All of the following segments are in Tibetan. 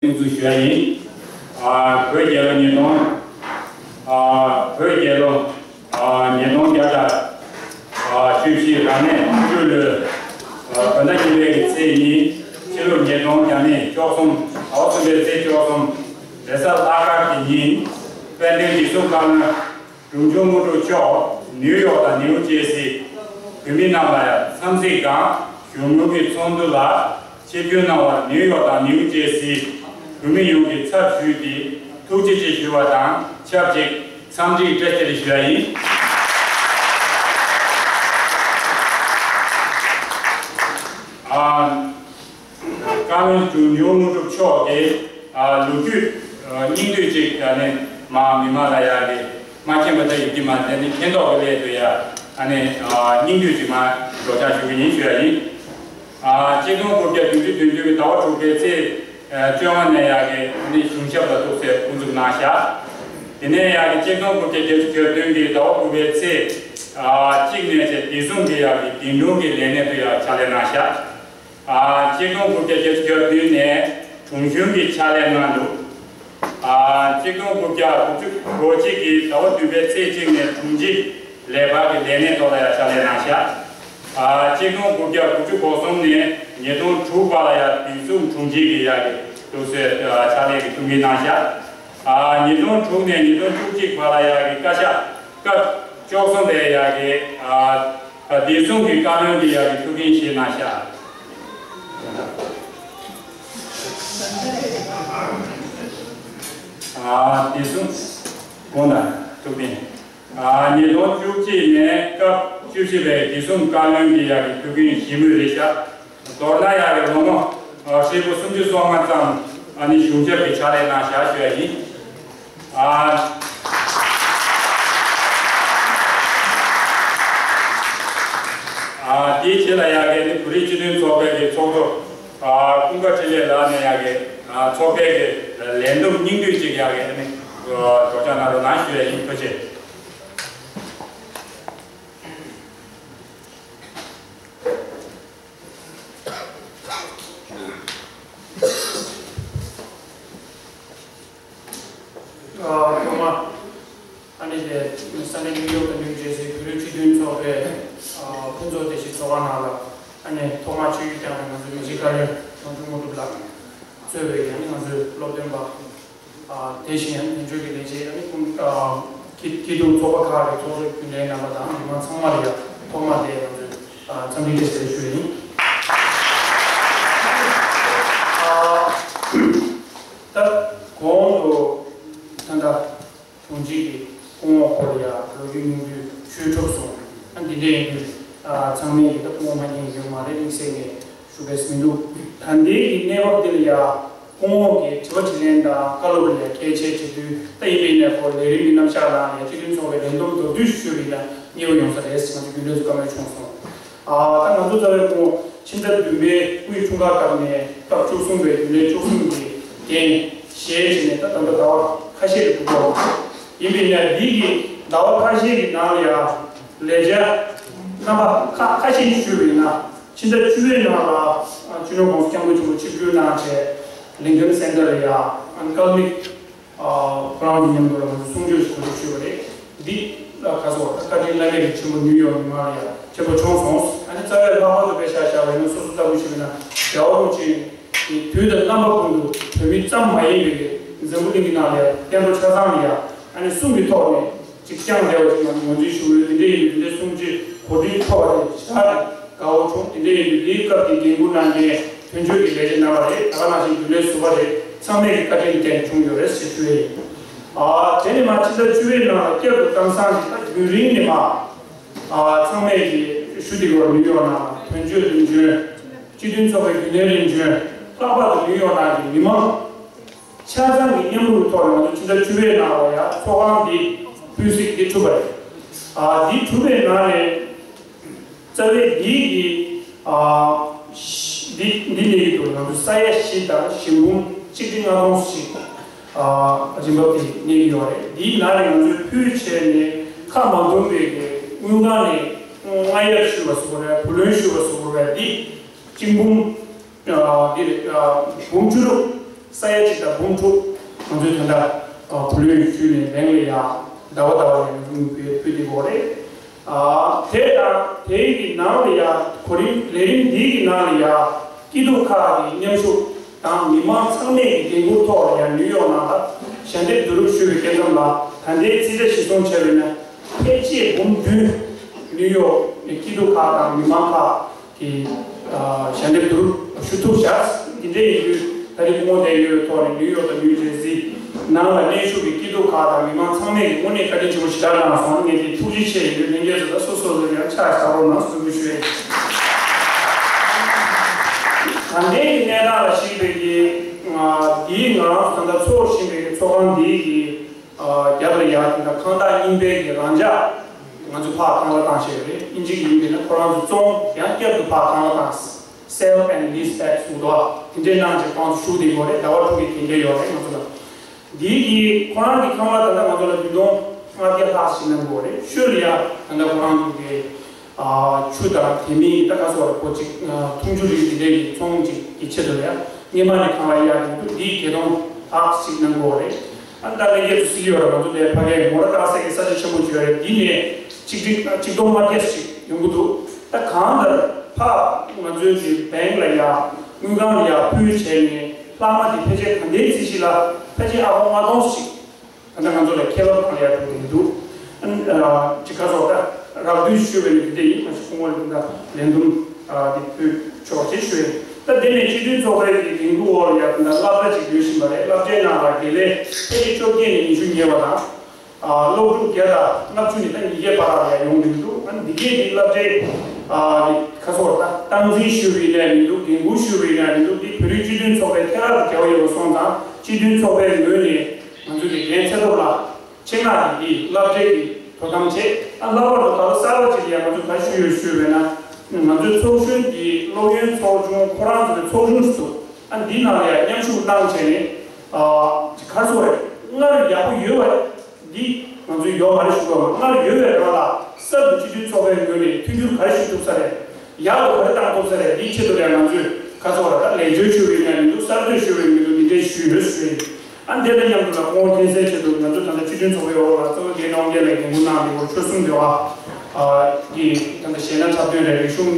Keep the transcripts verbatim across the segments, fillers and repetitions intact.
དབུ་འཛུགས་ཞུ་ཡ་ཡིན། ཨ། བོད་རྒྱལ་ལོ་ཉིས་སྟོང་། ཨ། བོད་རྒྱལ་ལོ། ཨ། ཉིས་སྟོང་བརྒྱ་དང་། ཨ། བཅུ་བཞི་རབ་གནས་ལྔ་བཅུ་ལོའི། ཨ། བོད་ཟླ་གཉིས་པའི་གི་ཚེས་གཉིས། ཕྱི་ལོ་ཉིས་སྟོང་བརྒྱ་མེད་བཅུ་གསུམ། ཟླ་བ་གསུམ་པའི་ཚེས་བཅུ་གསུམ། རེས་གཟའ་ལྷག་དཀར་གྱི་ཉིན། དཔལ་ལྡན་བདེ་སྲུང་བཀའ་བློན་འབྲོང་ཆུང་དངོས་གྲུབ་མཆོག་ནིའུ་ཡོག་དང་ནིའུ་ཇེ་སི་བོད་མི་རྣམས་ལ་ཡང་འཚམས་གཟིགས་དང་གཞུང་དངུལ་གྱི་ཚོགས་འདུ་ལ་ཆིབས་བསྒྱུར་གནང་བར་ནིའུ་ཡོག་དང་ནིའུ་ཇེ་སི་བོད་མི་ཡོངས་ཀྱི་ཚབ་ཞུས་ཏེ་ཐུགས་རྗེ་ཆེ་ཞུ་བ་དང་ཆབས་ཅིག་འཚམས་འདྲིའི་བཀྲ་ཤིས་བདེ་ལེགས་ཞུ་ཡ་ཡིན། ཨ། བཀའ་བློན་འབྲོང་ཆུང་དངོས་གྲུབ་མཆོག་གིས། ཨ། ལོ་རྒྱུས། ཨ། སྙིང་བསྡུས་ཅིག་ཨ་ནི་མ་མི་མང་ལ་ཡ་གི་མ་མཁྱེན་པ་འདྲ་ཡོད་ཀྱི་མ་རེད། དེ་ནི་མཁྱེན་རྟོགས་ཀྱི་སླད་དུ་ཡ་ཨ་ནི། ཨ། སྙིང་བསྡུས་ཅིག་མ་སྒྲོག་སྦྱང་ཞུ་གི་ཡིན་ཞུ་ཡ་ཡིན། ཨ། གཅིག་སྟོང་དགུ་བརྒྱ་བདུན་ཅུ་དོན་བདུན་གྱི་ཟླ་བ་དྲུག་པའི་ཚེས། ཨ། བཅོ་ལྔ་ནས་ཡ་གི་ཨ་ནི་གཞུང་ཞབས་ལ་གཏུགས་སའི་དབུ་འཛུགས་གནང་བཞག་དེ་ནས་ཡ་གི་གཅིག་སྟོང་དགུ་བརྒྱ་བརྒྱད་ཅུ་གྱ་བདུན་གྱི་ཟླ་བ་དགུ་པའི་ཚེས། ཨ། གཅིག་ནས་བྱས་བདེ་སྲུང་གི་ཡ་གི་བདེན་དྲུང་གི་ལས་གནས་དུ་ཡ་ཕྱག་ལས་གནང་བཞག་ཨ། གཅིག་སྟོང་དགུ་བརྒྱ་བརྒྱད་ཅུ་གྱ་བདུན་ནས་དྲུང་གཞོན་གྱི་ཕྱག་ལས་གནང་འདུག་ཨ། གཅིག་སྟོང་དགུ་བརྒྱ་དགུ་བཅུ་གོ་གཅིག་གི་ཟླ་བ་བདུན་པའི་ཚེས་གཅིག་ནས་དྲུང་ཆེ་ལས་འཕར་གྱི་ལས་གནས་ཐོག་ལ་ཡང་ཕྱག་ལས་གནང་བཞག་ཨ། གཅིག་སྟོང་དགུ་བརྒྱ་དགུ་བཅུ་གོ་གསུམ་ནས་ཉིས་སྟོང་དྲུག་བར་ལ་ཡང་བདེ་སྲུང་དྲུང་ཆེ་གི་ཡ་གི་ཐུགས་སྲས། ཨ། ཕྱག་ལས་ཀྱི་ཐུགས་འགན་གནང་བཞག་ཨ། ཉིས་སྟོང་དྲུག་ནས་ཉིས་སྟོང་བཅུ་གཅིག་བར་ལ་ཡ་གི་བཀའ་ཤག་སྐབས་བཅུ་གསུམ་པའི་ཡ་གི། ཨ། བདེ་སྲུང་གི་བཀའ་བློན་གྱི་ཡ་གི་ཐུགས་འགན་བཞེས་གནང་བཞག་ཨ། བདེ་སྲུང་དགོངས་དག་ཐུགས་བདེན། ཨ། ཉིས་སྟོང་བཅུ་གཅིག་ནས་སྐབས་བཅུ་བཞི་པའི་བདེ་སྲུང་བཀའ་བློན་གྱི་ཡ་གི་ཐུགས་འགན་བཞེས་མུས་རེད་བཞག་མདོར་ན་ཡ་གི་ལོ་ངོ་ཧྲིལ་པོ་སུམ་ཅུ་སོ་ལྔ་ཙམ་ཨ་ནི་གཞུང་ཞབས་ཀྱི་ཕྱག་ལས་གནང་བཞག་ཞུ་ཡ་ཡིན། ཨ། ཨ། དེའི་རྗེས་ལ་ཡ་གི་ནི་བོད་རིགས་སྤྱི་མཐུན་ཚོགས་པའི་གི་ཚོགས་གཙོ། ཨ། ཀུན་དགའ་འཕྲིན་ལས་ལགས་ནས་ཡ་གི། ཨ། ཚོགས་པའི་གི་ལས་བསྡོམས་སྙིང་བསྡུས་ཅིག་ཡ་གི་ནི་སྒྲོག་སྦྱང་གནང་རོགས་གནང་ཞུ་ཡ་ཡིན། ཐུགས་རྗེ་ཆེ། ཨ། ཐོག་མ་ཨ་ནི་དེ་ས་གནས་ནིའུ་ཡོག་དང་ནིའུ་ཇེ་སི་བོད་རིགས་སྤྱི་མཐུན་ཚོགས་པའི། ཨ། ཕུན་ཚོགས་བདེ་སྐྱིད་ཚོགས་ཁང་ནང་ལ་ཨ་ནི་ཐོག་མར་ཆིབས་བསྒྱུར་བསྐྱངས་པའི་ང་ཚོའི་མི་རྗེ་བཀའ་བློན་འབྲོང་ཆུང་དངོས་གྲུབ་ལགས་གཙོས་པའི་ཨ་ནི་ང་ཚོའི་སློབ་སྟོན་པ། ཨ། དེ་བཞིན་ཡང་དོན་གཅོད་ཀྱི་ལས་བྱེད་ཨ་ནི་ཀུན། ཨ། སྐྱིད་སྐྱིད་སྡུག་ཚོགས་པ་ཁག་གི་ཚོགས་གཙོ་རྒྱུན་ལས་རྣམ་པ་དང་མི་མང་ཚང་མ་ལ་ཡང་ཐོག་མ་དེ་ང་ཚོས། ཨ། འཚམས་འདྲི་བཀྲ་ཤིས་བདེ་ལེགས་ཞུ་ཡ་ཡིན། ཨ། ད་གོང་དུ་ད་ལྟ་དྲུང་ཆེ་གིས་སྐུ་ངོ་སྐོར་ལ་ཡང་ལོ་རྒྱུས་སྙིང་བསྡུས་ཞུས་གྲུབ་སོང་། ཨ། འདི་འདྲ་ཡིན་དུས། ཨ། ཚང་མས་ཡིན་ད་སྐུ་ངོ་མ་མཁྱེན་ཡོད་མ་རེད་དམིགས་བསལ་ནས་ཞུ་བས་མི་འདུག་ད་ལྟའི་གི་གནས་བབ་འདི་ལ་ཡང་སྐུ་ངོ་གིས་དྲི་བ་དྲིས་ལན་དང་བཀའ་སློབ་ལ་ཡང་གལ་ཆེ་བྱེད་དུས་ད་ཡིན་པའི་གནས་སྐོར་ལས་རིམ་གྱི་རྣམ་གཞག་ནང་ལ་ཡང་སྤྱི་མཐུན་ཚོགས་པའི་ལས་བསྡོམས་མདོར་བསྡུས་ཤིག་ཞུས་པ་ཡིན་ན་མཉེས་པོ་ཡོང་ས་རེད་ཟེར་ང་ཚོ་རྒྱུན་ལས་ཚོ་བཀའ་མོལ་བྱུང་སོང་། ཨ། ད་ང་ཚོ་རྩ་བའི་སྐུ་ཕྱི་ཟླ་བདུན་པའི་དབུས་འཁྲུངས་སྐར་སྐབས་ནས་སྐབས་བཅུ་གསུམ་པའི་རྒྱུན་ལས་བཅུ་གསུམ་གྱི་འགན་བཞེས་བྱས་ནས་ད་ད་ལྟ་ཟླ་བ་ཁ་ཤས་ཀྱི་ཐུག་འགྲོ་བ། ཡིན་པས་ན་འདི་གི་ཟླ་བ་ཁ་ཤས་ཀྱི་ནང་ལ་ཡང་ལས་འཆར་རྣམ་པ་ཁ་ཁ་ཤས་ཤིག་ཞུས་པ་ཡིན་ན། ཕྱི་ཟླ་བཅུ་པའི་ནང་ལ་སྤྱི་ནོར་༸གོང་ས་༸སྐྱབས་མགོན་ཆེན་པོ་ཆིབས་བསྒྱུར་གནང་བྱས་ལིང་ཁན་སེན་ཊར་ལ་ཡང་སྐལ་མིག་ཁོ་རང་གི་མཉམ་དུ་ལ་ང་ཚོ་གསུང་ཆོས་ཤིག་གོ་སྒྲིག་ཞུས་པ་རེད། འདི་ལ་ཁ་སོ་བཀའ་དྲིན་བླ་མེད་ཀྱི་ཆེན་པོ་ནིའུ་ཡོག་མི་མང་ལ་ཡང་ཆེན་པོ་བྱུང་སོང་། ཨ་ནི་རྩ་བའི་ལྷག་པར་དུ་དཔེ་ཆ་བཞག་པ་ཡིན་ན་སོ་སོ་ལྟ་བུ་ཞིག་ཡིན་ན་རྒྱལ་བ་རིན་པོ་ཆེ་གིས་དུས་དང་རྣམ་པ་ཀུན་ཏུ་བོད་མི་ཙམ་མ་ཡིན་པའི་འཛམ་བུ་གླིང་གི་ནང་ལ་ཡང་བསྟན་འགྲོ་ཆ་ཚང་ལ་ཡང་ཨ་ནི་གསུང་གི་ཐོག་ནས་ཅིག་བསྐྱངས་བསྡད་པ་ཞིག་ང་ཚོ་ངོས་འཛིན་ཞུ་གི་ཡོད། འདི་འདྲ་ཡིན་དུས་འདི་འདྲའི་གསུང་ཆོས་གོ་སྒྲིག་ཐོབ་པ་དེ་ཞེ་དྲག་གི་དགའ་བོ་བྱུང་། དེ་འདྲ་ཡིན་དུས་འདིའི་སྐབས་ཀྱི་འགན་འཁུར་གནང་མཁན་དོན་གཅོད་ཀྱི་ལས་བྱེད་རྣམ་པ་རེད། ད་ག་ནང་བཞིན་རྒྱུན་ལས་ཟུར་པ་རེད། ཚང་མས་ཀྱི་བཀའ་དྲིན་བརྟེན་བྱུང་ཡོད་རེད་ཞེས་ཞུ་ཡ་ཡིན། ཨ། དེ་ནས་མར་ཕྱི་ཟླ་བཅུ་པའི་ནང་ལ་བསྐྱར་དུ་དེང་སང་གི་ད་རྒྱུན་རིང་ནས་མར། ཨ། ཚང་མས་ཀྱི་ཞུ་བདེ་བར་ནིའུ་ཡོག་ནང་དོན་གཅོད་དོན་གཅོད་སྤྱི་མཐུན་ཚོགས་པའི་རྒྱུན་ལས་རིམ་བྱོན་ལྷག་པར་དུ་ནིའུ་ཡོག་ནང་གི་མི་མང་ཆ་ཚང་གི་མཉམ་རུབ་ཐོག་ནས་ང་ཚོ་ཕྱི་ཟླ་བཅུ་པའི་ནང་ལ་ཡང་ཚོགས་ཁང་འདི་ཕུལ་སྲིད་འདི་གྲུབ་པ་རེད། ཨ། འདི་གྲུབ་པའི་ནང་ནས་རྩ་བའི་འདི་གི། ཨ། འདི་འདི་གནས་ཀྱི་འདུག་ང་ཚོ་ས་ཡ་བཞི་དང་ཞིང་འབུམ་ཆིག་ཁྲི་ལྔ་སྟོང་ཞིག་ཨ། རིན་འབབ་དེ་གནས་ཀྱི་ཡོད་རེད། འདིའི་ནང་ནས་ང་ཚོས་ཕུལ་བྱས་ནས་ཁ་མ་འདུམ་པའི་གི་དངུལ་ཁང་ནས་རྔ་གཡབ་ཞུས་པ་བཟོ་འདྲ་བུ་ལོན་ཞུས་པ་བཟོ་འདྲ་འདི་གཅིག་འབུམ། ཨ། འདི་རེད། ཨ། འབུམ་བཅུ་དྲུག་ས་ཡ་གཅིག་དང་འབུམ་དྲུག་ང་ཚོའི་ད་ལྟ་བུ་ལོན་ཞུས་ནས་བེང་ལ་ཡ་ཟླ་བ་ཟླ་བ་ནས་ཕུལ་ཕུལ་བསྡད་ཡོད་རེད། དེ་དང་དེའི་གི་ནང་ལ་ཡ་གོ་རིམ་ལས་རིམ་འདིའི་གི་ནང་ལ་ཡ་སྐྱིད་སྡུག་ཁག་གི་མཉམ་ཞུགས་དང་མི་མང་ཚང་མས་ཀྱི་འགན་འཁུར་ཐོག་ལ་ཡ་ནིའུ་ཡོག་ནང་ལ་ཞལ་འདེབས་བསྡུ་རུབ་ཞུས་པའི་སྐབས་ཙམ་ལ་ད་ལྟའི་རྩིས་ཆ་གཞིར་བཟུང་བྱས་པ་ཡིན་ན་ཕལ་ཆེར་འབུམ་བདུན་ནིའུ་ཡོག་ནས་སྐྱིད་སྡུག་ཁག་དང་མི་མང་ཁག་གི་ཞལ་འདེབས་བསྡུ་རུབ་ཞུ་ཐུབ་བཞག་འདི་འདྲ་ཡིན་དུས་ད་རེས་སྐུ་ངོ་དེ་ཡོད་ཐོག་ནས་ནིའུ་ཡོག་དང་ནིའུ་ཇེར་སི་ནང་ལ་གནས་བཞུགས་ཀྱི་སྐྱིད་སྡུག་ཁག་དང་མི་མང་ཚང་མས་ཀྱི་དངོས་གནས་བཀའ་དྲིན་ཆེན་པོ་ཞེ་དྲག་གནང་སོང་། ངས་དེ་ཐུགས་རྗེ་ཆེ་ཡིན་དུས་ལྷན་རྒྱས་ཚོ་ལ་སོ་སོ་སོ་ཡང་ཕྱག་བཞག་རོགས་གནང་ཟེར་འབོད་སྐུལ་ཞུ་ཡ་ཡིན། ད་ལྟའི་གནས་སྟངས་ལ་གཞིགས་པའི་གི་འདིའི་ང་རང་ཚོ་ད་ལྟ་འཚོགས་བཞིན་པའི་གི་ཚོགས་ཁང་འདིའི་གི་རྒྱབ་ལ་ཡ་དེ་འདྲ་ཁང་བདག་རྙིང་པའི་གི་རང་འཇགས་ང་ཚོ་ཕར་ཁང་གླ་བཏང་བཞག་ཡོད་རེད། དབྱིན་ཇི་གི་ཡིན་པས་ན་ཁོ་རང་ཚོ་བཙོང་ཡང་བསྐྱར་དུ་ཕར་ཁང་གླ་བཏང་sale and lease back གསུངས་འདུག་དེ་འདྲའི་གནང་བྱས་ཁོང་ཚོ་ཞུགས་བསྡད་ཡོད་རེད། ཟླ་བ་དྲུག་གི་དེ་འདྲ་ཡོད་རེད། ང་ཚོ་ལ་འདིའི་གི་ཁོ་རང་གི་ཁང་གླ་ད་ལྟ་ང་ཚོ་ལ་བདུན་སྟོང་ལྔ་བརྒྱ་ལྷག་ཞིག་གནང་དགོས་རེད། ཤོད་ལ་ཡ་ད་ལྟ་ཁོ་རང་ཚོ་གི་ཆུ་དང་དེ་མིན་ད་ག་སོགས་ལ་པོ་གཅིག་འཐུང་ཆུ་རིགས་འདི་འདྲའི་གི་ཚོང་གཅིག་གི་ཆེད་དུ་ལ་ཡ་སྔོན་མ་ནས་ཁང་གླ་གཡར་གྱི་འདུག་འདིའི་བརྒྱད་སྟོང་ལྷག་ཞིག་གནང་དགོས་རེད། ཨ་ནི་ད་ལྷན་རྒྱས་ཚོ་གཟིགས་ཡོད་རེད། ང་ཚོ་འདིར་ཕ་གིའི་མོ་ཊ་བཀག་སའི་གི་ས་ཆ་ཆེན་པོ་ཅིག་ཡོད་རེད། འདི་ནས་ཆིག་ཁྲི་ཆིག་སྟོང་ལྔ་བརྒྱ་ཞིག་ཡོང་གི་འདུག་ད་གང་ལྟར་ཕར་ང་ཚོའི་གི་བེང་ལ་ཡ་དངུལ་ཁང་ལ་ཡ་ཕུལ་བྱས་ནས་ལྷག་མ་དེ་ཕལ་ཆེར་ད་ལྟའི་རྩིས་གཞི་ལ་ཕལ་ཆེར་ཨ་ཁོ་ལྔ་སྟོང་ཞིག་ད་ལྟ་ང་ཚོ་ལ་ཁེ་བབ་གང་ཡག་ཐུབ་ཀྱི་མི་འདུག་ཨ་ནི་ཅི་ག་སོགས་ད་རགས་བསྡུས་ཞུས་པ་ཡིན་དེ་འདྲ་ཡིན། མ་གཞི་སྐུ་ངོ་ལ་ད་ལན་འདུམ་དེ་ཕུལ་ཆོག་ཅེས་ཞུས་ཡིན། ད་དེ་ནས་སྤྱི་མཐུན་ཚོགས་པའི་གི་འགན་འཁུར་འོག་ལ་ཡ་ད་སློབ་གྲྭ་ཅིག་ཡོད་བཞིན་པ་རེད། སློབ་གྲྭའི་ནང་ལ་དགེ་ལས་ཕལ་ཆེར་བཅོ་བརྒྱད་ནས་ཉི་ཤུ་ཉེ་བ་དང་སློབ་ཕྲུག་བརྒྱ་དང་ལྔ་བཅུ་ནས་ད་ཉིས་བརྒྱའི་བར་ལ་ཡ་ཡོང་གི་འདུག་ཨ་ནི་འདི་གས་འདི་སློབ་གྲྭའི་ག་སོགས་ད་སྟངས་འཛིན་ཞུས་པ་ཡིན་ན་མི་འདུག་འགན་འཁུར་ཞུས་པ་ཡིན་ན་མི་འདུག་འདི་བོད་རིགས་སྤྱི་མཐུན་ཚོགས་པའི་ཐད་ཀར་དུ་འབྲེལ་བ་ཡོད་པ་སོང་ཙང་སྤྱི་མཐུན་ཚོགས་པའི་ངོས་ནས་ང་ཚོའི་གི་འགན་འཁྱེར་ཐོག་ལ་ཆེད་མངགས་ཀྱིས་འདི་སློབ་གྲྭའི་གི་དོ་དམ་བྱེད། ཨ་ལྷག་པར་དུ་ད་ལོ་གསར་པ་ཅིག་ལ་ཡང་ང་ཚོས་ག་རེ་ཞུས་ཡོད་ཞུས་པས་ན་ང་ཚོའི་ཚོགས་གཞོན་གྱི་སློབ་ཡོན་ཚོགས་ཆུང་ཁོ་རང་ཚོའི་ཚོགས་ཆུང་ཞིག་འདུག་ཨ་འདི་ནང་ལ་ཡང་མཉམ་ཞུགས་གནང་བྱས་ནས་ཨ་ག་རེ་ཟེར་དགོས་རེད། སྔར་ཡག་པོ་ཡོད་པ་འདི་ང་ཚོས་ཡོད་མ་རེད་ཞུ་དགོས། སྔར་ཡོད་པའི་རང་ལ་གསར་དུ་སྤྱི་མཐུན་ཚོགས་པའི་ངོས་ནས་མཐུན་འགྱུར་ག་རེ་ཞུ་ཐུབ་ས་རེད། ཡག་ཏུ་ག་རེ་བཏང་ཐུབ་ས་རེད། འདིའི་ཆེད་དུ་ལས་ང་ཚོས་ཁ་ཚོར་ད་ལེགས་བཅོས་ཞུ་བའི་ངན་མི་འདུག་གསར་གཏོད་ཞུ་བའི་མི་འདུག་འདི་འདྲའི་ཞུས་ཡོད་ཞུས་ཡིན། ཨ་འདི་དང་མཉམ་དུ་ལ་ཁོང་མཁྱེན་གསལ་ཆེད་དུ་ང་ཚོ་ད་ལྟ་སྤྱི་མཐུན་ཚོགས་པའི་འོག་ལ་གཙོ་བོ་རྒན་རྣམ་རྒྱལ་ལགས་འགན་འཁུར་གནང་འདུག་ཆོལ་གསུམ་འབྲེལ་བ་གི་ད་ལྟ་གཞས་སྣ་འཁྲབ་སྟོན་རེད། རིག་གཞུང་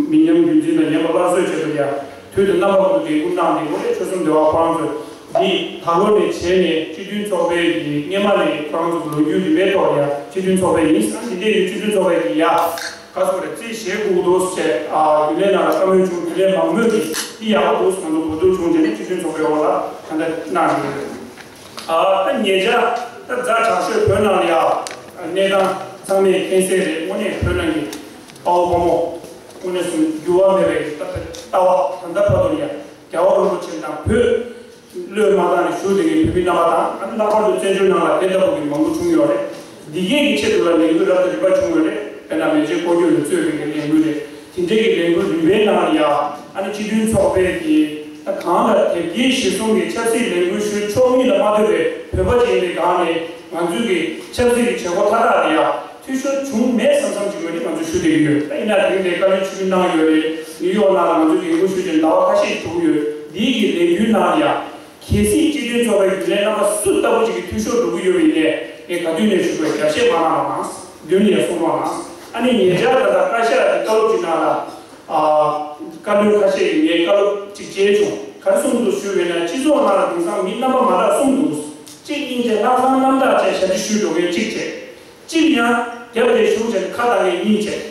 མི་ཉམས་རྒྱུན་འཛིན་དང་ཉམས་པ་སླར་གསོའི་ཆེད་དུ་ཡང་དུས་དང་རྣམ་པ་ཀུན་ཏུ་འགན་འཁུར་གནང་འདུག་ཆོལ་གསུམ་འབྲེལ་བ་ཁོ་རང་ཚོས་འདི་ད་ལོ་ནས་བྱས་ནས་སྤྱི་མཐུན་ཚོགས་པའི་གི་སྔོན་མ་ནས་ཁོ་རང་ཚོ་ལོ་རྒྱུས་རིམ་པའི་ཐོག་ལ་ཡང་སྤྱི་མཐུན་ཚོགས་པའི་ཡིན། ཨ་འདི་འདྲའི་སྤྱི་མཐུན་ཚོགས་པའི་གི་ཡ། ག་ཚོད་རེད་རྩིས་བཞེས་དགོས་འདུག་ཟེར། ཨ་རྒྱུན་ལས་ནང་ལ་བཀའ་མོལ་བྱུང་། རྒྱུན་ལས་མང་མོས་ཀྱིས་འདི་ཡག་པོ་འདུག་ང་ཚོ་གོ་བསྡུར་བྱུང་རྗེས་ནས་སྤྱི་མཐུན་ཚོགས་པའི་འོག་ལ་ད་ལྟ་གནང་ཡོད་རེད། ཨ་ད་ཉེ་ཆར་ད་ཛ་དྲག་ཤོས་བོད་ནང་ལ་ཡ་གནས་སྟངས་ཚང་མས་མཁྱེན་གསལ་རེད། དངོས་གནས་བོད་ནང་གི་དཔའ་བོ་དཔའ་མོ་དངོས་གནས་སུ་འགྱུར་བ་མེད་པའི་ལྟ་ལྟ་བ་ད་ལྟ་བར་དུ་ཡ་རྒྱལ་བ་རིན་པོ་ཆེ་དང་བོད། བློས་མ་བཏང་ནས་བཞུགས་བསྡད་མཁན་བོད་མི་རྣམ་པ་དང་། ཨ་ནི་ལྷག་པར་དུ་བཙན་བྱོལ་ནང་ལ་དེ་ལྟ་བུ་གི་མང་པོ་བྱུང་ཡོད་རེད། འདི་གས་ཀྱི་ཆེད་དུ་ལ་ལས་འགུལ་རབ་དང་རིམ་པ་བྱུང་ཡོད་རེད། དཔེར་ན་མེ་ལྕེ་སྐོར་སྐྱོད་ལ་གཙོས་པའི་གི་ལས་འགུལ་རེད། དེ་འདྲའི་གི་ལས་འགུལ་རིམ་པའི་ནང་ལ་ཡ་ཨ་ནི་སྤྱི་མཐུན་ཚོགས་པའི་གི་ད་གང་ལ་དེབ་སྐྱེལ་གཞིར་བཟུང་གི་ཆབ་སྲིད་ལས་འགུལ་ཞུ་ཆོག་མིན་ལ་མ་ལྟོས་པའི་བོད་པ་ཅིག་ཡིན་པའི་སྒང་ནས་ང་ཚོའི་གི་ཆབ་སྲིད་ཀྱི་བྱེད་སྒོ་མཐའ་དག་ལ་ཡ། འཐུས་ཤོར་བྱུང་མེད་བསམ་བསམ་ཅིག་ཡོད་ནི་ང་ཚོ་ཞུ་བསྡད་ཀྱི་ཡོད། ད་ཡིན་ན་དེ་རིང་འདིར་བཀའ་བློན་ཆིབས་བསྒྱུར་གནང་ཡོད་རེད། ནིའུ་ཡོག་ནང་ལ་ང་ཚོ་འགན་འཁུར་ཞུ་བྱས་ཟླ་བ་ཁ་ཤས་ཤིག་འགྲོ་གི་ཡོད། འདིའི་གི་ལས་འགུལ་ནང་ཡང་གལ་སྲིད་སྤྱི་མཐུན་ཚོགས་པའི་རྒྱུན་ལས་རྣམ་པ་སུ་ལྟ་བུ་ཅིག་གི་འཐུས་ཤོར་འགྲོ་གི་ཡོད་པ་ཡིན་ནའི་ངས་ག་དུས་ནས་ཞུ་དགོས། རྒྱབ་བཤད་མ་གནང་རོགས་གནང་། མདུན་ནས་ཡང་གསུང་རོགས་གནང་། ཨ་ནི་ཉེ་ཆར་ད་ལྟ་བཀའ་ཤག་གི་བཀའ་སློབ་ཅིག་ནང་ལ་ཨ་བཀའ་བློན་ཁ་ཤས་ཀྱིས་ངའི་བཀའ་སློབ་ཅིག་བྱས་བྱུང་། ག་རེ་གསུངས་འདུག་ཞུས་པ་ཡིན་ན་སྤྱི་ཚོགས་ནང་ལ་དེང་སང་མི་རྣམ་པ་མ་དག་གསུམ་འདུག་གཅིག་སྙིང་རྗེ་ལྷག་བསམ་རྣམ་དག་ཅན་ཞབས་ཕྱི་ཞུ་འགྲོ་མཁན་གཅིག་བྱས། གཅིག་ཡང་རྒྱབ་ལ་བཞུགས་བྱས་ཁ་བཏང་མཁན་གཉིས་བྱས།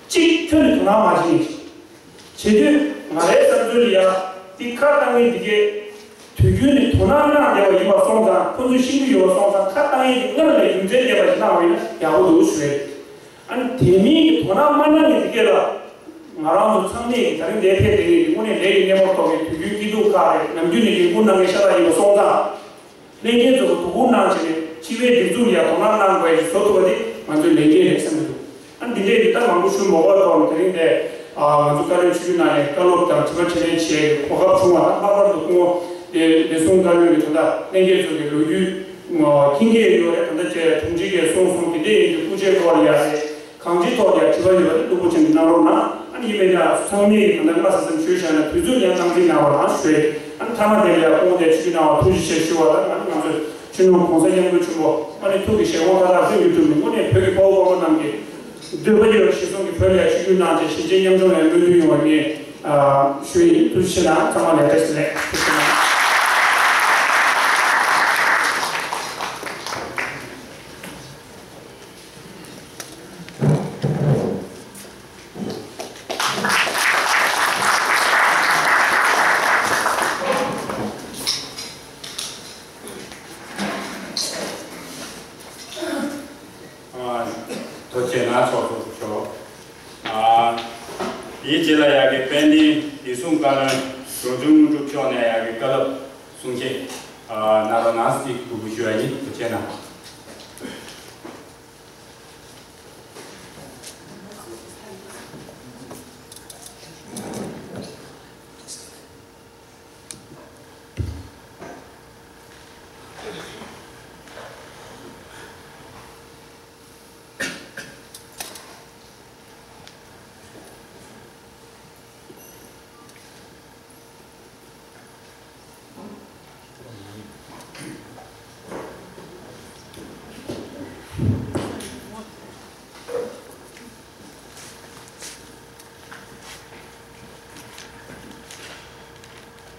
གཅིག་ཁྱོན་ནས་དོ་སྣང་མ་བྱེད་མཁན་ཞིག་བྱེད་དུས། ང་རའི་བསམ་ཚུལ་ལ་ཡ་འདི་ཁ་བཏང་མཁན་འདི་གས་དུས་རྒྱུན་ནས་དོ་སྣང་གནང་བསྡད་པ་ཡིན་པ་སོང་ཙང་། ཁོ་ཚོས་ཤེས་ཀྱི་ཡོད་པ་སོང་ཙང་། ཁ་བཏང་མཁན་འདི་སྔར་ལས་རྒྱུ་མཚན་ལྡན་པ་ཞིག་གནང་བ་ཡིན་ན་ཡག་པོ་འདུག་ཞུ་རེད། ཨ་ནི་དེ་མིན་གྱི་དོ་སྣང་མ་གནང་མཁན་འདི་གས་ལ་ང་རང་ཚོ་ཚང་མས་ཀྱི་ད་རིང་འདིར་ཕེབས་བསྡད་མཁན་འདི་དངོས་གནས་ལས་ཀྱི་གནས་བབ་ཐོག་གི་དུས་རྒྱུན་སྐྱིད་སྡུག་ཁག་རེད། ནམ་རྒྱུན་ནས་འགན་འཁུར་གནང་མཁན་ཤ་སྟག་ཡིན་པ་སོང་ཙང་། ལྷན་རྒྱས་ཚོ་གི་དོ་ཁུར་གནང་བྱས་ནས་སྤྱི་པའི་སྒྲིག་འཛུགས་ལ་ཡང་དོ་སྣང་གནང་དགོས་ཡ་ཞིག་བཟོ་ཐུབ་པ་དེ་ང་ཚོའི་ལས་འགན་རེད་བསམ་གྱི་འདུག་ཨ་འདི་འདྲའི་འདི་ལྟར་མང་པོ་ཞུ་མ་དགོས་ཐོག་ནས་དེ་རིང་འདིར་ང་ཚོ་བཀའ་བློན་ཆིབས་བསྒྱུར་གནང་ནས་བཀའ་སློབ་དང་དྲི་བ་དྲིས་ལན་བྱེད་གོ་སྐབས་བྱུང་བ་དང་། ལྷག་པར་དུ་སྐུ་ངོ་དེ་བདེ་སྲུང་བཀའ་བློན་གྱིས་ད་ལྟ་ལྷན་རྒྱས་ཚོ་གི་ལོ་རྒྱུས་མཁྱེན་གྱི་ཡོད་རེད། ད་ལྟ་ཅེས་དྲུང་ཆེ་གིས་གསུངས་སོང་། དེ་འདྲ་ཡིན་དུས་སྐུ་ཆེ་སྐོར་ལ་ཡ་རེད། གང་ཅིའི་ཐོག་ལ་ཡང་དྲི་བ་ཡོད་པ་དེ་གློ་བུར་ཅན་གྱིས་གནང་རོགས་གནང་། ཨ་ནི་ཡིན་པས་ན་ཚང་མས་ད་ལྟ་སྔ་ས་ཙམ་ཞུས་བཞག་ན་དུས་ཚོད་ཡང་སྟངས་འཛིན་གནང་རོགས་གནང་ཞུ། མཐའ་མ་དེ་ལ་ཡང་སྐུ་ངོ་དེ་ཆིབས་བསྒྱུར་གནང་བར་ཐུགས་རྗེ་ཆེ་ཞུ་བ་དང་། ང་ཚོའི་སྤྱི་ནོར་༸གོང་ས་༸སྐྱབས་མགོན་ཆེན་པོ་ཨ་ནི་ཐུགས་ཀྱི་བཞེད་དགོངས་མཐའ་དག་ལྷུན་གྱིས་གྲུབ་ནས་དངོས་གནས་བོད་ཀྱི་དཔའ་བོ་དཔའ་མོ་རྣམས་ཀྱི་འདོད་པ་ཡོད་པ་གཞིར་བཟུང་གིས་བོད་ལ་ཡང་ཆིབས་བསྒྱུར་གནང་བྱས་གཞིས་བྱེས་མཉམ་འཛོམས་ཡང་སྨོན་འདུན་ཡོང་བ་ངས་ཞུ་ཡི་ཡིན། ཐུགས་རྗེ་ཆེ་གནང་། ཚང་མ་ལ་བཀྲ་ཤིས་བདེ་ལེགས། ཐུགས་རྗེ་ཆེ་གནང་། ཐུགས་རྗེ་གནང་། ཚོགས་གཙོ་མཆོག་དེའི་རྗེས་ལ་ཡ་གི་དཔལ་ལྡན་བདེ་སྲུང་བཀའ་བློན་འབྱོར་འབྱོར་དངོས་གྲུབ་མཆོག་ནས་ཡ་གི་བཀའ་སློབ་གསུང་བཤད་གནང་རོགས་གནང་ཟེར་གུས་བཀུར་ཞུ་ཡ་ཡིན། ཐུགས་རྗེ་གནང་།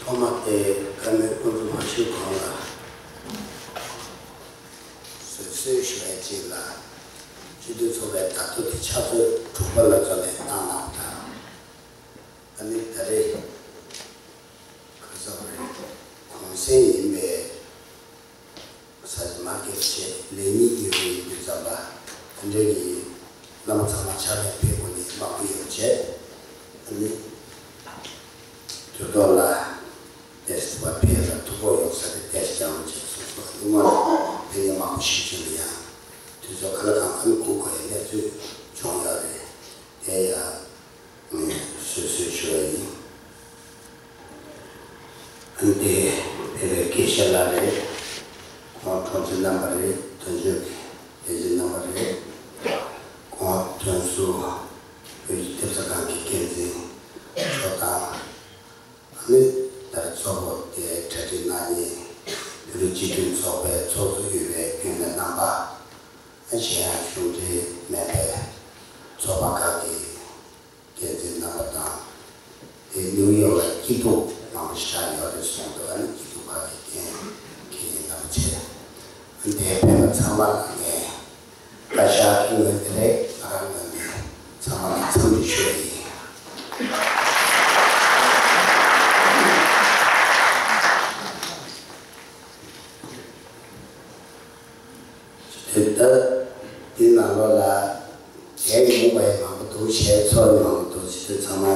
ཐོག་མ་དེ་བཀའ་མོལ་སྐུ་མདུན་མ་ཞུས་གོང་ལ། བཟོད་གསོལ་ཞུ་བའི་རྗེས་ལ། སྤྱི་འཐུས་ཚོགས་པའི་བརྡ་ཐོ་དེ་ཕྱག་ཚོད་དྲུག་པ་ལ་འཛོམས་ནས་བཏང་གནང་བ་དང་། ཨ་ནི་ད་རེས་ཁ་སང་རེད། གུང་སེང་ཡིན་པས། ས་ཆ་མ་འགེབས་བྱས་ལས་གཉིས་ཡོད་པ་ཡིན་དུས་ཙམ་པ། དེ་འདྲའི་གི་རྣམ་པ་ཚང་མ་ཕྱག་ལས་ཕེབས་དགོས་ནི་མང་པོ་ཡོད་བྱས། ཨ་ནི་དུས་ཐོག་ལ་ཏེས་པ་ཕེབས་ལ་ཐུགས་ཁོག་ཡོང་ས་རེད། ཏེས་ཀྱང་བྱས་སོང་སོང་། ཨ་ནི་སྔོན་ལ་ཕེབས་མཁན་མང་པོ་ཞིག་བྱུང་ནས་ཡང་དུས་ཚོད་ག་ལ་གང་ཨ་ནི་སྒུག་དགོས་ཡ་གནས་ཚུལ་བྱུང་ཡོད་རེད། དེ་ཡང་། ངས་གསོལ་གསོལ་ཞུ་བ་ཡིན། ཨ་ནི་དེ་ཕེབས་པའི་དགེ་བཤེས་ལགས་རེད། ཁོང་ཁྲོམ་ཚེ་རྣམ་པ་རེད། དོན་གཅོད་ཀྱི་ལས་བྱེད་རྣམ་པ་རེད། ཁོང་དོན་ཟུར་བོད་ཀྱི་ཐེབས་རྩ་ཁང་གི་འགན་འཛིན་མཆོག་དང་། ཨ་ནི་ད་རེས་གཙོ་བོ་དེ་གྲ་སྒྲིག་གནང་མཁན་བོད་རིགས་སྤྱི་མཐུན་ཚོགས་པའི་ཚོགས་གཙོ་ཡོད་པའི་རྒྱུན་ལས་རྣམ་པ། ཨ་གཞན་ཡང་གཞུང་འབྲེལ་མིན་པའི་ཚོགས་པ་ཁག་གི་འགན་འཛིན་རྣམ་པ་དང་། དེ་ནིའུ་ཡོག་ལ་སྐྱིད་སྡུག་མང་པོ་ཞིག་ཆགས་ཡོད་རེད་གསུངས་འདུག་ཨ་ནི་སྐྱིད་སྡུག་ཁག་གི་འགན་འཁྱེར་མཁན་རྣམ་པ་བྱས། ཨ་ནི་དེ་ཕེབས་པ་ཚང་མ་ལ་ངས་བཀའ་ཤག་གི་ངོས་ནས་རེད། ང་རང་ངོས་ནས་ཚང་མ་ལ་འཚམས་འདྲི་ཞུ་ཡ་ཡིན། དེ་ལྟར་འདི་ནང་ལོགས་ལ་གྲས་ཡོང་བ་ཡང་མང་པོ་འདུག་གཞས་ཚོགས་ཡང་མང་པོ་འདུག་ཅེས་དེ་ཚང་མ་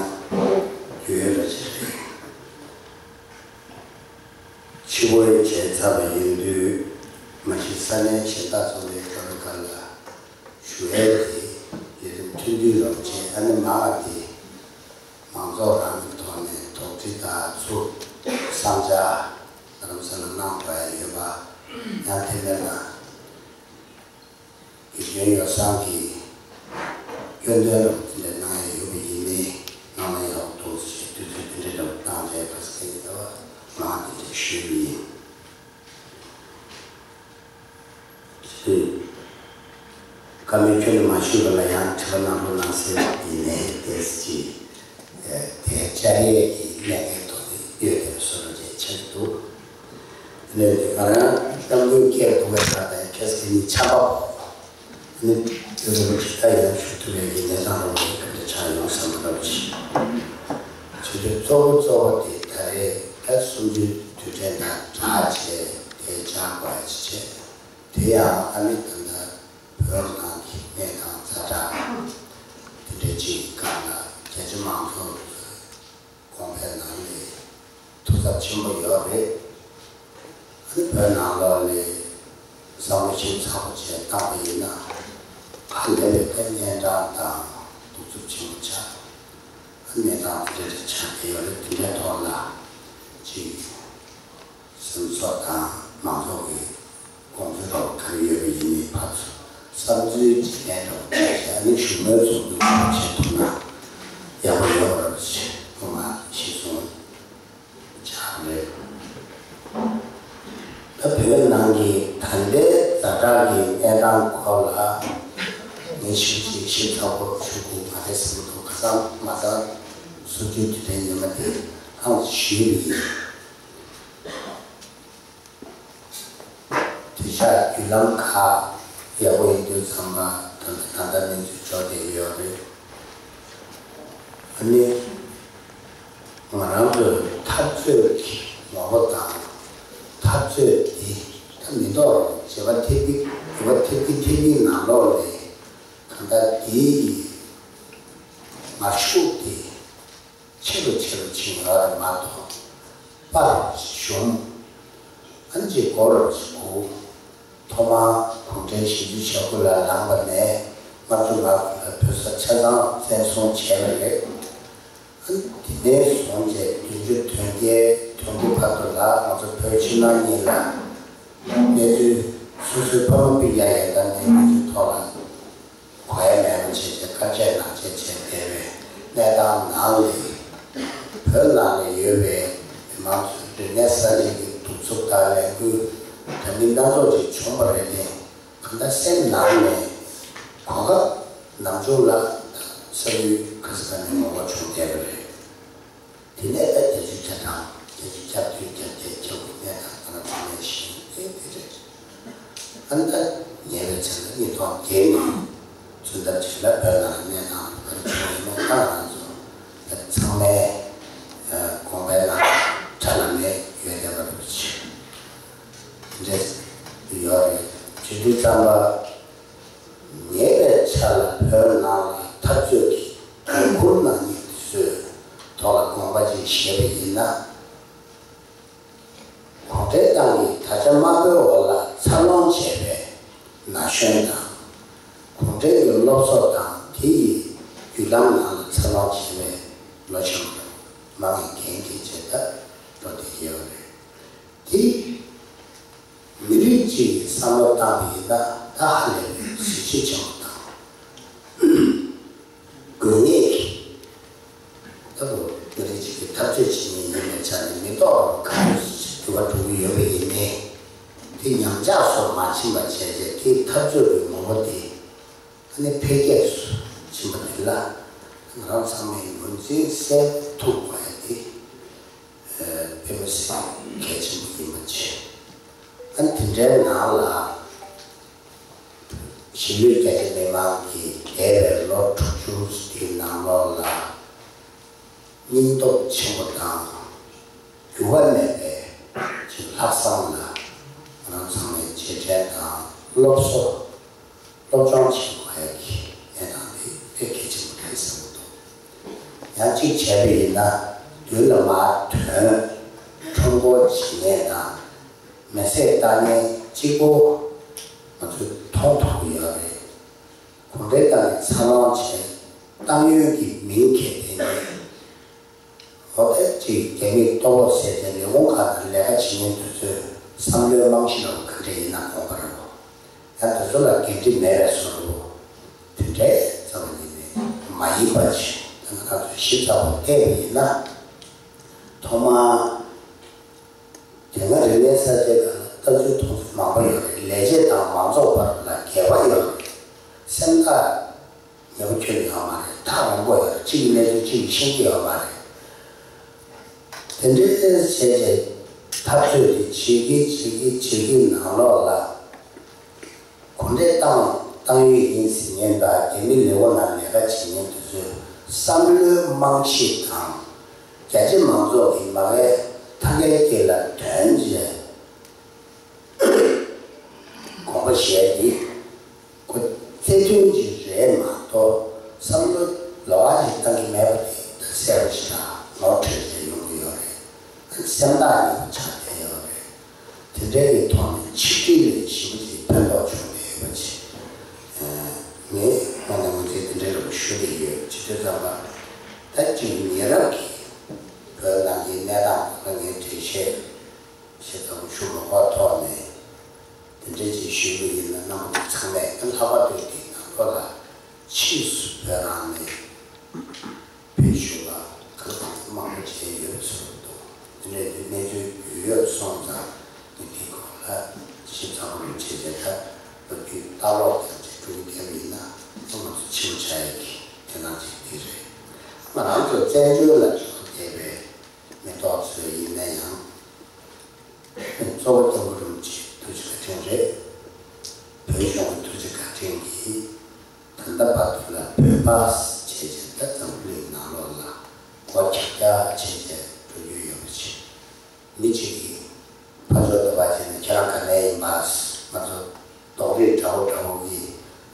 ཡོད་རེད་ཅེས་རེད། ཕྱི་པོའི་བྱས་ཚར་བ་ཡིན་དུས་མ་གཞི་ས་གནས་གཞན་དག་ཚོ་ལས་ཀ་ལོ་ཀ་ལ་ཞུ་ཡས་དེ་ལས་རིམ་ཁྲིན་ཏུའི་ལོག་བྱས། ཨ་ནི་མ་ཨ་དེ་མང་ཚོགས་རང་གི་ཐོག་ནས་དོགས་འདྲི་དང་ཚུར་བསམ་འཆར་རྡ་རམ་ས་ལ་གནང་དགོས་ཡ་ཡོད་པ། ཡང་དེ་མེད་ན་དགེ་སྐྱོན་ཡོ་བསྲང་གི་སྐྱོན་འདོན་རོགས་དེ་འདྲ་གནང་ཡ་ཡོད་པ་ཡིན་ནའི་གནང་ན་ཡག་པོ་འདུག་ཟེར་དུས་ཚོད་དེ་འདྲའི་འདྲ་བོ་བཏང་བྱས་ཕ་ས་སྐད་ཀྱི་ལྟ་བ་མང་དེ་འདྲ་ཞུས་པ་ཡིན། བཀའ་མོལ་ཁྱོན་ནས་མ་ཞུས་པ་ལ་ཡང་དྲི་བ་གནང་རོགས་གནང་ཟེར་བ་ཡིན་ནའི་ཏོག་ཙམ་ཅིག་དེ་བཅར་ཡས་ཀྱི་གནད་འགག་ཐོག་ནས་ཡོད་དེ་བཟོ་འདྲ་ཅིག་ཆགས་ཀྱི་འདུག་དེ་ནས་ང་རང་གཏམ་རྒྱུད་སྐད་འདུག་པའི་ཁ་དང་ཁྱེད་ཀྱི་ནི་ཆགས་པ་ནི་ཡོད་རེད་པ། ཇི་ལྟར་ཡང་ཞུ་ཐུབ་པའི་གི་གནས་སྟངས་རོགས་ཡིན་ག་འདྲ་ཆགས་ཡོང་བསམ་པ་འདྲ་པོ་ཅིག་བྱེད་དུས་གཙོ་བོ་གཙོ་བོ་དེ་ད་རེས་ད་གསུམ་བཅུའི་དུས་དྲན་དང་སྦྲགས་བྱས་དེ་བཅར་དགོས་ཡ་ཅིག་བྱས། དེ་ཡང་ཨ་ནི་ད་ལྟ་བོད་ནང་གི་གནས་སྟངས་ཛ་དྲག་དེ་འདྲའི་ཅིག་གི་སྒང་ལ་རྒྱ་ཆེ་མང་ཚོགས་ཚོའི་གོང་འཕེལ་ནང་ནས་ཐུགས་འཚབ་ཆེན་པོ་ཡོད་རེད། ཨ་ནི་བོད་ནང་ལོགས་ནས་བསམ་བློ་ཞིབ་ཚགས་པོ་བྱས་བཏང་པ་ཡིན་ན་ཧ་ལས་པའི་གནས་སྟངས་དང་གདུག་རྩུབ་ཆེན་པོ་ཆགས། ཨ་ནི་གནས་སྟངས་དེ་འདྲ་ཆགས་བསྡད་ཡོད་རེད། དེ་འདྲའི་ཐོག་ལ་ཅིག་སེམས་ཚོར་དང་མང་ཚོགས་ཀྱི་དགོངས་ཚུལ་རོགས་ག་རེ་ཡོད་པ་ཡིན་མིན་ཕར་ཚུར་བསམ་ཚུལ་འབྲེལ་ལན་རོགས་བྱས་བྱས། ཨ་ནི་བཞུགས་མོལ་ཚོགས་འདུ་རོགས་བྱེད་ཐུབ་ན་ཡག་པོ་ཡོད་རེད་ཅེས་སྐུ་མ་གཞི་བཟུང་བྱ་རེད། བོད་ནང་གི་ད་ལྟའི་ཛ་དྲག་གི་གནས་སྟངས་སྐོར་ལ་ངས་ཞིབ་ཅིག་ཞིབ་ཚགས་པོ་ཞུ་དགོས་མ་རེད་བསམ་གྱི་འདུག་ཁ་སང་མ་རྩ་སོ་བཅུའི་དུས་དྲན་ཉི་མ་དེ་ཨང་ཞུས་པ་ཡིན། དེ་ཆ་བརྒྱུད་ལམ་ཁག་ཡག་པོ་ཡིན་དུས་ཚང་མ་ད་ལྟ་ད་ལྟ་གནས་ཚུལ་འབྱོར་བསྡད་ཡོད་རེད། ཨ་ནི་ང་རང་ཚོའི་འཐབ་རྩོད་ཀྱི་ངོ་བོ་དང་འཐབ་རྩོད་འདི་ད་མི་འདོར་རོགས་བྱེད་པ་ཐེབས་ཀྱི་བྱེད་པ་ཐེབས་ཀྱི་ཐེབས་ཀྱི་ནང་ལོགས་ནས་གང་ལྟར་འདིའི་ངར་ཤུགས་དེ་ཆེ་རུ་ཆེ་རུ་ཕྱིན་ཡོད་རེད་མ་གཏོགས་པར་ཞུམ། ཨ་ནི་ཅིག་འགོར་རོགས་ཞིག་གོ་ཐོག་མར་གུང་ཁྲན་ཞི་བདེའི་བྱ་སྒོ་ལ་ལངས་པ་ནས་ལྔ་བཅུ་ང་དགུ་ལ་བོད་ས་ཆ་ཚང་བཙན་བཟུང་བྱས་པ་རེད། ཨ་ནི་དེ་ནས་བཟུང་བྱས་བདུན་ཅུ་དོན་བརྒྱད་དོན་དགུ་བར་དུ་ལ་ང་ཚོ་བོད་ཕྱི་ནང་གཉིས་ལ་གནས་ཚུལ་སོ་སོའི་ཕ་མ་སྤུན་ཀྱག་ཡང་དག་གནས་ཚུལ་ཐོག་ལ་གོ་ཡ་མེད་པ་བྱས་བྱས་དཀར་ཆད་ནག་ཆད་བྱས་བསྡད་པའི་གནས་སྟངས་ནང་ལས་བོད་ནང་ལ་ཡོད་པའི་མི་མང་ཚོའི་རིག་གནས་གསར་བརྗེ་གི་གདུག་རྩུབ་དང་ལས་འགུལ་འདྲ་མིན་སྣ་ཚོགས་ཅིག་བྱུང་བ་རེད་དེ། གང་ལྟར་སེམས་ནང་ནས་གོ་སྐབས་ནམ་བྱུང་ལ་ས་ཡུལ་ག་ས་ག་ནས་མང་པོ་བྱུང་བསྡད་པ་རེད། དེ་ནས་ད་བརྒྱད་ཅུ་གྱ་གྲངས་བརྒྱད་ཅུ་གྱ་བདུན་གྱ་བརྒྱད་གྱ་དགུ་ནས་ད་ང་རང་ཚང་མས་ཤེས་ཡོན་དེ་རེད། ཨ་ནི་ད་ཉེ་བའི་ཆར་ལ་ཉིས་སྟོང་བརྒྱད་ནས་ཚུན་ཚོད་ཅིག་ལ་བོད་ནང་ལ་གནས་སྟངས་ག་རེ་བྱུང་ཡོད་མེད་ད་ང་རང་ཚོ་ད་ཚང་མའི་དགོངས་པའི་ནང་ཁྲ་ལམ་མེ་ཡོད་བསྡད་པ་རེད། འདྲེས་ཡོད་རེད། བྱེད་དུས་ཙམ་པ་ཉེ་བའི་ཆར་ལ་བོད་ནང་ལ་འཐབ་རྩོད་ཀྱི་འགན་འཁུར་གནང་མཁན་དེ་ཚོའི་ཐོག་ལ་དགོངས་པ་ཅིག་བཞེས་པ་ཡིན་ན། གུང་ཁྲན་ཏང་གིས་ད་ཆ་དམར་པོའི་འོག་ལ་འཚར་ལོངས་བྱས་པའི་ན་གཞོན་དང་། གུང་ཁྲན་གྱི་སློབ་གསོ་དང་དེ་ཡི་བརྒྱུད་ལམ་ནང་ལ་འཚར་ལོངས་བྱས་པའི་ལོ་ཆེན་པོ་མང་བའི་འགན་འཁྱེར་བྱས་ད་འགྲོ་བསྡད་ཡོད་རེད། དེ་མི་རིགས་གཅིག་གི་བསམ་བློ་བཏང་བ་ཡིན་ན་ད་ཧ་ལས་པའི་གཟི་བརྗིད་ཆེན་པོ་དང་། དགོས་ངེས་ཀྱི་ད་བོད་མི་རིགས་གཅིག་གི་འཐབ་རྩོད་བྱེད་མཁན་ཡིན་པའི་ཆ་ནས་མི་ཐོག་ག་ཚོད་འགྱུར་བ་འགྲོ་གི་ཡོད་པ་ཡིན་ནའི་དེ་ཉམས་ཆག་སོགས་མ་ཕྱིན་པ་བྱས་རྗེས་དེའི་འཐབ་རྩོད་ཀྱི་ངོ་བོ་དེ་ཨ་ནི་འཕེལ་རྒྱས་སུ་ཕྱིན་པ་དེ་ལ་ང་རང་ཚང་མས་ངོས་འཛིན་གསལ་ཐུབ་དགོས་ཡ་དེ་དཔེ་མི་སྲིད་གལ་ཆེན་པོ་ཡིན་པ་བྱས། ཨ་ནི་དེ་འདྲའི་ནང་ལ། གཞིས་ལུས་རྒྱ་ཆེ་མི་མང་གིས་འདས་པའི་ལོ་དྲུག་ཅུ་འདིའི་ནང་ལོགས་ལ་སྙིང་སྟོབས་ཆེན་པོ་དང་འགྱུར་བ་མེད་པའི་ཅིག་ལྷག་བསམ་ལ་ང་རང་ཚང་མས་རྗེས་དྲན་དང་སློབ་གསོ་སློབ་སྦྱོང་བྱེད་དགོས་ཡ་གི་གནས་སྟངས་དེ་དཔེ་གལ་ཆེན་པོ་རེད་བསམ་གྱི་འདུག་ཡང་གཅིག་བྱས་པ་ཡིན་ན་མདུན་ལ་མར་ཐོན་ཁྲོམ་སྐོར་བྱེད་མཁན་དང་། མེ་སྲེག་བཏང་མཁན་གཅིག་པོ་ང་ཚོས་མཐོང་ཐུབ་ཀྱི་ཡོད་རེད། གུང་ཁྲན་ཏང་གི་འཚར་ལོངས་བྱས་ཏང་ཡོན་གྱི་མིང་འཁྱེར་བསྡད་མཁན་འོ་དེ་གཅིག་རྒྱ་མིས་ལྟོ་གོས་ཟས་ཏེ་ལས་ཁུངས་ཁག་ནང་ལས་ཀ་བྱེད་མཁན་དེ་ཚོས་བསམ་བློའི་རྨང་གཞི་ལ་ག་འདྲ་ཡིན་ན་དགོངས་པ་རེད་བ། ཡང་དེ་ཚོ་ལ་འགན་འཁྲི་མེད་པའི་བཟོ་འདྲ་བོ་དེ་འདྲའི་རྩ་བ་ཉིད་ནས་མ་ཡིན་པ་ཞིག་ད་ང་རང་ཚོས་ཞིབ་ཚགས་པོ་བལྟས་པ་ཡིན་ན་ཐོག་མར། དེ་སྔ་རིག་གནས་གསར་བརྗེ་སྒང་ལ་ལྟ་ཚུལ་མཐོང་ཚུལ་མང་པོ་ཡོད་རེད། ལས་བྱེད་དང་མང་ཚོགས་བར་ལ་འགལ་བ་ཡོད་རེད། སེམས་ཐག་ཉེ་པོ་ཁྱོན་ཡོད་མ་རེད། ཐག་རིང་པོ་ཡོད་རེད། གཅིག་གི་གནས་ཚུལ་གཅིག་གིས་ཤེས་ཀྱི་ཡོད་མ་རེད། དེ་འདྲའི་བྱས་རྗེས་འཐབ་རྩོད་དེ་བྱེད་ཀྱི་བྱེད་ཀྱི་བྱེད་ཀྱི་ནང་ལོགས་ལ། གུང་ཁྲན་ཏང་ཏང་ཡོན་ཡིན་ཟེར་མཁན་དང་རྒྱ་མི་ལས་ཁུངས་ནང་ལས་ཀ་བྱེད་མཁན་དེ་ཚོའི་བསམ་བློའི་རྨང་གཞི་དང་རྒྱ་ཆེ་མང་ཚོགས་ཀྱི་མ་གའི་ཐང་གའི་དཀྱིལ་ལ་དོན་བྱས་དགོངས་པ་བཞེས་ཏེ་ཁོ་རྩ་དོན་གཅིག་རེད་མ་གཏོགས་བསམ་བློ་ལོགས་ཀ་ཞིག་བཏང་གི་མེད་པ་དེ་ད་གསལ་པོ་ཞེ་དྲག་ངོ་འཕྲོད་བྱས་ཡོང་གི་ཡོད་རེད། སེམས་ཐག་ཉེ་པོ་ཆགས་བསྡད་ཡོད་རེད། དེ་འདྲའི་གི་ཐོག་ནས་ཆིག་སྒྲིལ་ལས་ཞེ་པོ་ཅིག་ཕན་ཐོགས་བྱུང་བསྡད་ཡོད་པ་ཅིག་ངས་སྔོན་ནས་ངོས་འཛིན་དེ་འདྲའི་རང་ཞུ་བསྡད་ཡོད། ཅི་ཐུབ་ཙམ་པ་ད་ཅིག་ཉེ་རབས་ཀྱི་བོད་ནང་གི་གནས་སྟངས་སྐོར་ལ་ངས་འགྲེལ་བཤད་ཞེ་ཙམ་ཞུ་མ་དགོས་ཐོག་ནས་དེ་འདྲའི་ཅིག་ཞུས་པ་ཡིན་ན་རྣམ་པ་ཚོ་ཚང་མས་ད་ལྷག་པར་དུ་དེ་ནང་ལོགས་ལ་ཕྱིས་སུ་བོད་རང་ནས། བོད་ཞུ་བ་ག་ལ་གང་མང་པོ་བྱས་ཡོད་ཚོད་འདུག་དེ་འདྲའི་གནས་ཚུལ་རྒྱུས་ཡོད་སོང་ཙང་ངས་འདིའི་སྐོར་ལ་ ད་ཞིབ་ཚགས་པོ་རེ་བྱས་བྱས། ད་ལོ་རྒྱུས་ལྟ་ཀློག་ཀྱང་བྱས་འགྲོ་གི་བསྡད་པ་ཡིན་ན་ང་ཚོ་ཕྱི་པོ་ཆགས་ཡས་ཀྱི་དེ་ནང་ཅིག་དེ་རེད། ང་རང་ཚོ་བཙན་བྱོལ་ལ་འབྱོར་བསྡད་པའི་མི་ཐོག་ཚོས་ཡིན་ན་ཡང་། གཙོ་བོ་སྐྱབས་མགོན་རིན་པོ་ཆེའི་ཐུགས་རྗེ་བཀའ་དྲིན་རེད། བོད་གཞུང་གི་ཐུགས་རྗེ་བཀའ་དྲིན་གྱིས། ད་ལྟ་བར་དུ་ལ་བོད་པ་བྱས་བྱས་ད་འཛམ་བུ་གླིང་ནང་ལོགས་ལ་སྒོ་རྒྱག་རྒྱག་བྱས་བྱས་འགྲོ་རྒྱུ་ཡོད་པ་ཅིག་མི་གཅིག་གིས་ཕར་ཕྱོགས་དུ་བ་བྱས་ནས་ཁྱེད་རང་ག་ནས་ཡིན་པ། ང་ཚོ་རྡོག་རིལ་འདྲ་བོ་འདྲ་བོ་གི་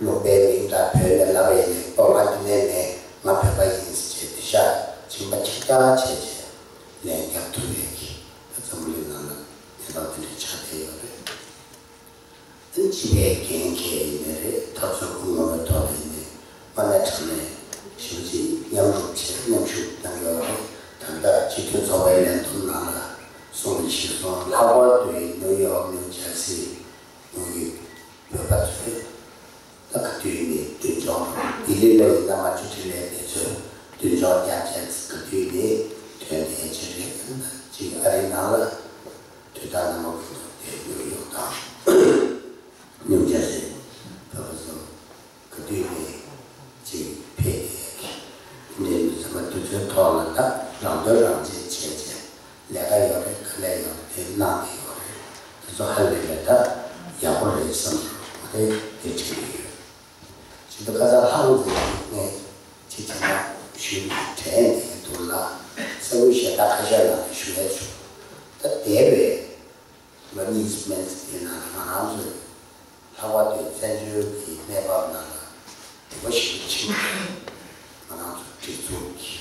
ལུང་པའི་མིང་འདྲ་བོད་ནས་ལབ་པ་ཡིན་ནའི། ཨོ་ང་འདི་ནས་མེད། ང་བོད་པ་ཡིན་ཟེར་བྱས་དེ་ཤ་སྦྱིན་པ་ཁྱེར་རྒྱག་བྱས་བྱས་ལན་རྒྱག་ཐུབ་ཡས་ཀྱི་ད་འཛམ་བུ་གླིང་ནང་ལ་གནས་སྟངས་དེ་འདྲ་ཆགས་བསྡད་ཡོད་རེད། སྤྱི་པའི་འགན་འཁྱེར་ཡིན་ནའི་རེད། འཐབ་རྩོད་སྐུ་ངོ་མའི་ཐོག་ལ་ཡིན་ནའི་དངོས་གནས་དྲང་གནས་ཞེ་པོ་ཅིག་མཉམ་རུབ་བྱས་མཉམ་ཞུགས་གནང་ཡོད་རེད། ད་ལྟ་སྤྱི་མཐུན་ཚོགས་པའི་ལས་བསྡོམས་ནང་ལ་གསུངས་པ་གཞིར་བཟུང་། ལྷག་པར་དུ་ནིའུ་ཡོག་ནིའུ་ཇར་སི་ཡོང་གི་བོད་པ་ཚོས་ད་ག་དུས་ནས་མདུན་ལྕོག་འགྲོ། ལྡི་ལི་ལ་ཡིན་ན་མ་ཇུ་ཊི་ལའི་དེ་ཚོས་མདུན་ལྕོག་རྒྱག་བྱས་ག་དུས་ནས་ཐོན་བསྡད་ཀྱི་རེད། ད་ཅིག་ཨ་རིའི་ནང་ལ་དུས་ད་ནང་མ་ཀུན་ཏུ་དེ་ནིའུ་ཡོག་དང་ནིའུ་ཇར་སི་བོད་པ་ཚོ་ག་དུས་ནས་ཅིག་ཕེབས་ཏེ་འདི་འདྲའི་མི་ཚང་མ་དུས་ཚོད་ཐོག་ལ་ད་རང་དོན་རང་གཅེས་བྱས་བྱས་ལས་ཀ་ཡོད་རེད། དཀའ་ལས་ཡོད་རེད། དེ་གནང་གི་ཡོད་རེད། དེ་ཚོ་ཧ་ལས་པའི་ད་ཡག་པོ་རེད་བསམ་འདུག་ང་དེ་དེ་དྲན་གྱི་ཡོད། ཇི་ལྟར་ཁ་སང་ལྷག་རུ་ཚེ་ནས་ཅིག་བྱས་ན་ཞུས་ནས་དྲན་ནས་འདུག་ལ། གསལ་པོ་གཞན་དག་ཁ་ཤས་ལ་ཞུ་ཡས་བྱུང་། ད་འདས་པའི་ལོ་གཉིས་མན་ཙམ་དེའི་ནང་ལ་ང་རང་ཚོས་ལྷག་པར་དུ་བཙན་བྱོལ་གྱི་གནས་བབ་ནང་ལ་འགྱུར་བ་ཞིག་ཕྱིན་པ་རེད། ང་རང་ཚོ་སྒྲིག་འཛུགས་ཀྱི་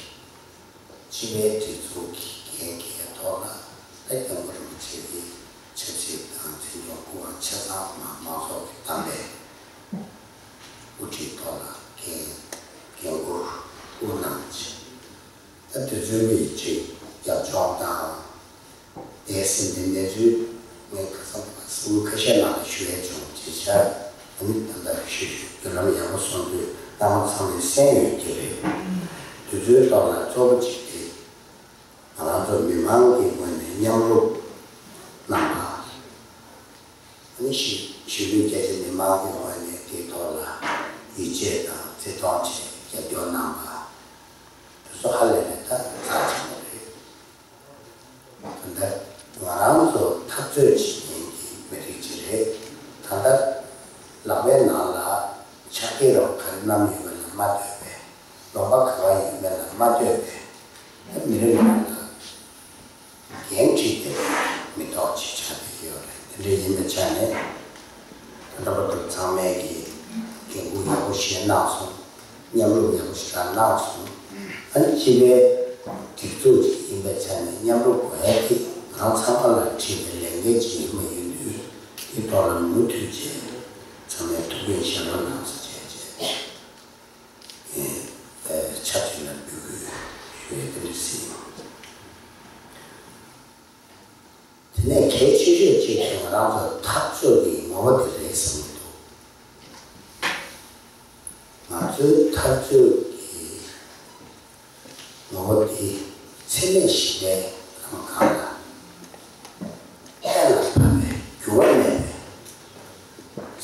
སྤྱི་པའི་སྒྲིག་འཛུགས་ཀྱི་འགན་འཁྱེར་ཐོག་ལ་ད་སྐྱབས་མགོན་རིན་པོ་ཆེ་གི་ཆབ་སྲིད་དང་འཛིན་སྐྱོང་སྐུ་དབང་ཆ་ཚང་མ་མང་ཚོགས་ཀྱི་བདམས་པའི་དབུ་ཁྲིད་ཐོག་ལ་འགན་འགན་འཁུར་དབུ་གནང་བྱས། ད་དུས་ཚོད་ཀྱི་ཅིག་རྒྱབ་ལྗོངས་དང་། དེའི་སྲིད་འཛིན་གནས་ཚུལ་ངས་ཁ་སང་ཕ་སེམས་ཁ་ཤས་ནང་ལ་ཞུ་ཡས་བྱུང་། བྱས་ཙང་ཨ་ནི་ད་ལྟ་ཞུ་ཞུ་བརྒྱུད་ལམ་ཡག་པོ་སོང་དུས་རྣམ་པ་ཚང་མས་གསན་ཡོད་ཀྱི་རེད། དུས་ཚོད་ཐོག་ལ་གཙོ་བོ་གཅིག་དེ་ང་རང་ཚོ་མི་མང་གི་ངོས་ནས་མཉམ་རུབ་གནང་བ། ཨ་ནི་གཞིས་གཞིས་ལུས་རྒྱ་ཆེ་མི་མང་གི་ངོས་ནས་དེའི་ཐོག་ལ་ཡིད་ཆེས་དང་བརྩི་མཐོང་བྱས་རྒྱབ་སྐྱོར་གནང་བ། དེ་ཚོ་ཧ་ལས་པའི་ད་རྩ་ཆེན་པོ་རེད། ད་ལྟ་ང་རང་ཚོ་འཐབ་རྩོད་བྱེད་མཁན་གྱི་མི་རིགས་ཅིག་རེད། ད་ལྟ་ལག་པའི་ནང་ལ་ཆ་རྐྱེན་རོགས་ག་རེ་བསྣམས་ཡོད་མེད་ལ་མ་ལྟོས་པའི། ལུང་པ་ག་པར་ཡོད་མེད་ལ་མ་ལྟོས་པའི། ད་མི་རེ་ངོ་ལ་འགན་འཁྲི་དེ་མི་ཐོག་ཅིག་ཆགས་བསྡད་ཡོད་རེད། དེ་འདྲ་ཡིན་པའི་ཆ་ནས་ད་ལྟ་བར་དུ་ཚང་མས་ཀྱི་འགན་འཁུར་ཡག་པོ་བཞེས་གནང་སོང་། མཉམ་རུབ་ཡག་པོ་ཞེ་དྲག་གནང་སོང་། ཨ་ནི་སྤྱི་པའི་སྒྲིག་འཛུགས་ཅིག་ཡིན་པའི་ཆ་ནས་མཉམ་རུབ་དགོས་ཡ་དེ་ང་རང་ཚང་མ་ལ་འཁྲི་བའི་ལས་འགན་ཅིག་ཡིན་པ་ཡིན་དུས། དེ་ཐོག་ལ་མུ་མཐུད་བྱས་ཚང་མས་ཐུགས་ཕན་བཞེས་རོགས་གནང་ཟེར་བྱས་བྱས། ཨེ་ཨེ་ཆབ་སྲིད་ལ་འབོད་སྐུལ་ཞུ་ཡས་དེ་འདྲ་ཟིན། དེ་ནས་གལ་ཆེ་ཤོས་གཅིག་དེ་ང་རང་ཚོ་འཐབ་རྩོད་ཀྱི་ངོ་བོ་དེ་རེད་བསམ་གྱི་འདུག་ང་ཚོའི་འཐབ་རྩོད་ཀྱི་ངོ་བོ་དེ་འཚེ་མེད་ཞི་བའི་ལམ་སྒང་ལ་གཏན་ལ་ཕབ་པའི་འགྱུར་བ་མེད་པའི་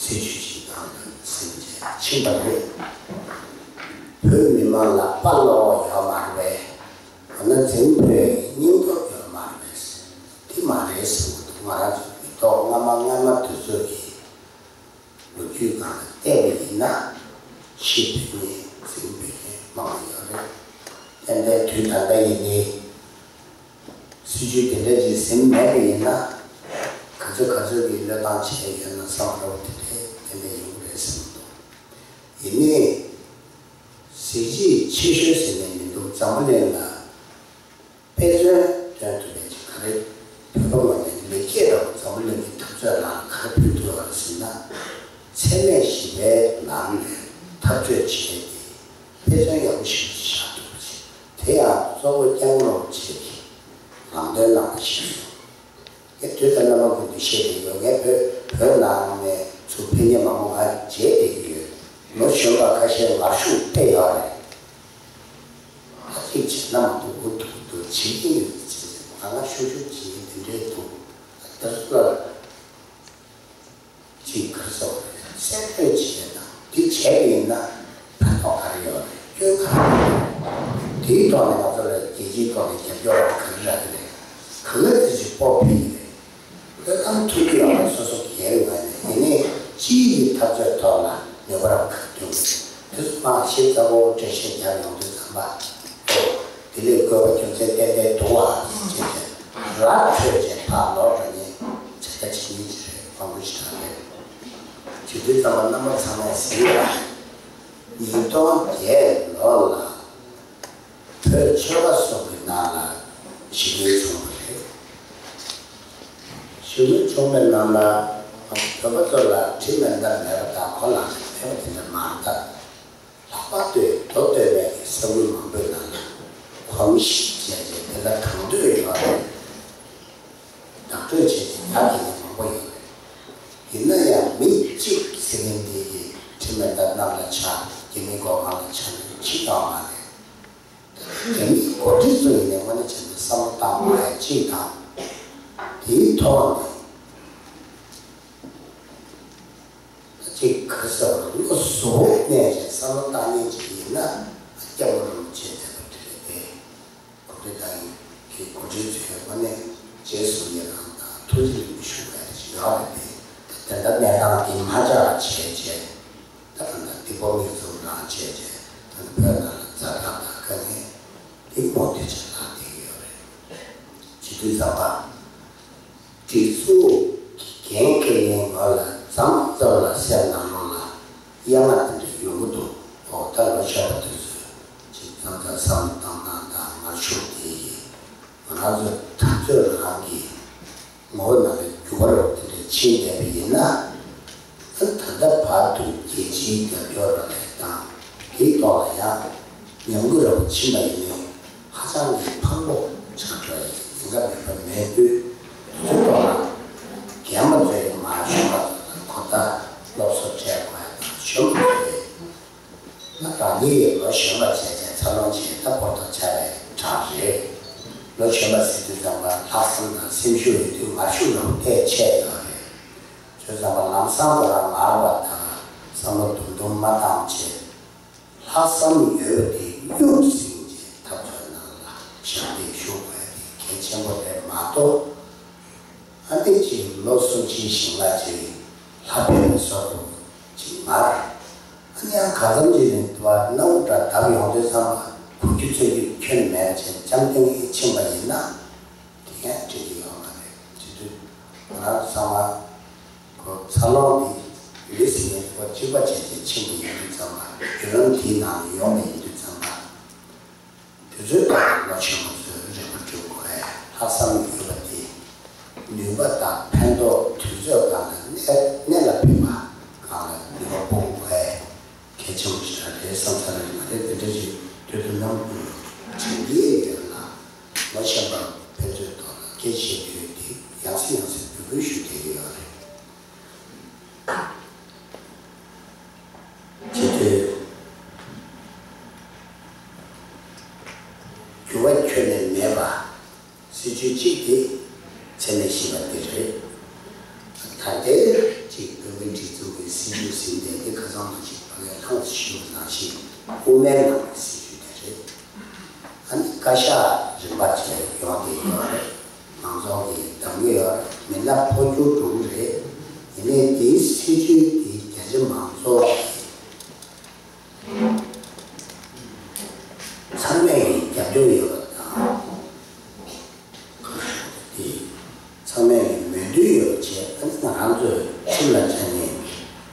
སྲིད་ཇུས་ཤིག་སྒང་ལ་ཟིན་བྱས་ཕྱིན་པ་རེད། བོད་མི་མང་ལ་དཔའ་བློ་ཡོད་མ་རེད་པས། འོ་ན་འཛིང་བོད་ཀྱི་སྙིང་སྟོབས་ཡོད་མ་རེད་པས། དེ་མ་རེད་ཟེར་གྱི་འདུག་ང་རང་ཚོ་མི་ཐོག་སྔ་མ་སྔ་མ་དུས་ཚོད་ཀྱི་ལོ་རྒྱུས་སྒང་ལ་བལྟས་པ་ཡིན་ན་ཤི་བོད་མི་འཛིང་བོད་མི་མང་བ་ཡོད་རེད། ཏན་ཏན་དུས་ད་ལྟ་ཡིན་ནའི་སྲིད་ཇུས་དེ་འདྲ་ཅིག་ཟིན་མེད་པ་ཡིན་ན། ག་ཚོད་ག་ཚོད་ཀྱི་བློས་བཏང་བྱས་ཡོད་ན་བསམ་འགྲོ་བ་དེ་འདྲའི་ཏན་ཏན་ཡོང་གི་རེད་བསམ་འདུག་ཡིན་ནའི་གཟི་བརྗིད་ཆེ་ཤོས་ཟེར་ནས་མི་འདུག་འཛམ་བུ་གླིང་ལ་དཔེ་མཚོན་སྟོན་ཐུབ་པའི་ཅིག་ག་རེ། བོད་པ་ངོས་ནས་མི་སྐྱེས་རབས་འཛམ་བུ་གླིང་གི་འཐབ་རྩོད་ནང་ག་རེ་ཕུལ་ཐུབ་པ་ཟེར་ན། འཚེ་མེད་ཞི་བའི་ལམ་ནས་འཐབ་རྩོད་བྱས་ཏེ་དཔེ་མཚོན་ཡག་པོ་ཞིག་བཞག་ཐུབ་པ་ཅིག་དེ་ཡང་གཙོ་བོ་སྐྱབས་མགོན་རིན་པོ་ཆེ་གིས་ལམ་སྟོན་གནང་བ་ཞིག་སོང་། ངས་དུས་དང་རྣམ་པ་ཀུན་ཏུ་བཤད་བསྡད་ཡོད། ངས་བོད་བོད་ནང་ནས་ཚུར་ཕེབས་མཁན་མང་པོ་ང་མཇལ་བསྡད་ཀྱི་ཡོད། ལོ་གཞོན་པ་ཁ་ཤས་ངར་ཤུགས་དཔེ་ཡོད་རེད། ད་ཅིག་བྱས་ན་མ་གཏོགས་འུ་ཐུག་འདུག་བྱེད་ཀྱི་ཡོད་ཅེས་ང་ང་ཤུགས་ཤུགས་བྱེད་ཀྱི་དེ་འདྲའི་འདུག་དེ་ཚོ་ལ་ སོགས་རེད། གསལ་སྤྲོད་བྱེད་དང་། འདི་བྱས་པ་ཡིན་ན་ཕན་ཐོགས་ག་རེ་ཡོད་རེད། སྐྱོན་ག་རེ་ཡོད་རེད། དེའི་ཐོག་ནས་ང་ཚོ་ལ་རྒྱལ་སྤྱིའི་ཐོག་ནས་རྒྱབ་སྐྱོར་བ་ག་རེ་རག་གི་རེད། ག་ལ་དེ་ཅིག་སྤོབས་ཕིག་རེད། བློས་བཏང་ཐུབ་ཀྱི་ཡོད་རེད། སོ་སོ་སྒེར་ངོས་ནས། ཡིན་ནའི་སྤྱིའི་འཐབ་རྩོད་ཐོག་ལ་ནུས་པ་རབ་ག་ཐུབ་རེད། དེ་ཚོ་མ་ཞིབ་ཚགས་པོ་འགྲེལ་བཤད་རྒྱག་ཡོང་དུས་ཙམ་པ། ཨོ། དེ་ལས་དགོས་པ་རྒྱུ་མཚན་ཏན་ཏན་འདུག་བ་ཅེས་བྱས། ར་འཕྲོད་ཅིག་ཕར་ལོག་འགྲོ་མཁན་བྱེད་ཐབས་བྱེད་མཁན་ཅིག་རེད། དབང་པོ་ཞེ་དྲག་རེད། བྱེད་དུས་ཙམ་པ་རྣམ་པ་ཚང་མས་གཟིགས་ཡོད་པ་རེད། ཉིས་སྟོང་བརྒྱད་ལོ་ལ་བོད་ཆོལ་ཁ་གསུམ་གྱི་ནང་ལ་ཞི་རྒོལ་བྱུང་བ་རེད། ཞི་རྒོལ་བྱུང་བའི་ནང་ལ་བོད་པ་ཚོ་ལ་དྲི་མེད་མཐའ་མེད་པ་དང་གོ་ལག་ཅིག་མེད་པ་དེ་འདྲ་མ་རེད། ད་ལྷག་པར་དུ་མདོ་སྟོད་སྨད་ཀྱི་ས་ཁུལ་མང་པོའི་ནང་ལ་གོམས་གཤིས་བྱས་རྗེས་དེ་ལ་དང་དོད་ཡོད་རེད། བདག་སྤྲོད་བྱས་རྗེས་ཡར་དེ་ནས་མང་པོ་ཡོད་རེད། ཡིན་ན་ཡང་མི་གཅིག་ཟེར་མཁན་དེ་གིས་དྲི་མེད་མཐའ་གནམ་ལ་ཆགས། རྒྱ་མིའི་སྒོ་ཁང་ལ་ཆགས་ནས་ཕྱིན་ཡོད་མ་རེད། རྒྱ་མིའི་འགོ་ཁྲིད་ཚོ་ཡིན་ནའི་དངོས་གནས་བྱས་ན་བསམ་བློ་བཏང་དགོས་ཡ་གཅིག་དང་། དེའི་ཐོག་ནས་གཅིག་ག་ཟེར་བ། བློ་གཟུ་བོ་གནས་བྱས་བསམ་བློ་བཏང་མཁན་ཅིག་ཡིན་ན་སྐྱབས་མགོན་རིན་པོ་ཆེ་མཛད་པ་འདི་རེད་དེ། གོ་སྒྲིག་དང་གི་གོ་སྒྲིག་ཚོས་དངོས་གནས་རྗེས་སུ་ཡི་རང་དང་ཐུགས་རྗེ་ལེགས་འབུལ་ཞུ་བའི་ཞུ་ཡག་རེད་དེ། དེ་འདྲ་གནས་སྟངས་འདི་མ་ཆགས་པ་བྱས་རྗེས། ད་ལྟ་འདི་པོ་མིག་བཙུམ་རང་བྱས་རྗེས། ད་ལྟ་བོད་ནང་ལ་ཛ་དྲག་དང་དཀའ་ངལ་འདི་མོ་དེ་ཆེ་ལྷག་བསྡད་ཀྱི་ཡོད་རེད། བྱེད་དུས་ཙམ་པ། སྒྲིག་འཛུགས་ཀྱི་འགན་འཁྱེར་མཁན་ངོས་ལ་མཚམས་མཚམས་ལ་སེམས་ནང་ལོགས་ལ་གཡེང་བ་དེ་འདྲ་ཡོང་གི་འདུག་ཨོ། ད་ལོ་གཞོན་པ་དེ་ཚོས་ཅིག་མཚམས་མཚམས་བསམ་བློ་བཏང་སྟངས་དང་ངར་ཤུགས་དེ་ཡིས་ང་རང་ཚོའི་འཐབ་རྩོད་རང་གི་ངོ་བོ་ནང་ལ་འགྱུར་བ་རབ་དེ་འདྲ་ཕྱིན་བསྡད་པ་ཡིན་ན། ད་ལྟ་བར་དུ་རྒྱལ་སྤྱིའི་རྒྱབ་སྐྱོར་རག་ལས་དང་། དེའི་ཐོག་ལ་ཡང་ཉམས་རྒུད་རབ་ཕྱིན་པ་ཡིན་ནའི་ཧ་ཅང་གི་ཕངས་པོ་ཆགས་འགྲོ་ཡི་ཉེན་ཁ་མེད་པ་མེད་དུས། དེ་ཚོའི་ཐོག་ལ་རྒན་པ་ཚོས་མ་གཞོན་པ་ཚོ་ལ་གོ་བརྡ་སློབ་གསོ་སྤྲད་དགོས་ཡ་དང་། གཞོན་པ་ཚོས་ང་རང་ཉིད་ཡི་ལོ་གཞོན་པ་བྱས་བྱས་འཚར་ལོངས་བྱས། ད་ཕོ་ཐོག་ཆགས་པའི་གྲས་རེད། ལོ་གཞོན་པ་ཟེར་དུས་ཙམ་པ་ལྷག་བསམ་དང་སེམས་ཤུགས་ཡོད་དུས་ངར་ཤུགས་རང་ཐད་ཆད་ཡོད་རེད། བྱས་ཙང་ལམ་སང་དུ་རང་ངར་བ་དང་བསམ་བློ་དུམ་དུམ་མ་བཏང་བྱས། ལྷག་བསམ་ཡོད་པ་དེ་སྨྱུག་ཟིན་བྱས་འཐབ་རྩོད་ནང་ལ་ཞབས་འདེགས་ཞུ་དགོས་དེ་གལ་ཆེན་པོ་རེད་མ་གཏོགས། ཨ་ནི་ཅིག་ལོ་སུམ་ཅུའི་ཞིང་ལ་ཅིག་ལྷ་བསྡད་པའི་བཟོ་འདྲ་ཅིག་མ་རེད། ཨ་ནི་ཡང་གང་འཚམ་ཅིག་ནས་དུ་བ་སྣ་བུག་འདྲ་བརྡབས་ཡོང་དུས་ཙམ་པ་གོ་རྒྱུ་ཚོད་རྒྱུ་ཁྱོན་མེད་པ་བྱས་འཇམ་ཐིང་ངེ་ཕྱིན་པ་ཡིན་ན། དེ་ཡང་འགྲིག་གི་ཡོད་མ་རེད། བྱེད་དུས་ང་རང་ཚང་མ་གོ་འཚར་ལོངས་འདི་ཡུལ་ཟིན་ནས་གོ་གཅིག་པ་བྱས་བྱས་ཕྱིན་པ་ཡིན་དུས་ཙམ་པ། བརྒྱུད་ལམ་དེའི་ནང་ནས་ཡོང་བ་ཡིན་དུས་ཙམ་པ། དུས་ཚོད་དང་ལོ་ཆེན་པོ་ཚོའི་རེ་བ་སྒྲུབ་དགོས། ལྷག་བསམ་ཡོད་པ་དེ་ནུས་པ་དང་ཕན་ཐོགས་དུས་ཚོད་སྒང་ལ་གནད་གནད་ལ་ཕན་པ་སྒང་ལ་ནུས་པ་སྤུངས་དགོས། གལ་ཆེན་པོ་ཞིག་རེད་བསམ་ས་རེད། མ་རེད་དེ་འདྲ་ཞིག་དུས་དུས་ནམ་དུས་དྲན་གྱི་ཡོད་ལ། ལོ་ཆེན་པ་ཕན་ཚུན་ཐོག་ལ་སྐད་ཆ་བཤད་དུས་དེ་ཡང་སེ་ཡང་སེ་འབོད་སྐུལ་ཞུ་བསྡད་ཀྱི་ཡོད་རེད། བྱེད་དུས་འགྱུར་བ་ཁྱོན་ནས་མེད་པ། སྲིད་ཇུས་གཅིག་དེ་འཚེ་མེད་ཞི་བ་དེ་རེད། ད་ལྟའི་གཅིག་བོད་མིའི་སྒྲིག་འཛུགས་ཀྱི་སྲིད་ཇུས་ཟིན་ཏེ་དེ་ཁ་སང་ལ་ཅིག་ཕ་གིར་ལྷང་ཞུ་བ་ནང་བཞིན་དབུ་མའི་ནང་གི་སྲིད་ཇུས་དེ་རེད། ཨ་ནི་བཀའ་ཤག་རིམ་པ་བྱས་ཡོང་བསྡད་ཡོད་རེད། མང་ཚོགས་ཀྱིས་གདམ་གྱི་ཡོད་རེད། མི་སྣ་འཕོ་འགྱུར་འགྲོ་གི་རེད། ཡིན་ནའི་དེའི་སྲིད་ཇུས་དེ་རྒྱ་ཆེ་མང་ཚོགས་ཀྱིས་ཚང་མས་ཀྱི་རྒྱབ་སྐྱོར་ཡོད་པ་དང་། དེ་ཚང་མས་ཀྱི་མོས་མཐུན་ཡོད་པ་བྱས། ཨ་ནི་ང་རང་ཚོའི་ཁྲིམས་ལ་ཆ་ནས་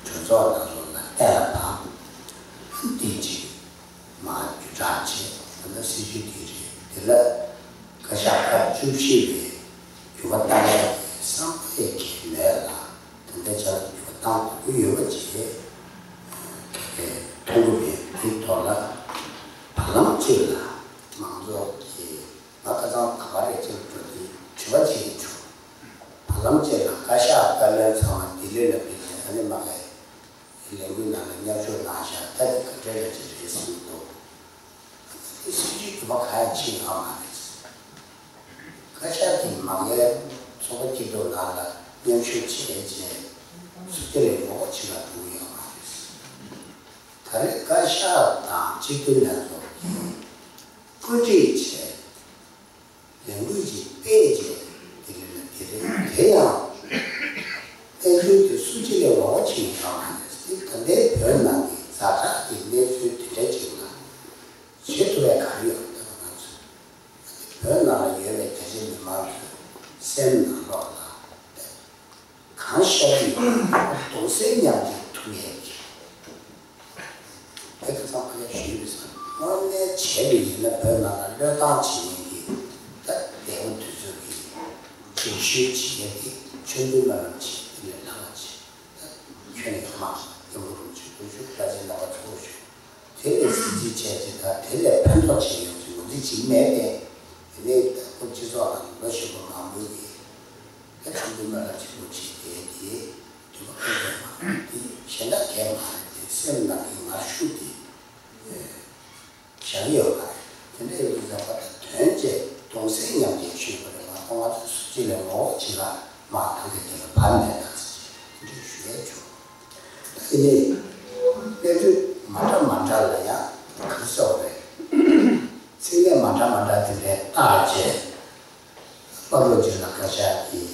གྲོས་ཚོགས་ནང་ལོགས་ལ་གཏན་ལ་ཕབ། ཨ་ནི་དེ་ཅིག་མར་བརྒྱུད་བསྒྲགས་བྱས། ད་ལྟ་སྲིད་ཇུས་དེ་རེད། དེ་ལ་བཀའ་ཤག་སྐབས་བཅུ་བཞི་པའི་འགྱུར་བ་བཏང་ཡག་གི་བསམ་པ་གང་ཡང་མེད་ལ། ད་ལྟའི་ཆར་འགྱུར་བ་བཏང་དགོས་ཀྱི་ཡོད་པ་བཅས་ག་གེ་མཐོང་གི་མེད། དེའི་ཐོག་ལ་བར་ལམ་གཅིག་ལ་མང་ཚོགས་ཀྱིས་ང་ཁ་སང་ག་པར་རེད་ཅེས་འགྲོ་དུས་དྲི་བ་བྱེད་ཀྱི་བྱུང་། བར་ལམ་གཅིག་ལ་བཀའ་ཤག་བཀའ་བློན་ཚང་མ་ལྡི་ལི་ལ་ཕེབས་ནས། ཨ་ནི་མ་གི་ལས་འགུལ་ནང་ལ་མཉམ་ཞུགས་གནང་ཤག་ད་དེ་ག་འདྲ་རེད་ཅེས་རེད་གསུངས་འདུག་དེ་སྲིད་ཇུས་དུ་མ་ག་ཡང་ཕྱིན་ཡོད་མ་རེད། བཀའ་ཤག་གིས་མ་གིའི་ཚོགས་པ་སྐྱིད་སྡུག་ནང་ལ་མཉམ་ཞུགས་བྱས་རྗེས། སུ་དེ་ལས་ངོ་བོ་ཆེ་ལ་འགྲོ་གི་ཡོད་མ་རེད། ད་རེས་བཀའ་ཤག་དང་སྤྱི་འཐུས་ལྷན་ཚོགས་ཀྱིས་བཀོད་སྒྲིག་བྱས། ལས་འགུལ་ཅིག་སྤེལ་རྗེས་དེ་རིང་ལ་དེ་རེད། དེ་ཡང་གནས་ཚུལ་དེ་སུ་གཅིག་ལས་ངོ་བོ་ཆེ་ཡོད་མ་རེད། དེ་ད་ལྟའི་བོད་ནང་གི་ཛ་དྲག་གི་གནས་ཚུལ་དེ་འདྲ་ཅིག་ལ་བྱེད་ཐུབ་པའི་ག་རེ་ཡོད་ད་ང་ཚོ་བོད་ནང་ལ་ཡོད་པའི་རྒྱ་ཆེ་མི་མང་ཚོའི་སེམས་ནང་ལོགས་ལ་གང་ཤར་གྱི་ཡོད་ན་གདུང་སེམས་མཉམ་སྐྱེད་ཐུབ་ཡས་ཀྱི། དེ་ཁ་སང་ཕ་གིར་ཞུས་པའི་སང་དངོས་གནས་བྱས་པ་ཡིན་ན་བོད་ནང་ལ་བློས་བཏང་བྱེད་མཁན་གྱི་ད་ལས་འགུལ་དེ་ཚོ་གི་སྒྲིག་སྲོལ་བྱེད་ཡས་དེ་ཆོས་འབུལ་སྨོན་ལམ་བྱེད་དེ་ལས་ལྷག་པ་བྱེད་ད་ཁྱོན་ཡོད་མ་སྐྱབས་མགོན་རིན་པོ་ཆེ་སྐུ་གཞོགས་བླ་ཆེན་རྣམ་པ་ཚོ་ཞུ། དེ་ལས་གཟི་བརྗིད་ཆེ་ཆེ་དང་དེ་ལས་ཕན་ཐོགས་ཆེ་ཡོང་ཆེ་ངོས་འཛིན་བྱེད་མེད་པས། དེ་ནས་ད་ཁོ་སྤྱི་ཚོགས་ནང་ལོ་ཞིག་པོ་མང་པོའི་གི་ད་ཆུང་དུས་མ་ལ་ཆེན་པོ་བྱེད་དེ་དེ་དུས་མ་ཁོ་ཡོད་མ་རེད། དེ་གཞན་དག་གས་མ་རེད། དེ་སེམས་ནང་གི་ངར་ཤུགས་དེ་བཞག་ཡོད་མ་རེད། དེ་འདྲ་ཡོད་དུས་ཙམ་པ་ད་དོན་བྱས་གདུང་སེམས་མཉམ་སྐྱེད་ཞུས་པ་རེད་མ་གཏོགས་ང་ཚོ་སུ་གཅིག་ལས་ངོ་བོ་གཅིག་ལ་མ་ཐང་གི་དེ་ལ་བབ་མེད་ད་ཟེར་དེ་འདྲ་ཞུ་ཡས་བྱུང་། དེ་ནས་གནས་ཚུལ་མ་འདྲ་མ་འདྲ་ལ་ཡང་ག་རེ་ཟེར་བ་རེད། ཚིག་ལས་མ་འདྲ་མ་འདྲ་དེ་འདྲའི་བཏགས་བྱས། པ་ལོ་རྗེ་ལ་བཀའ་ཤག་གིས་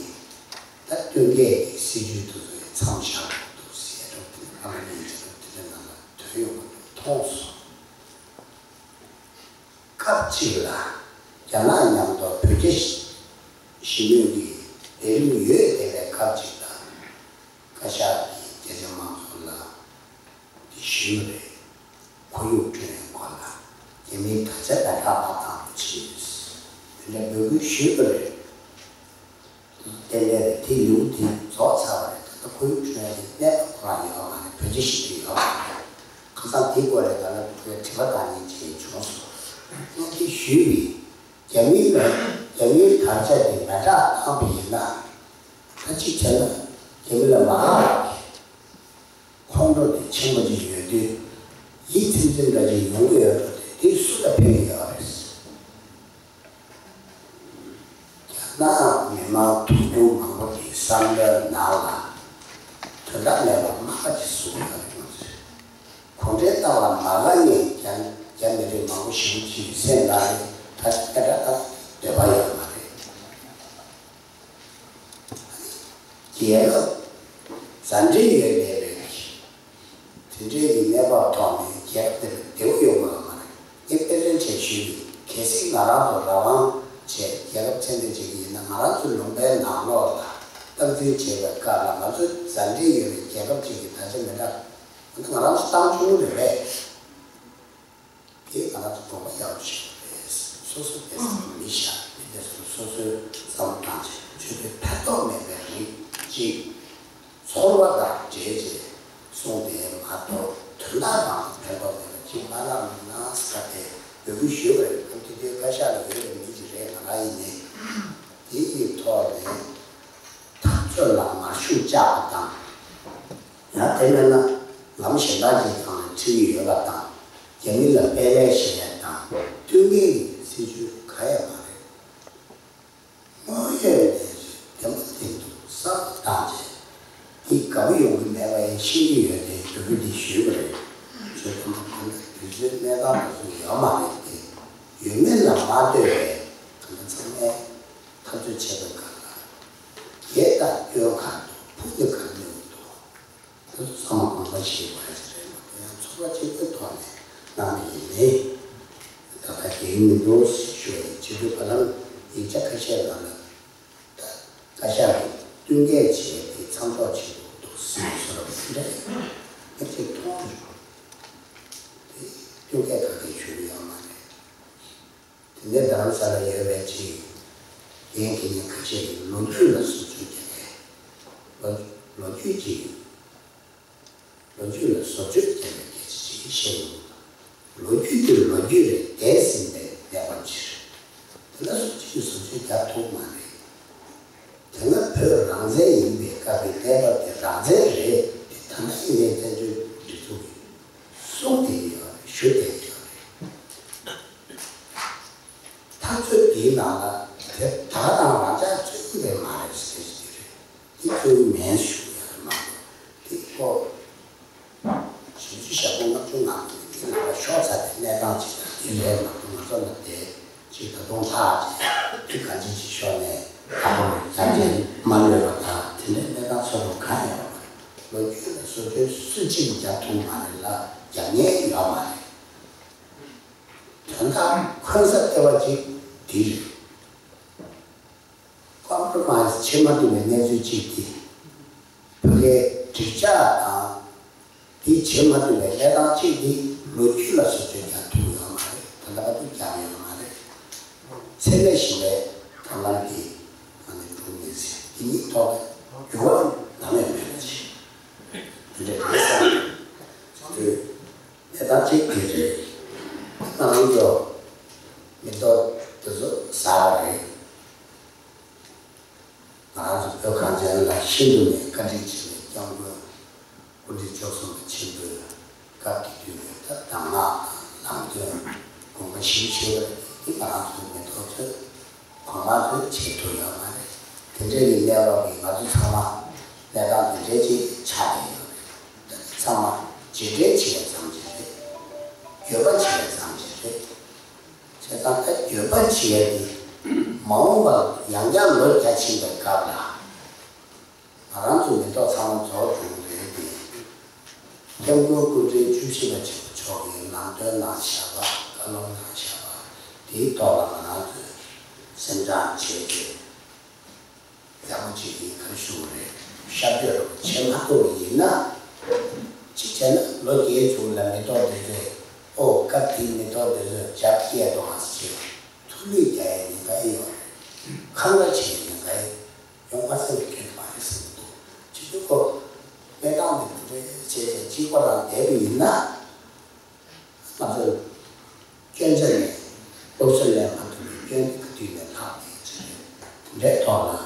ད་བསྟུན་མཁས་ཀྱི་སྲིད་ཇུས་དེ་ཚོའི་མཚམས་བཞག་འདུག་ཟེར་གྲུབ་དེ་ནས་བླ་མ་མཉེས་བྱས་གྲུབ་དེ་འདྲ་ནང་ལ་དོན་ཡོང་གི་འདུག་མཐོང་སོང་། སྐབས་གཅིག་ལ་རྒྱ་ནག་མཉམ་དུ་བོད་རྒྱ་ཞི་མོལ་གྱི་ལས་རིམ་ཡོད་བསྡད་པའི་སྐབས་གཅིག་ལ་བཀའ་ཤག་གིས་རྒྱ་ཆེ་མང་ཚོགས་ལ་འདི་ཞུས་པ་རེད། ཁོར་ཡུག་སྐྲུན་སྐོར་ལ་རྒྱ་མིའི་དར་ཆ་དང་སྦྲགས་མ་བཏང་རོགས་གྱིས། དེ་འདྲ་འབོད་སྐུལ་ཞུས་པ་རེད། ཏན་ཏན་རེད། དེ་ལེའུ་དེ་རྫོགས་ཚར་བ་རེད། ད་ལྟ་ཁོར་ཡུག་སྐྲུན་ཡག་གི་གནས་སྟངས་ཁོ་རང་ཡོད་མ་རེད། བོད་རྒྱ་ཞི་བདེ་ཡོད་མ་རེད། ཁ་སང་དེའི་སྐོར་ལ་ད་ལྟ་ཁོས་དྲི་བ་བཏང་མཁན་ཅིག་བྱུང་སོང་། སྔོན་དེ་ཞུས་པའི་རྒྱ་མིའི་ལ་རྒྱ་མིའི་དར་ཆ་དེ་མེ་སྲེག་བཏང་པ་ཡིན་ན་ད་གཅིག་བྱས་ན་རྒྱ་མི་ལ་མ་ལགས་ཁོང་ཁྲོ་དེ་ཆེན་པོ་ཅིག་ཡོད་དུས་ཡིད་ཚིམ་ཚིམ་འདྲ་ཅིག་ཡོང་གི་ཡོད་འགྲོ། དེ་དེ་སུ་ལ་ཕན་གྱི་ཡོད་རེད། རྒྱ་ནག་མི་མང་དུང་ཕྱུར་མང་པོ་དེའི་བསམ་བློའི་ནང་ལ་དོན་དག་མེད་པར་རྨ་ཁ་ཅིག་བཟོ་གི་ཡོད་རེད། ང་ཚོས་གུང་ཁྲན་ཏང་ལ་མ་དགའ་མཁན་རྒྱ་རྒྱ་མི་རིགས་མང་པོ་ཞེ་པོ་ཅིག་གི་སེམས་ནང་ལ་ད་ལྟ་ད་འདོད་པ་ཡོད་མ་རེད། རྒྱལ་རབས་མཛའ་འབྲེལ་ཡོད་བསྡད་པའི་དེ་འདྲའི་གི་གནས་བབ་ཐོག་ནས་རྒྱལ་རབས་དེ་ལ་བདེ་བོ་ཡོང་གི་ཡོད་མ་རེད། ངས་དཔེ་མཚོན་ཆེད་ཞུས་པའི་གལ་སྲིད་ང་རང་ཚོ་རང་དབང་བྱས་རྒྱལ་ཁབ་ཚད་ལྡན་ཅིག་ཡིན་ན་ང་རང་ཚོའི་ལུང་པའི་ནང་ལོགས་ལ་སྟངས་འཛིན་བྱེད་པའི་སྐབས་ལ་ང་ཚོ་མཛའ་འབྲེལ་ཡོད་པའི་རྒྱལ་ཁབ་ཅིག་གི་དར་ཆ་མི་འདྲ་ང་ཚོ་ང་རང་ཚོ་བཏང་ཆོག་གི་རེད་པས། དེས་ང་རང་ཚོ་དགོངས་པ་ཡག་པོ་བཞེས་དགོས་རེད། སོ་སོ་བསྡད་ས་མི་བཞག་མི་བསྡད་ས་སོ་སོའི་བསམ་བློ་བཏང་བྱས་ཆོས་དོན་ཕན་ཐོགས་མེད་པའི་རིགས་གཅིག་ཚོར་བ་དང་འབྲེལ་བྱས་གསུངས་ཏེ་མ་གཏོགས་དོན་དག་རང་ལ་ཕན་ཐོགས་མེད་པ་གཅིག་མ་གནང་མི་གནང་ཟེར་བ་དེ་འབོད་སྐུལ་ཞུས་པ་རེད། ཨ་དེ་དུས་བཀའ་ཤག་ལ་ཡོད་པའི་མི་གཅིག་རེད། ང་རང་ཡིན་ནའི་དེ་ཡི་ཐོག་ནས་འཐབ་རྩོད་ལ་ངར་ཤུགས་བཅག་པ་དང་། ཡང་དེ་མིན་ན་ལམ་གཞན་དག་ཅིག་སྒང་ལ་ཁྲིད་ཀྱི་ཡོད་པ་དང་། རྒྱ་མི་ལ་དཔེ་ལེགས་བཤད་ཡ་དང་བསྟུན་མཁས་ཀྱི་སྲིད་ཇུས་ག་ཡང་མ་རེད། དངོས་ཡོད་གནས་ཚུལ་བདེན་པ་བདེན་ཐུབ་གསལ་པོ་བཏང་རྗེས་འདི་དགའ་པོ་ཡོང་གི་མེད་པ་ཡང་ཤེས་ཀྱི་ཡོད་དེ་འབོད་སྐུལ་འདི་ཞུས་པ་རེད། ཆོས་ཁྲིམས་དང་དུས་ཚོད་གནས་སྟངས་དེ་ཚོ་ཡོད་མ་རེད་དེ། ཡོད་མེད་ལ་མ་ལྟོས་པའི་གང་ལྟར་ཚང་མས་འཐབ་རྩོད་བྱེད་པའི་སྐབས་ལ་རྒྱལ་དང་སྐྱོན་གང་འདུག་ཕུགས་ནས་གང་ནུས་འདུག་དེ་ཚོ་ཚང་མ་དགོངས་པ་བཞེས་དགོས་ཡ་ཞིག་རེད་མ་གཏོགས་ཡང་ཚོར་བ་གཅིག་པུའི་ཐོག་ནས་གནང་བ་ཡིན་ནའི་ད་ལྟ་འགྲིག་གི་མི་འདུག་ཞུ་བ་ཡིན། སྤྱི་འཐུས་བར་ལམ་ཡིག་ཆ་ཁ་ཤས་ནང་ལ་ད་བཀའ་ཤག་གིས་བསྟུན་མཁས་བྱས་ཏེ་མཚམས་འཇོག་བྱེད་དགོས་འདུག་ཟེར་བཟོ་འདྲ་ཞིག་རེད། མི་གཅིག་མཐོང་བྱུང་། དེ་བསྟུན་མཁས་ག་གེ་ཞུ་གི་ཡོད་མ་རེད། དེ་ནས་རྡ་རམ་ས་ལ་ཡོད་པའི་ཅིག་རྒན་དགེ་རྒན་ཁ་ཤས་ཀྱིས་ལོ་རྒྱུས་ལ་བཟོ་བཅོས་བརྒྱབ་པས། ལོ་ལོ་རྒྱུས་ཀྱི་ལོ་རྒྱུས་ལ་བཟོ་བཅོས་བརྒྱབ་པའི་སྐད་ཆ་ཅིག་བཤད་ཡོང་། ལོ་རྒྱུས་དེ་ལོ་རྒྱུས་རེད། འདས་ཟིན་པའི་གནས་བབ་ཅིག་རེད། དེ་ལ་སུ་གཅིག་གིས་བཟོ་བཅོས་བརྒྱབ་ཐུབ་མ་རེད། དེ་སྔ་བོད་རང་བཙན་ཡིན་པའི་སྐབས་ཀྱི་གནས་བབ་དེ་རང་བཙན་རེད་དེ་ད་ལྟ་ཡིན་ནའི་བཙན་བྱོལ་སྒྲིག་འཛུགས་ཀྱིས་གསུངས་བསྡད་ཀྱི་ཡོད་རེད། ཞུ་བསྡད་ཀྱི་ཡོད་རེད། འཐབ་རྩོད་འདིའི་ནང་ལ་དེ་ད་ག་རང་རང་ཅག་རྩོད་ཀྱི་རེད་མ་རེད་ཟེར་གྱི་རེད། འདི་རྩོད་ཀྱི་མིན་ཞུ་ཡ་རེད་མ་གཏོགས་ སོགས་པ་གང་ཡང་ཡོད་མ་རེད། ལོ་རྒྱུས་ལ་བཟོ་བཅོས་སུ་གཅིག་རྒྱག་ཐུབ་མ་རེད་ལ་རྒྱག་མཁན་ཡོད་མ་རེད། དོན་དག་འཁོན་ས་ལྟེ་བ་གཅིག་འདི་རེད། ཀོམ་པྲོ་མའེ་སི་བྱེད་མ་ཐུབ་པའི་གནས་ཚུལ་གཅིག་འདི། བོད་སྐད་འགྲིག་ཆགས་དང་། འདི་བྱེད་མ་ཐུབ་པའི་གནས་སྟངས་གཅིག་འདི་ལོ་རྒྱུས་ལ་བཟོ་བཅོས་རྒྱག་ཐུབ་ཡོད་མ་རེད། ད་ལྟ་བར་དུ་རྒྱག་ཡོད་མ་རེད། འཚེ་མེད་ཞི་བའི་ཐབས་ལམ་འདི་ང་ནས་སྒྲུབ་མི་སྲིད། འདི་གཉིས་ཐོག་ནས་འགྱུར་བ་ནམ་ཡང་མེད་པ་ཞིག་འདི་འདྲ་རེད་བསམ་གྱི་འདུག་གནས་སྟངས་གཅིག་དེ་རེད། ང་རང་ཚོ་མི་ཐོག་དེ་ཚོ་ཟ་བ་རེད། ང་རང་ཚོ་བོད་གངས་ཅན་ལ་ཤིན་ཏུ་ནས་བཀའ་དྲིན་ཆེ་བའི་སྐྱབས་མགོན་སྐུ་ཕྲེང་བཅུ་གསུམ་པ་ཆེན་པོས་སྐབས་དེ་དུས་ནས་ད་གདམས་ངག་དང་ལམ་སྟོན་དགོངས་པ་ཞིབ་ཞུས་པ་དེ་ང་རང་ཚོའི་མི་ཐོག་ཚོས་གོང་མ་ཚོས་བྱེད་ཐུབ་ཡོད་མ་རེད། དེ་འདྲའི་གི་གནས་བབ་ཀྱིས་ང་ཚོ་ཚང་མ་གནས་སྟངས་དེ་འདྲའི་ཅིག་ཆགས་བསྡད་ཡོད་རེད། ད་ཚང་མ་རྗེས་དྲན་བྱེད་ཡ་ཙམ་ཅིག་རེད། འགྱོད་པ་བྱེད་ཡ་ཙམ་ཅིག་རེད། བྱས་ཙང་ད་འགྱོད་པ་བྱེད་ཡ་དེ་མ་འོངས་པར་ཡང་བསྐྱར་ལོ་བརྒྱ་ཕྱིན་པའི་སྐབས་ལ་ང་རང་ཚོ་མི་ཐོག་ཚང་མ་རྫོགས་འགྲོ་གི་རེད་དེ། སྐྱབས་མགོན་སྐུ་ཕྲེང་བཅུ་བཞི་པ་ཆེན་པོ་མཆོག་གིས་ལམ་སྟོན་གནང་བཞག་པ། བཀའ་སློབ་གནང་བཞག་པ་དེའི་ཐོག་ལ་ང་རང་ཚོས་སེམས་ཁྲལ་བྱས་ཏེ། ཡག་པོ་བྱེད་ཀྱི་ག་རེ་ཞུ་དགོས་རེད། ཤར་བསྐྱོད་རོགས་བྱེད་མ་ཐུབ་པ་ཡིན་ན། གཅིག་བྱས་ན་ལོ་བརྒྱད་ཅུ་ལ་མི་ཐོག་འདི་ཚོས་ཨོ་སྐབས་དེའི་མི་ཐོག་འདི་ཚོས་འཇབ་སྐྱེལ་གཏོང་བ་ཟེར་ཐུགས་ལུས་རྒྱག་ཡའི་ཉེན་ཁ་ཡོད་རེད། ཁ་ལོ་བྱེད་ཡའི་ཉེན་ཁ་ཡོད་མ་རེད་ཟེར་བའི་སྐད་མ་རེད་ཟེར་གྱི་འདུག་བྱེད་དུས་ཁོ་གནས་སྟངས་འདི་འདི་འདྲ་བྱས་བྱས་གཅིག་པ་རང་བསྡད་པ་ཡིན་ན། ང་ཚོས་སྐྱོན་ཆ་ནས་སློབ་གསོ་ལེན་མ་ཐུབ་པའི་སྐྱོན་ག་དུས་ནས་ལྷག་ནས་ཅི་རེད། དེ་འདྲའི་ཐོག་ལ་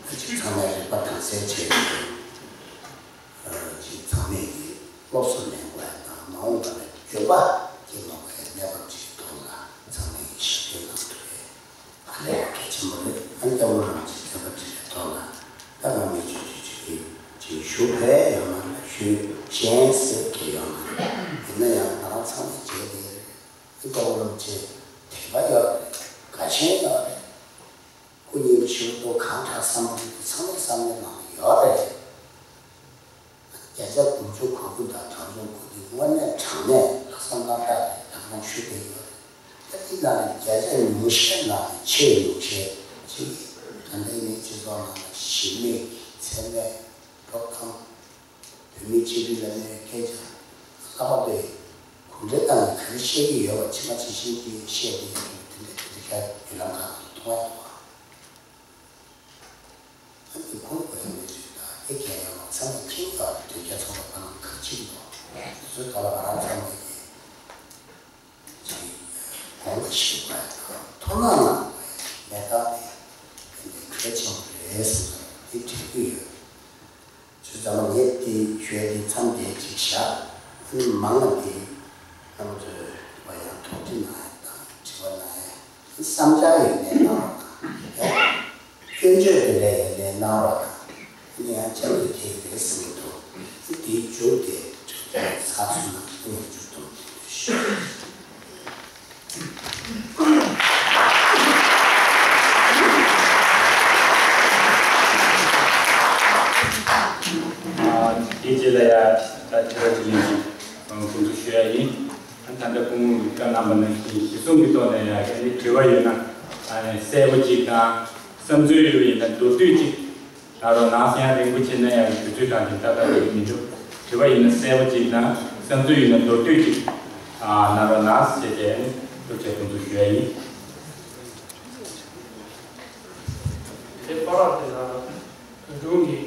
ད་ཅིག་ཚང་མས་རིག་པ་དྭངས་གསལ་བྱས་ཏེ། ཅིག་ཚང་མས་ཀྱི་སློབ་གསོ་ལེན་དགོས་ཡ་དང་མ་འོངས་པ་ལ་འགྱོད་པ་སྐྱེ་མ་དགོས་ཡ་གནས་བབ་ཅིག་གི་ཐོག་ལ་ཚང་མས་ཀྱི་ཞབས་འདེགས་གནང་ཐུབ་པའི། ཨ་ལས་གལ་ཆེན་པོ་རེད། ཨ་སྐྱབས་མགོན་རིན་པོ་ཆེ་མཛད་པ་འདི་ལས་ཐོག་ལ་ད་ང་མི་ཆོས་ཆོས་ཆོས་ཀྱི་ཅིག་ཞུ་ཕོད་ཡོད་མ་རེད། ཞུ་གཞན་ཟེར་གྱི་ཡོད་མ་རེད། ཡིན་ན་ཡང་ང་རང་ཚང་མས་བྱས་ཏེ་རེད། ཨ་སྐྱབས་མགོན་རིན་པོ་ཆེ་དད་པ་ཡོད་རེད། དགའ་ཞེན་ཡོད་རེད། སྐུ་ཉིད་ཞུ་ཏོ་གང་དྲག་བསམ་པ་འདི་ཚང་མས་བསམ་བློ་གནང་གི་ཡོད་རེད། བརྒྱ་ཆ་དགུ་བཅུ་གོ་དགུ་དང་གྲངས་ཆུང་གོ་བདུན་དངོས་གནས་དྲང་གནས་ལྷག་བསམ་རྣམ་དག་རེད། ད་ག་རང་ཞུ་བསྡད་ཡོད་རེད། ད་འདི་ནང་ནས་བརྒྱ་ཆ་ཉུང་ཤས་ནང་ནས་ཆེས་ཉུང་ཤས་ཅིག་གིས་ད་ལྟ་ཡིན་ནའི་སྤྱི་ཚོགས་ནང་ལ་ཞི་མོལ་འཚེ་མེད་འགྲོ་སྟངས། བོད་མིའི་ཆིག་སྒྲིལ་ལ་གནོད་པའི་སྐད་ཆ་ལྷག་པར་དུ་གུང་ཁྲན་ཏང་གིས་ག་རེ་བཤད་ཀྱི་ཡོད་པ་ཕྱི་མ་ཇི་བཞིན་གྱིས་བཤད་བསྡད་ཡོད་རེད། དེ་འདྲ་དེ་འདྲ་ཁྱེད་རང་བརྒྱུད་ལམ་ཁག་ནང་ལ་མཐོང་ཡ་འདུག་ག་ཨ་ནི་ཁོང་དགོས་མི་ཚོས་ད་ཨེ་གལ་ཡང་ཚང་མས་མཁྱེན་ཡོད་རེད། དོལ་རྒྱལ་ཚོགས་པ་ཕ་ནང་ཁག་ཅིག་འདུག་དེ་ཚོའི་ཐོག་ལ་ང་རང་ཚང་མས་ཀྱི་ཅིག་དགོངས་པ་བཞེས་དགོས་ཡ་དང་ཐུགས་སྣང་གནང་དགོས་ཡ་གནས་སྟངས་དེ་དེ་འདྲའི་གལ་ཆེན་པོ་རེད་ཟེར་ནས་དེ་དྲན་གྱི་ཡོད། ཚོད་ཙམ་ངས་དེ་ཞུ་ཡ་དེ་མཚམས་དེ་ཅིག་བཞག་ཨ་ནི་མང་བ་དེ་རྣམ་པ་ཚོས་ཡང་དོགས་འདྲི་གནང་ཡ་དང་དྲི་བ་གནང་ཡ། བསམ་འཆར་ཡོད་ནའི་གནང་རོགས་གནང་། ཡང་སྐྱོན་བརྗོད་དེ་འདྲ་ཡོད་ནའི་གནང་རོགས་གནང་། ཡིན་ན་ཡང་སྐྱབས་རྗེ་དེ་རེད་ཟེར་གྱི་འདུག་དེའི་མཇུག་དེ་གྲོས་ཚོགས་ཚགས་ཚུད་ནང་ཐུགས་མཉེས་མཇུག་སྡོམ་དེ་ཞུ། དེའི་རྗེས་ལ་ཡང་ད་དྲི་བ་དྲིས་ལན་ཞིག་སྐོང་ཚོགས་ཞུ་ཡ་ཡིན། ད་ལྟ་སྐུ་ངོ་གིས་བཀའ་གནང་བ་ནང་བཞིན་གཞི་བཟུང་གི་ཐོག་ནས་ཡང་གལ་ཏེ་དྲི་བ་ཡོད་ན་གསལ་པོ་ཅིག་དང་བསམ་ཚུལ་ཡོད་པ་ཡིན་ན་མདོར་བསྡུས་ཅིག་གནང་རོགས་གནང་། ཡང་རིང་པོ་བྱས་ན་ཡང་དུས་ཚོད་དང་དེ་ཏག་ཏག་རེད་མི་འགྲོ། དྲི་བ་ཡིན་ན་གསལ་པོ་ཅིག་དང་བསམ་ཚུལ་ཡིན་ན་མདོར་བསྡུས་ཅིག་གནང་རོགས་གནང་ཞེས་བྱས་ནས་ཐུགས་རྗེ་སྐུ་གཟུགས་ཞུ་ཡ་ཡིན། དེ་ཁོ་རང་དེ་ལ་བོད་དྲུང་གིས་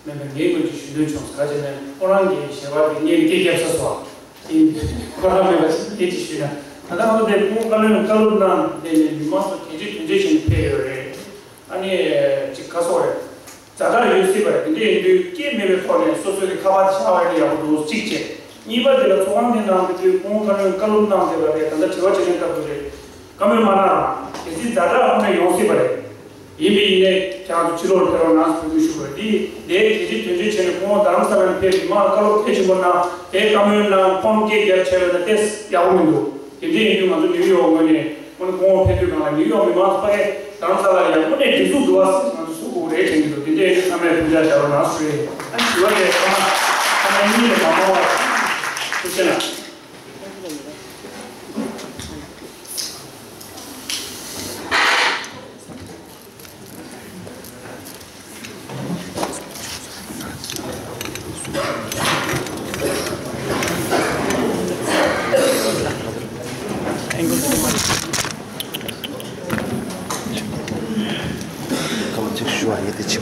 མེད་པའི་ངའི་ངོས་ཀྱི་ཞུ་འདོད་བྱུང་ཟེར་ག་བྱས་ནས་ཁོ་རང་གི་ཞལ་པར་དེ་ངས་སྐད་བརྒྱབ་ས་སོ། དེ་ཁོ་རང་མེད་པ་ཞིག་སྐད་ཅིག་ཞུས་ན། ད་ལྟ་ང་ཚོ་དེ་སྐུ་ངོ་བཀའ་བློན་བཀའ་སློབ་གནང་བསྡད་ནས་མི་མང་ཚོ་གལ་ཆེ་དོན་ཆེ་བྱས་ནས་ཕེབས་ཡོད་རེད། ཨ་ནི་ཅིག་ག་སོགས་རེད། ཛ་དྲག་ཡོད་སྲིད་པ་རེད། དེ་འདྲ་ཡིན་དུས་སྐད་མེད་པའི་ཐོག་ནས་སོ་སོའི་གི་ཁ་པར་བཞག་པ་ཡིན་ན་ཡག་པོ་འདུག་གཅིག་བྱས། གཉིས་པ་དེ་ལ་ཚོགས་ཁང་དེ་ནང་གི་དུས་སྐུ་ངོ་བཀའ་བློན་བཀའ་སློབ་གནང་བསྡད་པ་རེད། ད་ལྟ་དྲི་བ་དྲིས་ལན་སྐབས་སུ་རེད། བཀའ་མོལ་མ་གནང་རང་། གལ་སྲིད་ཛ་དྲག་ཁོ་ནས་ཡོང་སྲིད་པ་རེད། ཡིན་པས་ཡིན་ནའི་ཁྱེད་རང་ཚོ་ཕྱི་ལོགས་ལ་ཕེབས་རོགས་གནང་ཟེར་འབོད་སྐུལ་ཞུ་དགོས་རེད། དེ་དེ་གལ་ཆེ་དོན་ཆེ་བྱས་ནས་སྐུ་ངོ་རྡ་རམ་ས་ལ་ནས་ཕེབས་མི་མང་ལ་བཀའ་སློབ་གལ་ཆེན་པོ་གནང་། དེ་བཀའ་མོལ་གནང་ཁོང་སྐད་རྒྱབ་བྱས་པ་ན་ཏོག་ཙམ་ཡག་པོ་མི་འདུག་དེ་འདྲ་ཡིན་དུས་ང་ཚོ་ནིའུ་ཡོག་ངོས་ནས་དངོས་གནས་སྐུ་ངོ་ཕེབས་དུས་སྒང་ལ་ནིའུ་ཡོག་མི་མང་ཚོ་ཕ་གིར་རྡ་རམ་ས་ལ་ལ་ཡང་དངོས་གནས་སྒྲིག་འཛུགས་འདུག་བ་ཟེར་ང་ཚོ་ ཁོ་རེ་དྲན་གྱི་འདུག་དེ་འདྲའི་ཚང་མས་ཐུགས་ཅག་བྱ་རོགས་གནང་ཞུ་ཡས། ཨ་ཞུ་བ་དེ་ཚང་མ་ཚང་མ་གཉིད་ལས་མ་མོ་བ། ཐུགས་རྗེ་གནང་། གང་ཅིག་ཞུ་བ་ཡིན་ཏེ་ཆེ།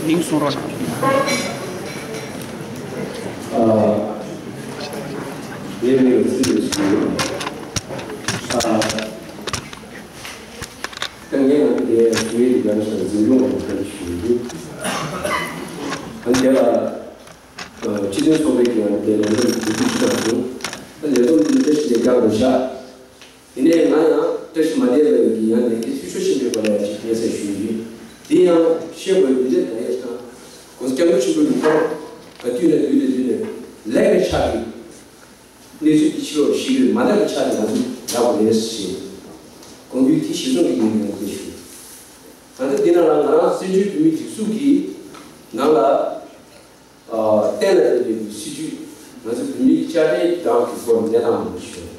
མིང་གསུང་རོགས། ཨ། ངའི་མིང་ལ་ཚིག་རེ་ཞུ། ཨ། ད་ངས་ང་དེ་ཞུ་ཡི་རྒྱབ་ཤ་འཛིན་སྐྱོང་བ་ཁག་ཞུ་རྒྱུ། ཨ་དེ་ལ་སྤྱི་མཐུན་ཚོགས་པའི་གི་ཡང་དེ་ལས་དོན་དེ་དུས་ཆུ་དང་དུ་ད་ལས་དོན་འདི་འདྲ་ཞིག་ལས་ཀྱང་རུ་ཤ། དེ་ནས་ང་ཡང་བཀྲ་ཤིས་མ་བདེ་བའི་གི་ཡང་ལས་ཀའི་འཐུས་ཤོར་ཕྱིན་པའི་སྐོར་ལ་ཡང་ཅིག་སྙན་སེང་ཞུ་ཡི། འདི་ཡང་ཤེས་དགོས་འདི་འདྲ་དང་ཡང་ཞིག་དང་གོང་ས་སྐྱབས་མགོན་ཆེན་པོའི་ལུང་པར་ག་དུས་ནས་དུས་ནས་དུས་ནས་ལས་ཀའི་ཆ་གི་གནས་ཚུལ་འདི་ཕྱི་ལོགས་ཞིག་ཡོད་མ་ལས་ཀྱི་ཆ་ནས་ང་ཚོས་ལབ་དགོས་རེད་ཞེས་དགོངས་འདུས་དེ་གཞིར་བཟུང་གི་ངོས་ནས་ཡང་འདི་ཞུ། ད་ལྟ་འདི་ནང་ལ་ང་རང་བཙན་བྱོལ་བོད་མིའི་སྒྲིག་འཛུགས་ཀྱི་ནང་ལ་གཏན་ལ་ཕབ་པའི་སྲིད་ཇུས། ང་ཚོ་བོད་མིའི་དཔྱ་ཁྲལ་དང་གི་སྐོར་གནས་སྟངས་མང་པོ་ཞིག་ཡོད།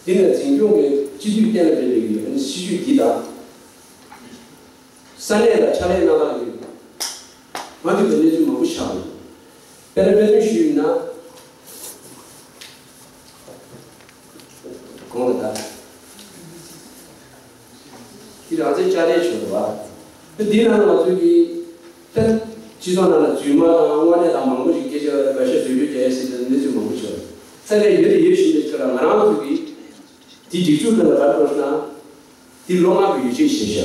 འདི་ནས་འཛིན་སྐྱོང་གི་སྤྱི་འཐུས་གཏན་ལ་ཕབ་པའི་གི་སྲིད་ཇུས་འདི་དང་། ས་གནས་ལ་ཕྱག་ལས་གནང་སྟངས་ཀྱི་མ་མཐུན་པའི་གནས་ཚུལ་མང་པོ་ཆགས་ཡོད། དཔེར་ན་དཔེ་མཚོན་ཞུས་ཡིན་ན། གོང་ལ་ད། འདི་རང་བཙན་དཔྱ་ཁྲལ་བྱུང་འདུག་བ། འདི་ནང་ང་ཚོས་ཀྱི་ད་སྤྱི་ཚོགས་ནང་ལ་རྫུན་མ་དང་དངོས་གནས་དང་མང་པོ་ཞིག་སྐད་ཆ་འགའ་ཤས་བཟོས་བཅོས་བྱས་ཟིན་ན་གནས་ཚུལ་མང་པོ་ཞིག་ཡོད། ས་གནས་ཡོད་དེ་ཡོད་བཞིན་པའི་ཆ་ལ་ང་རང་ཚོ་གི་འདི་སྒྲིག་འཛུགས་ནང་ལ་ག་རེ་འགྲོ་ན། འདི་ལོ་ལྔ་གི་ཡོ་བྱད་བྱས་ཤག་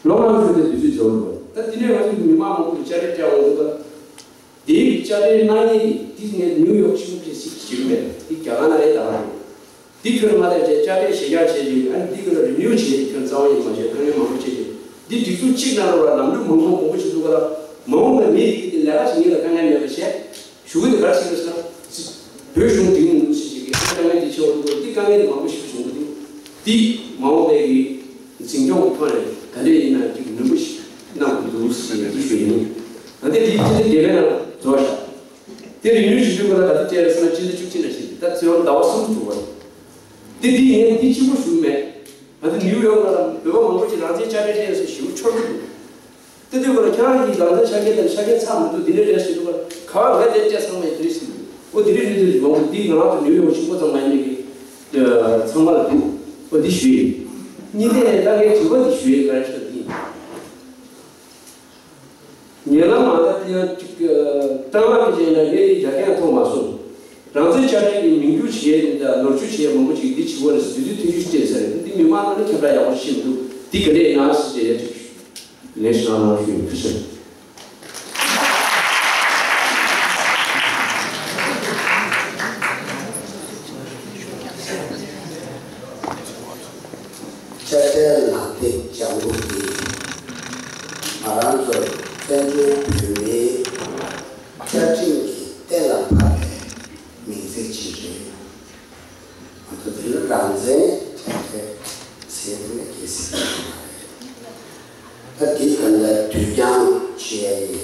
ལོ་ལྔ་གི་ཚུལ་དུ་དུས་ཚོད་འཇོག་འགྲོ། ད་འདི་ནས་ང་ཚོ་མི་མང་མང་པོ་གི་དཔྱ་ཁྲལ་སྤྲད་འོང་འདུག་ག་འདིའི་དཔྱ་ཁྲལ་གནང་མཁན་གྱི་འདི་ངས་ནིའུ་ཡོག་ཆེན་པོ་གི་ཞིག་ཞིག་མེད། འདི་རྒྱ་གར་ན་རེད་ད་ག་རེད། འདི་ཁྱོན་མ་ཐག་བྱས་དཔྱ་ཁྲལ་ཞེ་དྲག་བྱས་ཀྱི་ཨ་ནི་འདི་ཁྱོན་རི་ནིའུ་བྱས་ཀྱི་ཁྱོན་རྩ་བ་ཡིན་མ་བྱས་ཐོན་ཡོང་མང་པོ་བྱས་ཀྱི་འདི་སྒྲིག་འཛུགས་གཅིག་ནང་ལོགས་ལ་ལམ་ལུགས་མང་པོ་མང་པོ་ཞིག་འདུག་ག་ལ་མ་འོངས་པའི་མི་རིགས་ཀྱི་འདི་ལས་ཀ་བྱེད་མཁན་ལ་དཀའ་ངལ་མེད་པ་བྱས། ཞུ་གི་འདི་ག་རེ་ཞིག་རེད་ཟེར་ན། བོད་གཞུང་འགྲིག་མི་འདུག་ཟེར་ཞིག་གི་དཀའ་ངལ་འདི་ཆེ་བོ་འདུག་འདི་དཀའ་ངལ་འདི་མང་པོ་ཞིག་བྱུང་གི་འདུག་འདི་མ་འོངས་པའི་གི་འཛིན་སྐྱོང་གི་ཐོག་ནས་ག་འདྲས་ཡིན་ན་ཅིག་ནུས་པ་ཞིག་གནང་དགོས་འདུག་ཟེར་ཡ་འདི་ཞུ་ཡིན། ད་ལྟ་འདི་སྤྱི་ཚོགས་སྡེ་བའི་ནང་རྫོགས་ཤག་དེ་རིང་ནུས་ཞུ་དུས་ཁོ་ལ་ག་ཚོད་སྤྲད་རེད་ཟེར་ན་སྤྱི་ཟླ་བཅུ་གཅིག་ནང་བཞིན་ད་ཚེ་དབང་ཟླ་བ་གསུམ་འགྲོ་བ་རེད། འདི་འདི་ཡིན་འདི་གཅིག་པོ་ཞུ་མེད། ང་ཚོ་ནིའུ་ཡོག་ལ་བོད་པ་མང་པོ་ཞིག་རང་བཙན་དཔྱ་ཁྲལ་སྤྲད་ཟེར་ཞུ་ཆོག་གི་འདུག་དེ་དུས་ཁོ་ལ་ཁྱེད་རང་གིས་རང་བཙན་ཆ་རྐྱེན་དང་ཆ་རྐྱེན་ཚང་མི་འདུག་འདི་འདྲའི་རེད་ཟེར་འདུག་ག་ག་བ་ལ་དེ་སྤྲད་ཚང་མ་ཡིན་དེ་རེད་ཟེར་འདུག་འོ་འདི་འདྲའི་གནས་ཚུལ་ཞིག་མང་པོ་འདི་ང་རང་ཚོ་ནིའུ་ཡོག་གཞིས་འགོ་ཚང་མ་ཡིན་མིན་གྱི་ཚང་མ་ལ་འདུག་འོ་འདི་ཞུས་ཡིན། གཉིས་ནས་ད་ངས་དྲི་བ་འདི་ཞུ་ཡས་ག་རེ་ཞུ་འདི་ཡིན། ཉེ་ལམ་ང་ད་ཡང་གཅིག་སྤྲང་བ་གི་ཅན་ལ་ངས་འདི་རྒྱ་སྐད་མཐོང་མ་སོང་། རང་བཙན་དཔྱ་ཁྲལ་གྱི་མིང་བསྒྱུར་བྱེད་ཡས་འདི་དང་ནོར་བཅོས་བྱེད་ཡས་མང་པོ་ཅིག་འདི་བྱེད་དགོས་རེད་ཟེར་དུས་ཚོད་ཐུང་ཤོས་སྤྲད་ཟེར་རེད། འདི་མི་མང་ནང་ནས་ཁྱབ་བསྒྲགས་ཡག་པོ་ཤེས་མི་འདུག་འདི་ག་འདྲས་ཡིན་ན་ཟེར་བྱས་ཡ་ཅིག་ལན་ཞིག་གནང་རོགས་ཞུ་ཡིན། ཐུགས་རྗེ་ཆེ། དཔྱ་ཁྲལ་ལག་དེབ་ལྗང་གུ་འདི་ང་རང་ཚོ་བཙན་བྱོལ་བོད་མིའི་བཅའ་ཁྲིམས་ཀྱི་གཏན་ལ་ཕབ་པའི་མིང་ཚིག་ཅིག་རེད། ང་ཚོ་འདི་ལ་རང་བཙན་དྲན་ཐོས་ཟེར་དེ་ནས་གལ་སྲིད་ཡོད་མ་རེད། ད་འདི་ག་ལ་དུས་འགྱངས་བྱེད་ཡ་ཡི་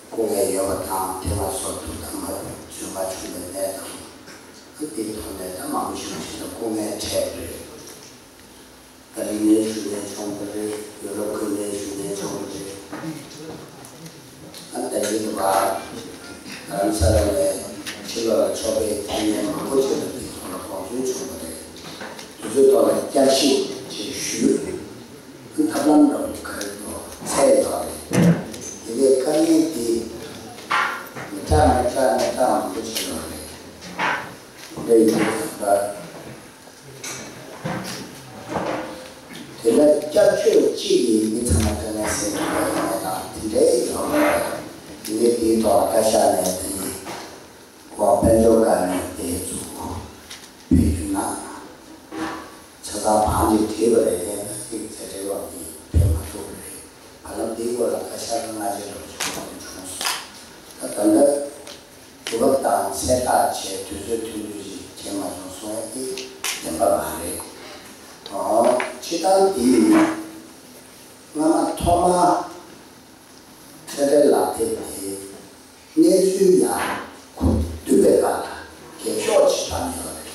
སྐུ་ངལ་ཡོད་པ་དང་དེ་མ་སོགས་དུ་དང་མ་རྫུན་མ་བྱུང་བའི་གནས་དང་། ད་འདིའི་ཐོག་ནས་ད་མང་པོ་ཞིག་ཅིག་ལ་སྐུ་ངལ་འཕྲད་རེད། ད་རིང་ནས་ཞུ་ནས་བྱུང་བ་རེད། ཡོ་རོབ་ཁུལ་ནས་ཞུ་ནས་བྱུང་བ་རེད། ཨ་ད་ཡིན་པ། རྡ་རམ་ས་ལ་ནས་ཕྱི་ལོགས་ལ་ཕྱོགས་པའི་ཐེངས་ངན་མང་པོ་ཅིག་ལ་འདི་ཐོག་ལ་དགོངས་ཚུལ་བྱུང་བ་རེད། དུས་ཚོད་ཐོག་ལ་བསྐྱར་ཞིབ་ཅིག་ཞུས། ཐབས་ལམ་འདྲ་བོ་ག་རེ་འདུག་འཚོལ་ཡོད་རེད། དེ་ནས་དཀའ་ངལ་འདི་མི་དྲག་མི་དྲག་མི་དྲག་མང་པོ་ཅིག་ཡོད་རེད། འདི་ཡིན་པ། དེ་ལ་སྐྱབས་བཅོལ་གཅིག་ཡིན་མི་ཚང་མ་དཀའ་ངལ་སེལ་ཐུབ་པ་ཡིན་ན་ཡང་དེ་འདྲའི་ཡོང་བ་རེད། དེ་ནས་དེའི་ཐོག་བཀའ་ཤག་ནས་དེ་ནི་ཁོང་དཔལ་འབྱོར་བཀའ་བློན་དེ་ཚོ་ཕེབས་རྒྱུ་ན་ཆ་ཚང་བང་ཅིག་བྲིས་པ་རེད། དེ་ན་ཅིག་མཛད་བྲེལ་བ་མི་ཕེབས་མ་ཐུབ་པ་རེད། ཧ་ལམ་དེའི་སྐོར་ལ་བཀའ་ཤག་ལ་སྔ་རྗེས་ལ་བྱུང་བ་བྱུང་སོང་། ད་ད་ལྟ་དུ་བ་དང་ཚད་བརྟག་བྱས་དུས་ཚོད་ཐུང་ཐུང་ཞིག་བྱས་མ་བྱུང་སོང་ཡ་དེ་བདེན་པ་མ་རེད། ཨོ། སྤྱིར་བཏང་འདི་སྔ་མ་ཐོག་མར་འཕྲལ་འཕྲལ་ལག་དེབ་དེ་གནས་ཚུལ་ཡང་གོ་བསྡུར་བའི་སྒང་ལ་འགེངས་ཤོག་ཅིག་བཏང་ཡོད་རེད།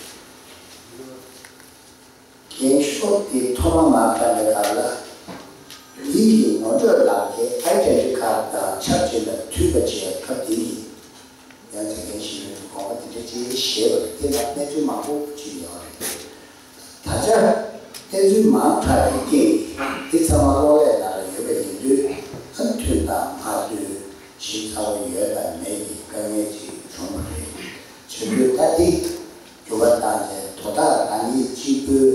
འགེངས་ཤོག་དེ་ཐོག་མ་མར་བཏང་བའི་སྐབས་ལ། འདི་ཡི་ངོ་སྤྲོད་ལག་འཁྱེར་ཨའི་ཌེན་ཊི་ཁཌ་དང་ཆབས་ཅིག་ལ་མཐུད་པ་བཅས་སྐབས་དེ་ཡི་ཡང་དེ་གའི་ཞིག་ཡོད་དགོངས་པ་དེ་འདྲ་ཅིག་བཞེས་པ་རེད། དེ་ལ་གནས་ཚུལ་མང་པོ་ཅིག་ཡོད་རེད། ད་ཆ་གནས་ཚུལ་མང་དྲགས་པའི་རྐྱེན་གྱིས་འདི་ཚང་མ་གློག་ཀླད་ནང་ལ་ཡོད་པ་ཡིན་དུས། ཨ་མཐུན་དང་མ་མཐུན་ཞིབ་ཚགས་པོ་ཡོད་དང་མེད་ཀྱི་དཀའ་ངལ་ཅིག་བྱུང་བ་རེད། བྱེད་དུས་ད་འདི་འགྱུར་བ་བཏང་རྗེས་དོ་བདག་རང་ཉིད་གཅིག་པུའི་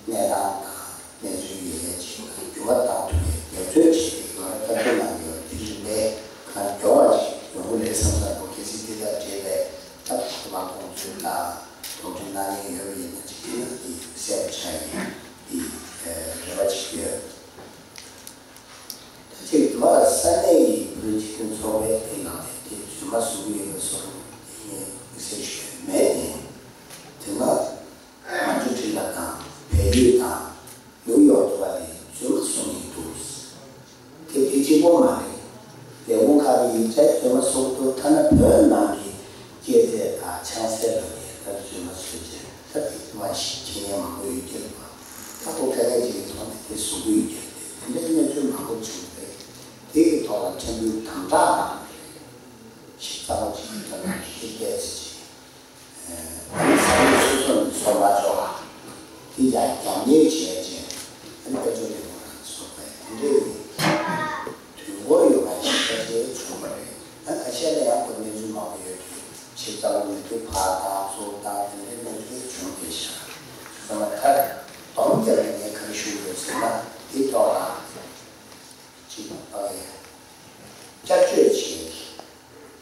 གནས་སྟངས་དང་གནས་ཚུལ་ཡོད་ཡས་ཅིག་ལ་འགྱུར་བ་བཏང་ཐུབ་པའི་འབད་བརྩོན་བྱེད་ཀྱི་ཡོད་རེད། བཀའ་འཁྲོལ་གནང་གི་ཡོད་རེད། དེ་རིང་ལས་གང་མགྱོགས་པ་ཞིག་ཡོང་གི་རེད་བསམ་ས་འདུག་གལ་སྲིད་དེ་དང་འབྲེལ་བའི་ད་ཕྱི་མ་དགོངས་ཚུལ་དང་དོགས་འདྲི་གནང་མཁན་ཡོད་པ་ཡིན་ན་ཅིག་དེ་ན་དེ་གསལ་པོ་ཆགས་ཡིན། དེ་རེ་བ་ཅིག་ཡོད། ད་ཅིག་དུ་བ་ས་གནས་ཀྱི་བོད་སྤྱི་མཐུན་ཚོགས་པའི་དེ་ནང་ནས་དེ་རྫུན་མ་བཟོ་གི་ཡོད་པའི་བཟོ་འདྲ་དེ་ངས་དམིགས་བསལ་ཞུ་ཡ་མེད་དེ། དེ་སྔ་མ་ཇོ་ཁྲི་ལ་དང་བལ་ཡུལ་དང་ནིའུ་ཡོག་ཏུ་བ་དེ་རྫུན་མ་བཟོ་གི་འདུག་དེ་དེ་གཅིག་པོ་མ་རེད། ལས་ཁུངས་ཁག་གི་ཡིག་ཆ་རྫུན་མ་བཟོ་གི་འདུག་ཐ་ན་བོད་ནང་གི་སྐྱེས་ཚེས་དང་ཆང་སའི་ལོ་ཡས་ད་རྫུན་མ་བཟོས་རྗེས་ད་དེ་དུ་བ་ཞིག་ཁྱེད་ཉན་མང་པོ་ཡོད་ཀྱི་རེད་པ། ད་ཁོ་དཀའ་ངལ་ཅིག་གི་ཐོག་ནས་དེ་བཟོ་གི་ཡོད་ཀྱི་རེད། དེ་འདྲའི་གནས་ཚུལ་མང་པོ་བྱུང་བས་དེ་གི་ཐོག་ལ་ཕྲན་བུ་དམ་དྲག་གནང་རེད། ཞིབ་ཚགས་པོ་ཅིག་གི་ཐོག་ནས་ཤེས་བསྡད་ཚེ་ཅིག་ཨ་ནི་ས་གནས་སོ་སོ་ནས་བཟོ་མ་ཆོག་པ། དེ་ཡང་རྒྱབ་གཉེར་བྱས་རྗེས་ཨ་ནི་དཔལ་འབྱོར་ལས་ཁུངས་ལ་བཟོ་དགོས་དེ་འདྲའི་དུས་འཁོར་ཡོད་པ་ཞིག་ད་ཆའི་བྱུང་བ་རེད། ད་ཁ་ཤས་ལ་ཡང་ཁོ་གནས་ཚུལ་མང་པོ་ཡོད་དུས་ཞིབ་ཚགས་པོ་མི་འདུག་ཕར་བཏང་ཚུར་བཏང་དེ་འདྲའི་གནས་ཚུལ་བྱུང་བསྡད་ཤག་ཚང་མ་ད་སྡོམ་རྒྱབ་ནས་ངས་ག་རེ་ཞུ་དགོས་ཟེར་ན་འདི་ཐོག་ལ་གཅིག་ཕ་གིའི་བསྐྱར་བཅོས་བྱས་ཀྱི་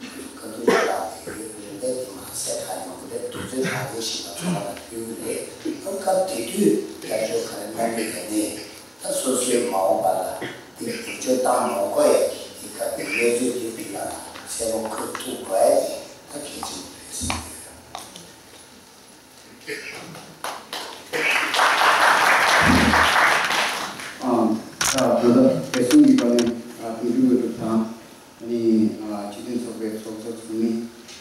བཀའ་བསྡུར་ལ་ཡོད་རིམ་པས་དེ་མ་ཟད་ཁ་ཡོང་གི་རེད། དུས་ཚོད་ད་གིན་ཞིག་ལ་ཚོགས་པ་ལ་ཕུལ་གི་རེད། སྐབས་དེ་དུས་བསྐྱར་བཅོས་ག་རེ་གནང་གི་ཡོད་ནས་ད་སོ་སོའི་མ་འོངས་པ་ལ་འདི་བསྒྱུར་བཅོས་བཏང་མ་དགོས་ཡ་གི་འདི་སྐབས་ཀྱི་གནས་ཚུལ་དེ་འདི་ལ་གསལ་པོ་འཁོད་ཐུབ་དགོས་ཡ་དེ་ད་གལ་ཆེན་པོ་རེད་བསམ་གྱི་ཡོད། ཨ། ད་ད་ལྟ་བོད་གཞུང་གི་བར་ནས་ཨ་དོན་འཁྲུལ་དངོས་གྲུབ་དང་། ཨ་ནི་ཨ་སྤྱི་མཐུན་ཚོགས་པའི་ཚོགས་གཙོ་ཚོགས་མི་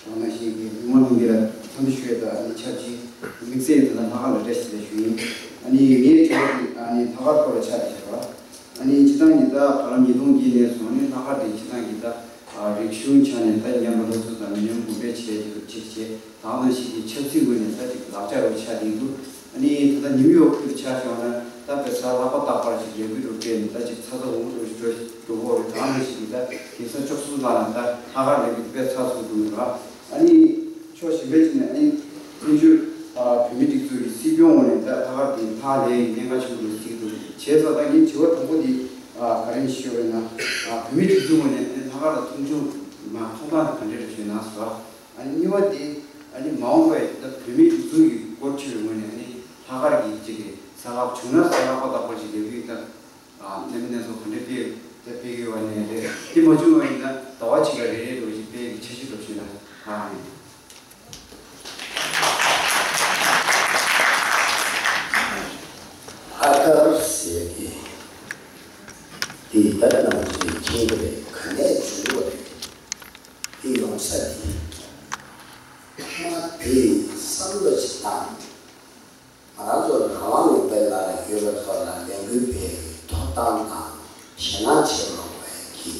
ནང་བཞིན་གྱི་མི་མང་མི་སྒེར་འཚམས་འདྲི་ཞུ་ཡས་དང་ཨ་ནི་ཆབས་ཅིག་དམིགས་བསལ་དུ་ད་ལྷག་དཀར་ལ་བཀྲ་ཤིས་བདེ་ལེགས་ཞུ་ཡིན། ཨ་ནི་ངའི་དྲི་བ་དེ་ཨ་ནི་ལྷག་དཀར་སྐོར་ལ་ཆགས་བསྡད་བྱས་པ། ཨ་ནི་སྤྱིར་བཏང་གི་ད་བར་ལམ་ཉིས་སྟོང་བརྒྱད་ནས་བཟུང་ཨ་ནི་ལྷག་དཀར་དེ་སྤྱིར་བཏང་གི་ད་ཨ་རིག་གཞུང་ཆ་ནས་ད་ཉམས་པ་སློབ་གསོ་དང་མི་ཉམས་གོང་འཕེལ་བྱས་ཀྱི་འདུག་ཅིག་བྱས། དེ་ནང་བཞིན་གྱི་ཆབ་སྲིད་ངོས་ནས་ད་ཅིག་ལག་ཆ་རུ་ཆགས་བསྡད་འདུག་ཨ་ནི་ད་ལྟ་ནིའུ་ཡོག་ཁུལ་དུ་ཆ་བཞག་ན་ད་དཔེ་གཟའ་ལྷག་པ་རྟག་པར་ཅིག་ལས་འགུལ་རུ་སྤེལ་ནས་ད་ཅིག་ཚ་ཚ་འུར་འུར་འགྲོ་འགྲོ་གི་ཡོད་རེད། དེ་ནང་བཞིན་གྱི་ད་རྒྱལ་ས་བཅུ་གསུམ་ལ་ད་ལྷག་དཀར་ལས་འགུལ་དཔེ་ཚགས་ཚུད་འདུག་ར། ཨ་ནི་ཕྱོགས་གཞན་པའི་ཅིག་ནས་ཨ་ནི་བཙན་བྱོལ་བོད་མིའི་སྒྲིག་འཛུགས་ཀྱི་སྲིད་སྐྱོང་ངོས་ནས་ད་ལྷག་དཀར་དེ་ལྷག་ལས་ཀྱི་གནད་འགག་ཆེན་པོ་རེད་ཟེར་གྱི་འདུག་བྱས་ཙང་ད་ངའི་དྲི་བ་དང་པོ་འདི་ག་རེ་ཞུ་བས་ན། བོད་མིའི་སྒྲིག་འཛུགས་ངོས་ནས་ཨ་ནི་ལྷག་དཀར་ལ་མཐོང་ཆུང་མ་མཐོང་སྟངས་དེ་ག་འདྲ་རེད་ཞུས་ན་ཟེར་བ། ཨ་ནི་གཉིས་པ་དེ་ཨ་ནི་མ་འོངས་པའི་ད་བོད་མིའི་སྒྲིག་འཛུགས་ཀྱི་སྐོར་དྲིས་པའི་ངོས་ནས་ཨ་ནི་ལྷག་དཀར་གྱི་ཅིག་གི་གཟའ་ལྷག་བྱུང་ན་གཟའ་ལྷག་པ་རྟག་པར་ཅིག་ལས་འགུལ་ད་གནས་མི་སྣ་ཚོ་ག་འདྲ་སྤེལ་ད་སྤེལ་གི་ཡོད་པ་ནས་རེད། དེ་མ་བྱུང་བ་ཡིན་ན་ཟླ་བ་གཅིག་ལ་རེ་རེ་འགྲོ་ཞིག་སྤེལ་གི་འཆར་གཞི་འདུག་ཞུས་ན་ཨ་ནི། ལྷག་དཀར་ཟེར་གི་དེ་ད་ནང་བཞིན་མཁྱེན་གི་རེད། ག་ནས་བྱུང་བ་རེད། དེ་ཡོང་ས་དེ་ཐོག་མ་དེ་བསམ་བློ་ཞིག་བཏང་། ང་རང་ཚོ་རང་དབང་ལུང་པའི་ནང་ལ་ཡོད་པ་ཚོ་ལ་ལས་འགུལ་སྤེལ་བའི་ཐོབ་ཐང་དང་ཞེད་སྣང་བྱེད་མ་དགོས་ཡ་གི་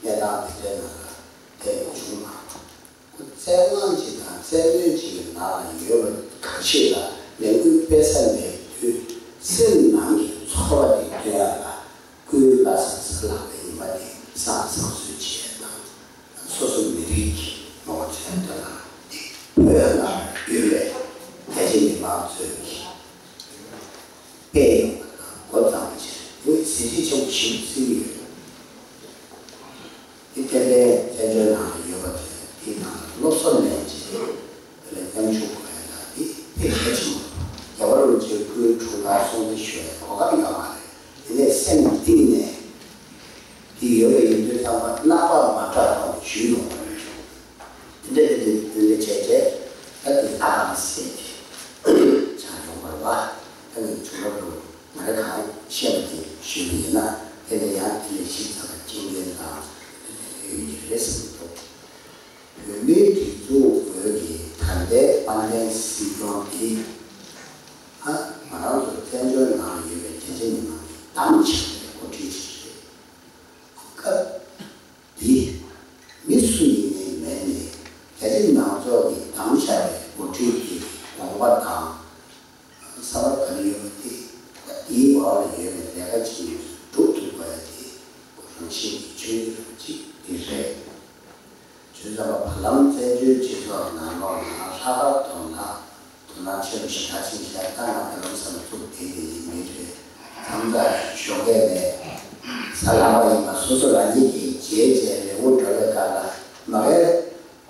གནས་སྟངས་དེ་འདྲའི་ནང་ལ་དེ་བྱུང་མ་ཐུབ། ཁོ་བཙན་དབང་ཅིག་དང་བཙན་གནོན་ཅིག་གི་ནང་ལ་ཡོད་པ་ཁ་ཤས་ལ་ལས་འགུལ་སྤེལ་ས་མེད་དུས་སེམས་ནང་གི་ཚོར་བ་དེ་སྟོན་ཡ་ལ། སྐུའི་བླ་གཟའ་གཟའ་ལྷག་པའི་ཉི་མ་དེ་བསང་བསང་གསོལ་བྱས་དང་། སོ་སོ་མི་རིགས་ཀྱི་ངོ་བོ་མཚོན་དོན་ལ་ནི་བོད་ནང་ཡོད་པའི་རྒྱ་ཆེ་མི་མང་ཚོས་ཀྱི་སྤེལ་ཡོང་བ་དང་། འགོ་བརྩམས་བྱས་ནས་གཟི་བརྗིད་ཆེན་པོ་ཞིག་བརྩི་གི་ཡོད། འདི་ཏན་ཏན་བཙན་བྱོལ་ནང་ལ་ཡོད་པ་དེ་འདིའི་ནང་ལ་སློབ་གསོ་ལེན་བྱས། དེ་ལ་མཉམ་ཞུགས་དགོས་ཡ་ད་འདི་དཔེ་གལ་ཆེན་པོ་རེད། རྒྱལ་བ་རིན་པོ་ཆེའི་སྐུའི་འཁྲུངས་སྐར་སྲུང་བརྩི་ཞུ་ཡ་གོ་སྐབས་ཡོད་མ་རེད། དེ་ནས་སེམས་གཏིང་ནས་འདི་ཡོད་པ་ཡིན་དུས་ཙམ་པ་རྣམ་པ་མ་དྲག་ཐོག་ནས་ཞུས་ཡོང་བ་རེད། དེ་འདྲ་དེ་འདྲ་དེ་འདྲ་བྱས་རྗེས་ད་དེ་ཨ་ཨ་ཟེར་ཏེ་ཆགས་ཡོང་བ་རེད་བ། ད་ངས་བྱུང་བ་རུ་ང་རེ་ ཞུས་པ་ཡིན་ན། དེ་ལས་ཡང་དེ་ལས་ཞིབ་ཚགས་པ་མཁྱེན་མཁན་དང་ཡོད་ཀྱི་རེད་བསམ་གྱི་འདུག་བོད་མིའི་སྒྲིག་འཛུགས་འོག་གི་ད་ལྟའི་དཔལ་ལྡན་སྲིད་སྐྱོང་འདི། ཨ། ང་རང་ཚོ་བཙན་བྱོལ་ནང་ཡོད་པའི་རྒྱ་ཆེ་མི་མང་གི་དམ་བཅའ་བའི་འགོ་ཁྲིད་ཅིག་རེད། སྐབས་འདི་མི་སུ་ཡིན་ནའི་མེད་ནའི་རྒྱ་ཆེ་མང་ཚོགས་ཀྱི་དམ་བཅའ་བའི་འགོ་ཁྲིད་ཀྱི་དགོངས་པ་དང་། བསམ་བློ་ག་རེ་ཡོད་པ་དེ་འདིའི་འོག་ལ་ཡོད་པའི་ལས་ཀ་ཅིག་སྒྲུབ་ཐུབ་པ་དེ་རང་བཞིན་གྱི་ཆོས་ཉིད་རང་གཅིག་དེ་རེད། བྱས་ཙང་བར་ལམ་བཙན་བྱོལ་སྤྱི་ཚོགས་ནང་ལོགས་ལ་ལྷག་པར་དུ་ན། དོ་སྣང་ཆེན་པོ་ཞིག་ག་ཅིག་བྱས་ད་ང་ད་ལམ་སེང་བཙུགས་བསྡད་ཀྱི་ཡིན་མིན་རེད། མཚམས་མཚམས་ཞོགས་ཀས་ནས་གཟའ་ལྷག་པ་ཡིན་པ་སོ་སོ་རང་ཉིད་ཀྱི་རྗེས་བྱས་ལས་འགུལ་འགྲོ་བའི་སྐབས་ལ་མ་གིའི་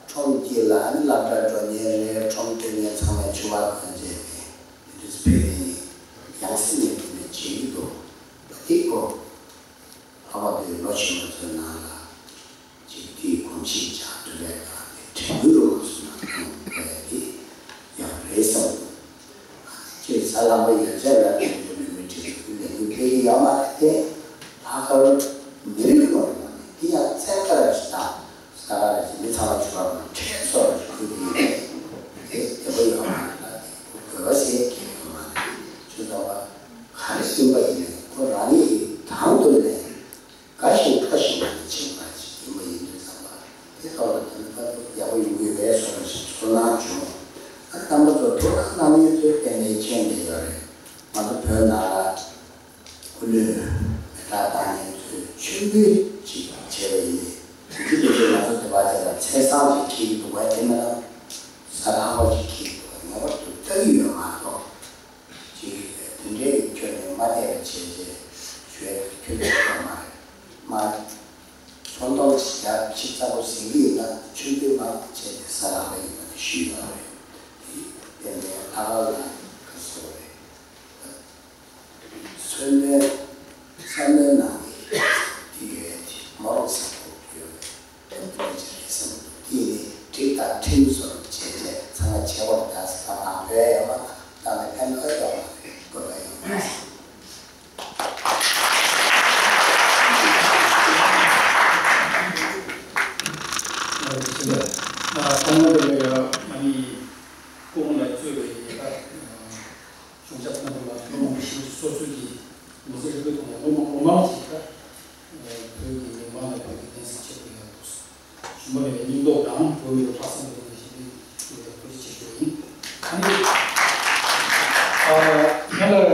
ཁྲོམ་དཀྱིལ་ལ་ཨ་ནི་སློབ་གྲྭ་འགྲོ་མཁན་རེད། ཁྲོམ་སྡོད་མཁན་ཚང་མས་ཕྱུ་པ་གོན་བྱས་ནས་དེ་འདྲ་ཕེབས་ནས་ཡང་སེ་ནས་དེ་ནས་བྱེད་ཀྱི་འདུག་ད་དེ་ཀོ། ལྷག་པར་དུ་ལོ་ཆེན་པོ་ཚོའི་ནང་ལ་ཅིག་དེའི་གོམས་གཤིས་འཇགས་ཐུབ་པའི་སྒང་ནས་དྲན་སྐུལ་རོགས་སུ་གནང་དགོས་ཡ་དེ་ཡག་རེད་བསམ་འདུག་ཅེས་གཟའ་ལྷག་པ་ཡོད་ཚད་ལ་དེ་འདྲ་མི་མི་ཁྲིད་དུ་ལས་འགུལ་སྤེལ་གྱི་ཡོད་མ་རེད་དེ། ལྷག་དཀར་མི་རིགས་ཀློང་ནང་ནས་དེ་ཡང་བཙན་བཀའ་ར་ཞིག་དང་ས་ག་ར་ཞིག་མི་ཚང་མ་ཆུ་བ་མ་ཁྲལ་སོགས་ར་ཞིག་ཕུལ་གྱི་ཡོད་རེད། དེ་བདེ་པོ་ཡོད་མ་རེད་ལ་དེ་དགོས་པ་ཟེར་གྱི་ཡོད་མ་རེད། ཆུ་ཚང་བ། ག་རེ་ཡིན་པ་ཡིན་ནའི་ཁོ་རང་ཉིད་ཀྱིས་དང་དུ་ནས་དགའ་ཞིང་སྤྲོ་ཞིང་ངང་ནས་བྱེད་པ་ཞིག་ཡིན་པ་ཡིན་དུས་ཙམ་པ་དེ་ཐོག་ལ་དོན་དག་ཡག་པོ་ཡོང་གི་ཡོད་པའི་བཟོ་འདྲ་ཞིག་ཚོར་སྣང་བྱུང་། ཨ། རྣམ་པ་ཚོ་དོ་སྣང་གནང་མཁན་ཚོས་ཏན་ཏན་མཁྱེན་བསྡད་ཡོད་རེད། ང་ཚོ་བོད་ནང་ལ་སྐུ་ལུས་མེ་སྲེག་བཏང་མཁན་ཚོས་མཆོད་འབུལ་ཅིག་བྱས་པ་ཡིན་ནའི་དེ་དུས་དེ་ཚོས་ང་ཚོ་དེ་བ་ཚེ་ལ་མཚན་བཟང་ཅིག་འཁྱེར་གྱི་འདུག་པ། དེ་མིན་ན་གཟའ་ལྷག་པ་ཅིག་འཁྱེར་གྱི་འདུག་པ། ངེས་པར་དུ་ལྟ་གི་ཡོད་མ་གཏོགས། ཅིག་དེ་འདྲའི་ཁྱོན་ནས་མ་བསྡད་པ་བྱས་རྗེས་ཞུ་ཡ་ཁྱོན་ནས་ཡོད་མ་རེད། མ་ཚོན་མདོག་ཅིག་རྒྱབ་ཕྱི་ཚ་པོ་ཟིན་གྱི་ཡོད་ན་ཆུ་འདུས་མ་བྱས་ཏེ་ས་ལག་པ་ཡིན་པ་ནི་ཞུས་ཡོད་རེད། དེ་བསྟན་པའི་ལྷག་དཀར་ལ་ག་སོ་རེད། མཚོན་དོན་བསམ་བློའི་ནང་ནས་དེ་ཡོད་དེ་མ་རོགས་ས་པོ་ཡོད་རེད། དེ་ནི་གྲིབ་དང་ཁྲིམས་སོགས་བྱས་རྗེས་ཚང་མ་བྱེད་པར་གདའ་ས་དང་བོད་ཡོད་མ་དང་ནི་ཕན་ཐོགས་ཡོད་མ་རེད། དགོས་པ་ཡོད་མ་རེད། ཐོག་མ་དེ་ལ་ཡང་ཨ་ནི་སྐུ་ངོ་ལ་གཙོས་པའི་ཉེ་ཁ་གཞུང་ཞབས་རྣམ་པ་ལ་ལོ་མང་པོ་ཞིག་སོ་སོའི་གི་མི་ཚེ་རིག་པའི་ཐོག་ལ་ལོ་མང་ལོ་མང་ཅིག་ད་བོད་ཀྱི་མི་མང་ལ་བོད་ཀྱི་བསྟན་སྲིད་ཆེད་དུ་ཡང་འདུག་ཞུམ་པ་མེད་པའི་སྙིང་སྟོབས་དང་བོད་མི་ལ་ལྷག་བསམ་དང་ལྡན་པའི་ཞི་བདེའི་ཐུགས་ལ་ཐུགས་རྗེ་ཆེ་ཞུ་བ་ཡིན། ཨ་ནི། ཨ། ང་ལ་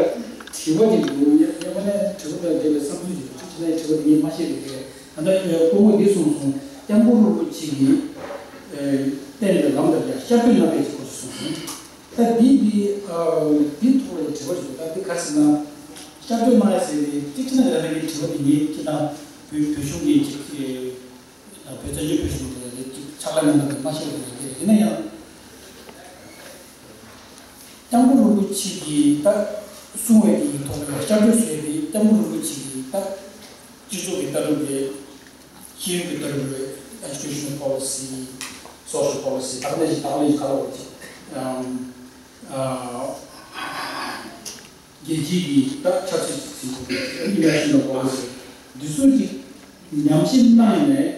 དྲི་བ་ཅིག་འདུག་ཡ་ཡ་ང་ནས་དྲི་བ་དང་འབྲེལ་བའི་བསམ་ཚུལ་ཅིག་འདུག་ཅི་ཕྱིན་ན་དྲི་བ་དེ་ངས་མ་ཤེས་པའི་གི་ད་ལྟ་སྐུ་ངོ་འདིས་གསུངས་སོང་། སྐྱབས་མགོན་རིན་པོ་ཆེ་གིས་བསྟན་པའི་ལམ་དང་འབྲེལ་བའི་བཤད་སྒྲོས་གནང་བའི་ཅིག་སྐོར་སོགས་གསུངས་སོང་། ད་འདི་འདི་ཨ་འདི་ཐོག་ལ་དྲི་བ་ཞིག་འདུག་ད་འདི་ག་ཟེར་ན། བཤད་སྒྲོས་གནང་ཡ་ཟེར་ཏེ་ཅི་ཕྱིན་ན་ང་རང་གི་དྲི་བ་འདི་ངས་ཅི་ན་བོད་བོད་གཞུང་གི་ཅིག་བོད་བཙན་བྱོལ་བོད་གཞུང་ལ་ཅིག་ཕྱག་ལས་གནང་བ་དེ་མ་ཤེས་པ་རེད། ཡིན་ན་ཡང་སྐྱབས་མགོན་རིན་པོ་ཆེ་གིས་ད་གསུང་བའི་དེའི་ཐོག་ལ་བཤད་སྒྲོས་བཟོས་ཏེ་སྐྱབས་མགོན་རིན་པོ་ཆེ་གིས་ད་སྤྱི་ཚོགས་ཀྱི་ལྟ་གྲུབ་རེད། ཤེས་ཡོན་གྱི་ལྟ་གྲུབ་རེད། Educational policy, social policy དག་ནས་ཞིག་དག་ལས་ཞིག་ག་ལ་བར་གྱི་ཨམ་ཨ་རྒྱལ་སྤྱིའི་གི་ད་ཆབ་སྲིད་ཀྱི་ཚིག་གོ་International policy འདི་ཚོ་ཅིག་ཉམས་ཞིབ་གནང་ནས་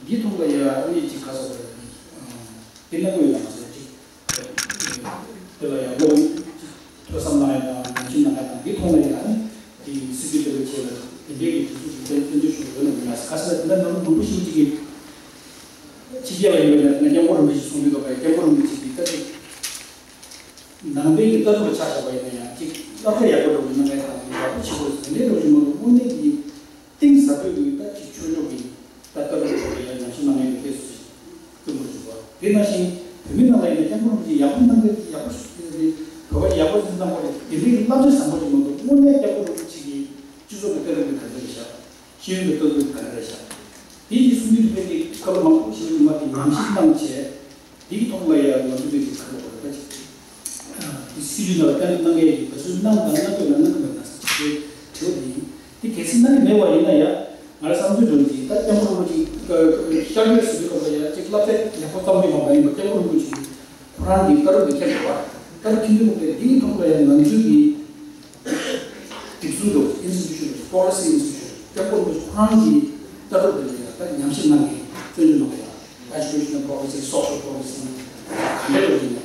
འདི་ཐོག་ལ་ཡ་ཨ་ནི་ཅིག་ག་ཟེར་དགོས་རེད། ཨམ་དེ་ནས་དངོས་ཡོད་ལ་ཟེར་ཅིག་དེ་ལ་ཡང་བློ་ཐོས་བསམ་གནང་ཡ་དང་ཉམས་ཞིབ་གནང་ཡ་དང་འདི་ཐོག་ལ་ཡང་དེ་སྲིད་ཇུས་ལྟ་བུ་བྱས་ལ་དེ་འདྲའི་གི་དུས་ཚོད་ཀྱི་བསྟན་བསྟན་བཅོས་ཤོར་ཡོད་ན་མི་མ་ཟད་ག་ཟེར་ན་དེ་འདྲ་མང་པོ་ཞིག་ཅིག་གི་ཕྱི་རྒྱལ་ལ་ཡོད་ན་ང་སྐྱབས་མགོན་རིན་པོ་ཆེ་གསུང་དུས་ད་བར་སྐྱབས་མགོན་རིན་པོ་ཆེ་གི་ད་ཅིག་ནང་པའི་གི་ལྟ་གྲུབ་ལ་ཆ་བཞག་པ་ཡིན་ན་ཡང་ཅིག་སློབ་གྲྭ་ཡག་པོ་འགྲོ་བའི་གནང་ཡ་དང་ཡག་པོ་བྱེད་དགོས་ཟེར་འདྲའི་འགྲོ་བཞིན་མ་གཏོགས་དངོས་གནས་ཀྱི་གཏིང་ཟབ་པོའི་ད་ཅིག་ཆོས་ཕྱོགས་ཀྱི་ད་ལྟ་བུ་ལ་ཡང་ཉམས་ཞིབ་གནང་མཁན་གྱི་སྐད་ཆ་ཞིག་སྐྱོན་མི་འཇུག་པ། དེ་ནང་བཞིན་བོད་མི་ནང་ལ་ཡིན་ན་སྐྱབས་མགོན་རིན་པོ་ཆེ་ཡག་པོ་གནང་གི་ཡག་པོ་ཞིག་བོད་པ་ཡག་པོ་ཞིག་གནང་དགོས་རེད། དེ་འདྲའི་བསླབ་བྱ་བཟང་པོ་ཞིག་མ་གཏོགས་དངོས་གནས་སྐྱབས་མགོན་རིན་པོ་ཆེ་གི་སྤྱི་ཚོགས་ཀྱི་ལྟ་གྲུབ་ག་འདྲ་རེད་ཤག་ཤེས་ཡོན་གྱི་ལྟ་གྲུབ་ག་འདྲ་རེད་ཤག་དེ་ཡི་གསུང་ཡུལ་དེ་གའི་སྐབས་མང་པོ་ཞིག་མ་གི་ཉམས་ཞིབ་གནང་བྱས། དེའི་ཐོག་ལ་ཡང་ང་ཚོ་གི་ག་རེ་ལབ་དགོས་རེད་ད་ཅིག་དེ་སྲིད་ཇུས་ནང་ལ་གཏན་འབེབས་གནང་གི་ཡོད་པ་ཚོས་གནང་དང་གནང་དགོས་ན་གནང་དགོས་ན་ཟེར་དེ་དྲི་བ་དེ་ཡིན། དེ་གལ་སྲིད་གནང་གི་མེད་པ་ཡིན་ན་ཡང་ང་རང་བསམ་ཚུལ་འདྲ་ཅིག་ད་སྐྱབས་མགོན་རིན་པོ་ཆེ་ཤར་བསྐྱོད་ཟེར་དུས་སྐབས་ལ་ཡང་ཅིག་བསླབ་བྱ་ཡག་པོ་ཙམ་གྱིས་མ་མ་ཡིན་པ་སྐྱབས་མགོན་རིན་པོ་ཆེ་ཁོ་རང་གི་ལྟ་གྲུབ་དེ་ཁྱེར་དགོས་པ། ལྟ་གྲུབ་ཁྱེར་དུས་སྐབས་དེའི་ཐོག་ལ་ཡང་ང་ཚོའི་གི་སྒྲིག་སྲོལ་འདུག་ཨིན་སི་ཊི་ཊུ་ཤན་འདུག Policy Institute སྐྱབས་མགོན་རིན་པོ་ཆེ་ཁོ་རང་གི་ལྟ་གྲུབ་དེ་ལ་ད་ཉམས་ཞིབ་གནང་མཁན་བཙོན་འཇུག་གནང་མཁན་Educational Policy, Social Policy ག་འདྲ་ཡོད་ཀྱི་ན།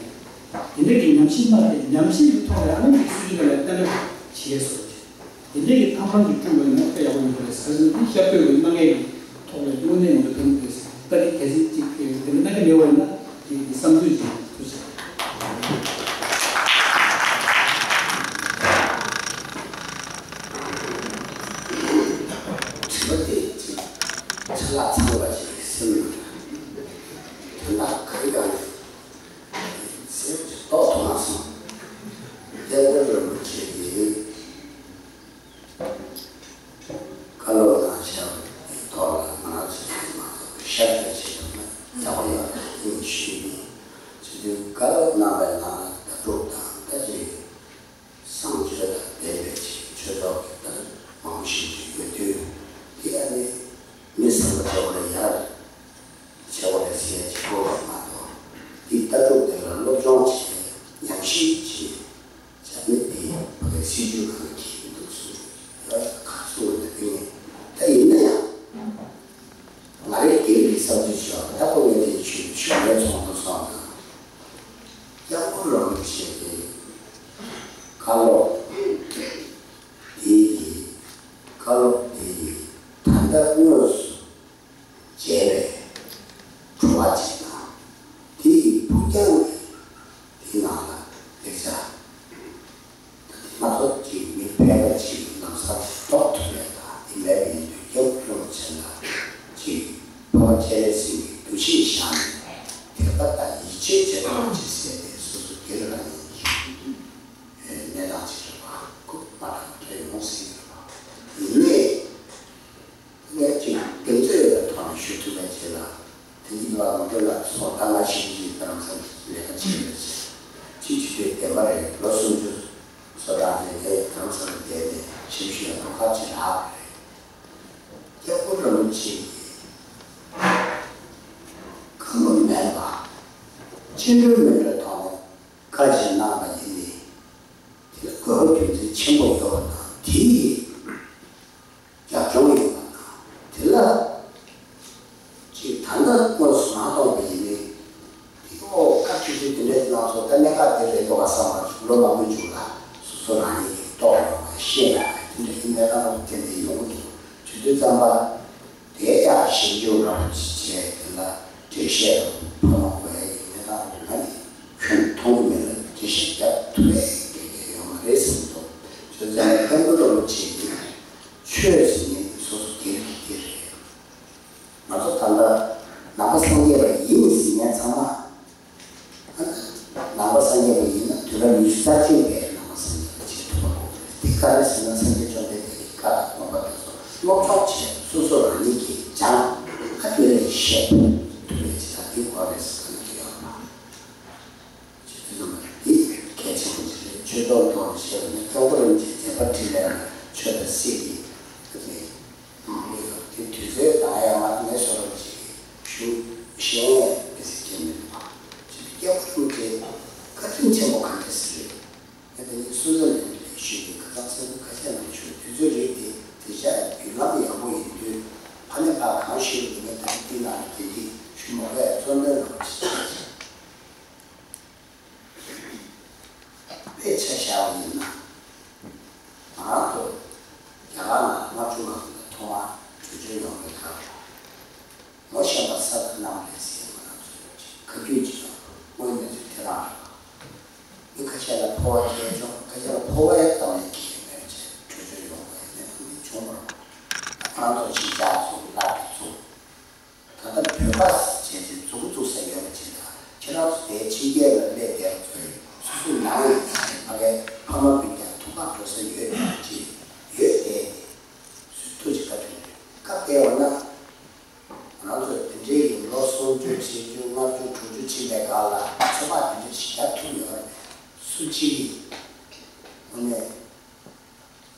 དེ་འདྲ་གི་ཉམས་ཞིབ་གནང་མཁན་ཉམས་ཞིབ་ཀྱི་ཐོག་ནས་ཨ་ནི་སྲིད་ཇུས་ལ་གཏན་འབེབས་བྱས་སོང་། དེ་འདྲའི་གི་ཐབས་ལམ་གྱི་སྤྲུལ་བའི་ནང་དཔེ་ཡག་པོ་ཡོང་གི་རེད་ཟེར་ནས་འདི་ཤར་བསྐྱོད་ཀྱི་གནང་མཁན་གྱི་ཐོག་ལ་དངོས་གནས་ངོ་ཐོག་ཐུག་ལྟ་གི་གལ་སྲིད་ཅིག་དེ་འདྲ་གནང་གི་མེད་པ་ཡིན་ན་དེ་གི་བསམ་ཚུལ་ཅིག་ཐུགས་རྗེ་ཆེ། དྲི་བ་དེ་ཅིག་ཆ་ལག་ཚང་བ་ཞིག་སེམས་ནང་དོན་དག་ག་རེ་ག་རེ་སེམས་ཀྱི་རྟོགས་ཐུབ་མ་སོང་། སྐྱབས་མགོན་རིན་པོ་ཆེ་གིས། བཀའ་སློབ་གནང་བཞག་པའི་ཐོག་ལ་ང་རང་ཚོས་མ་གཏོགས་ཤར་སྐྱོད་བྱེད་ཐུབ་ན་ཡག་པོ་ཡོད་པ་ཡིན་ཞུས་ཡིན། བྱེད་དུས་བཀའ་སློབ་གནང་བའི་ནང་ལ་ལྟ་གྲུབ་དང་ལྟ་ཅི་བཟང་སྤྱོད་དང་ལྡན་པའི་ཆེད་ཆོས་ཚོགས་ཀྱི་ལྟར་མང་པོ་ཞིག་ཡོད་དུས་དེ་ཡང་ནི་མི་བཟང་པོ་ཆེ་བ་ལ་ཡར་བྱེད་པ་ལས་ཟེར་ཅིག་དགོས་པ་མ་གཏོགས། འདི་ལྟ་གྲུབ་དེ་ལ་སློབ་སྦྱོང་བྱས་ཉམས་ཞིབ་བྱས་བྱས་ནས་འདི་བོད་པའི་སྲིད་ཇུས་གང་གིས་འདུག་གསུངས་ཡོད་ག་གསུངས་ཡོད་པ་དེ་ཡིན། ད་ཡིན་ན་ཡང་ང་རའི་སྒེར་གྱི་བསམ་ཚུལ་ཞིག་ཡོད། ད་ཁོ་ངས་དེ་ཆོས་ཞུ་མེད་ཚོགས་འདུ་སོང་ཙང་སྐྱབས་མགོན་རིན་པོ་ཆེ་གི་བཀའ་སློབ་དེ་ཡི་བཀའ་སློབ་དེ་ཡི་ད་ལྟ་དངོས་སུ་མཇལ་བའི་བྲོ་བ་ཅིག་དང་། དེ་ཡི་ཕུགས་རྒྱང་གི་དེའི་ནང་ལ་ལེགས་ཆ་ད་དེ་ང་ཚོ་ཅིག་མི་ཕལ་པ་ཅིག་ལམ་སང་རྟོགས་ཐུབ་པའི་དང་དེ་མེད་པ་ཡིན་དུས་སྐྱབས་མགོན་རིན་པོ་ཆེ་ལ་ཅིག་འཕགས་པ་སྤྱན་རས་གཟིགས་ཀྱི་འདུ་ཤེས་བཞག་ནས་དད་པ་དང་ཡིད་ཆེས་བྱེད་ཐུབ་པ་ཅིག་ཟེར་ཏེ་སོ་སོ་སྒེར་རང་ཉིད་ཀྱི་གནས་སྟངས་ཅིག་རེད་པ། ཁོ་མ་འདྲ་མ་འདྲ་ཡོང་སྲིད་ཀྱི་རེད་པ། ཡིན་ནའི། ངས་ཅིག་གདེང་ཚོད་ཡོད་པའི་ཐོག་ནས་ཞུ་ཐུབ་པའི་ཆེད་ལ། དེ་གཉིས་ལ་ངོ་སྤྲོད་ལ་སོང་། ད་ང་ཞིག་གིས་རྡ་རམ་ས་ལ་ལས་ཀ་བྱེད་པའི་ཆེད་ཅིག་བྱེད་དུས་བདེན་པ་རེད། ལོ་སུམ་ཅུ་སོ་གྲངས་རེད། ངས་རྡ་རམ་ས་ལ་བསྡད་ནས་ཞབས་ཞུ་ཡང་ཐོག་ཁ་ཅིག་རག་པ་རེད། སྐྱབས་མགོན་རིན་པོ་ཆེ་གིས་བཀའ་མོལ་མིན་པ་སྤྱི་འགྲོས་མིན་པའི་ཐོག་ནས་བཀའ་ཅིག་གནང་བ་ཡིན་ནི། དེ་ལ་དགོས་པ་རྒྱུ་མཚན་ཆེན་པོ་ཡོད་པ་དང་། དེ་ཡི་རྒྱབ་ལྗོངས་ཡོད་པ་དང་། དེ་ལ་ཅིག་ད་ལྟ་དངོས་སུ་མ་མཐོང་བ་ཡིན་ནའི། དེ་ཨོ་བཀའ་ཁྲིད་དེ་འདི་འདྲ་གནང་སོང་། ད་གནད་འགག་དེ་རེད་འདུག་བསམ་པ་ལོ་མང་པོའི་མཇུག་ལ་སོ་སོ་རང་ཉིད་ཀྱིས་རྟོགས་ཡོང་བ་ཤེས་ཡོང་བ་དེ་འདྲ་གི་གནས་སྟངས་དེ་འདྲ་ཡོང་གི་འདུག་བྱེད་དུས་ཙམ་པ། དེ་ཡང་ཞིབ་འཇུག་རོགས་བྱས་དེ་ལ་འགྲེལ་བཤད་ཕ་མ་དགོས་ཡ་ཡིན་ན་ད་ང་ནི་ཁྱོན་མཐོང་གི་མེད་ལ་འགྲེལ་བཤད་རྒྱག་ཐུབ་པའི་དགེ་རྒན་ཡོད་མ་རེད་བསམ་འདུག་བྱས་ཙང་སྐྱབས་མགོན་རིན་པོ་ཆེ་གིས་ཆོས་ཟེར་མཁན་དེ་སོ་སོ་སྒེར་གྱི་སྐད་རེད། ང་ཚོ་ད་ལྟ་ནང་པ་སངས་རྒྱས་པ་ཡིན་ཟེར་མཁན་ཚང་མ། ནང་པ་སངས་རྒྱས་པ་ཡིན་ན་དུས་རབས་ཉི་ཤུ་རྩ་གཅིག་པའི་ནང་པ་སངས་རྒྱས་པ་བྱེད་ཐུབ་པ་དགོས་རེད། དེ་ག་རེ་ཟེར་ན་སངས་རྒྱས་བཅོམ་ལྡན་འདས་ཀྱི་བཀའ་དང་དགོངས་པ་དེ་ཚོ་སློབ་སྦྱོང་བྱས། སོ་སོ་རང་ཉིད་ཀྱིས་སྦྱངས། ཨ་དེ་ལས་བཤད་ཐུབ་པའི་ཅིག་དང་དེ་དགོས་རེད་ཟེར་ན་དེ་ཡོད་པ། ཅིག་དེ་ཚོ་མ་རེད། དེ་གལ་ཆེན་པོ་ཅིག་རེད། ཆོས་ཐོག་ཐོག་ནས་བཤད་པ་ནི་སྐྱབས་མགོན་རིན་པོ་ཆེའི་མཛད་པ་འཕྲིན་ལས་ལ་ཆོས་དང་སྲིད་ཀྱི་ཨ་ནི། དེ་དུས་ཚོད་དང་ཡང་མ་ངས་བཟོ་འདྲ་ཅིག་ཞུ་ཤེས་ཡོན་དེ་ཟེར་གྱི་མི་འདུག་པ། ཅིག་སྐྱབས་མགོན་རིན་པོ་ཆེ་བཀའ་དྲིན་ཆེན་པོ་ག་འདྲ་ཟེར་རེད། ངས་དེ་ནི་སུད་སི་ལན་ལ་ཞུས་ཏེ་ཁ་སང་ཚེས་ཉིན་ཁ་ཤས་ནང་ཞུ། དུས་ཚོད་རིགས་དེ་དེ་ཆ་བརྒྱུད་ལམ་ཡག་པོ་ཡིན་དུས་ཕ་ནས་ཕར་གང་ཞུས་པ་དེ་ངས་ད་ནི་དེ་ནང་ལ་དེ་འདྲ་ཞུ་མ་དགོས་གཙོ་འདོན་རོགས་ཅིག་བྱས། དཔེ་ཆ་བཞག་པ་ཡིན་ན། ང་རང་ཚོ་རྒྱ་གར་ནང་ལྔ་བཅུ་ང་དགུ་ལ་ཐོག་མར་བྲོས་བྱོལ་ཡོང་བའི་སྐབས་ངོ་ཤེས་པ་ས་དང་གནམ་རེད་ཟེར། ང་རང་ཚོ་ཁ་རྒྱུན་གཅིག་ལ་དངོས་གནས་ཚུལ་དེ་རང་རེད། མི་ཁ་ཤས་ལ་ཕོ་བ་སྐྱེས་ཆོག་ཁ་ཤས་ལ་ཕོ་བའི་གཏམ་ལས་སྐྱེས་མེད་ཅེས་བྲོས་བྱོལ་ཡོང་བའི་གནས་སྟངས་འདི་བྱུང་བ་རེད། ང་རང་ཚོ་གཅིག་ལྕགས་ཚུགས་ལག་གི་ཚུགས། ད་ལྟ་བོད་པ་བྱས་ཏེ་མཛུབ་གུ་བཙུགས་ས་ཡོད་པ་ཅིག་དང་། ཁྱེད་རང་ཚོ་དེའི་ཕྱི་རྒྱལ་ལ་སླེབས་བསྡད་པ་ཚོས་སོ་སོའི་ནང་ཡིན་ན་ཕ་གའི་ཕ་མ་སྤུན་ཀྱག་ཐུག་པར་འགྲོ་ས་ཡོད་པ་ཅིག་ཡོད་དེ། སུས་ཐུགས་ཀྱི་བཀའ་དྲིན་རེད། སྐབས་དེ་འོ་ན་ང་ཚོས་དེ་འདྲའི་ཡིན་ལོ་སུམ་ཅུ་བཞི་བཅུ་ལྔ་བཅུ་དྲུག་ཅུ་ཕྱིན་པའི་སྒང་ལ་ཚོད་དཔག་དེ་འདྲ་ཞིག་རྒྱག་ཐུབ་ཡོད་རེད། སུ་གཅིག་གིས་དངོས་གནས།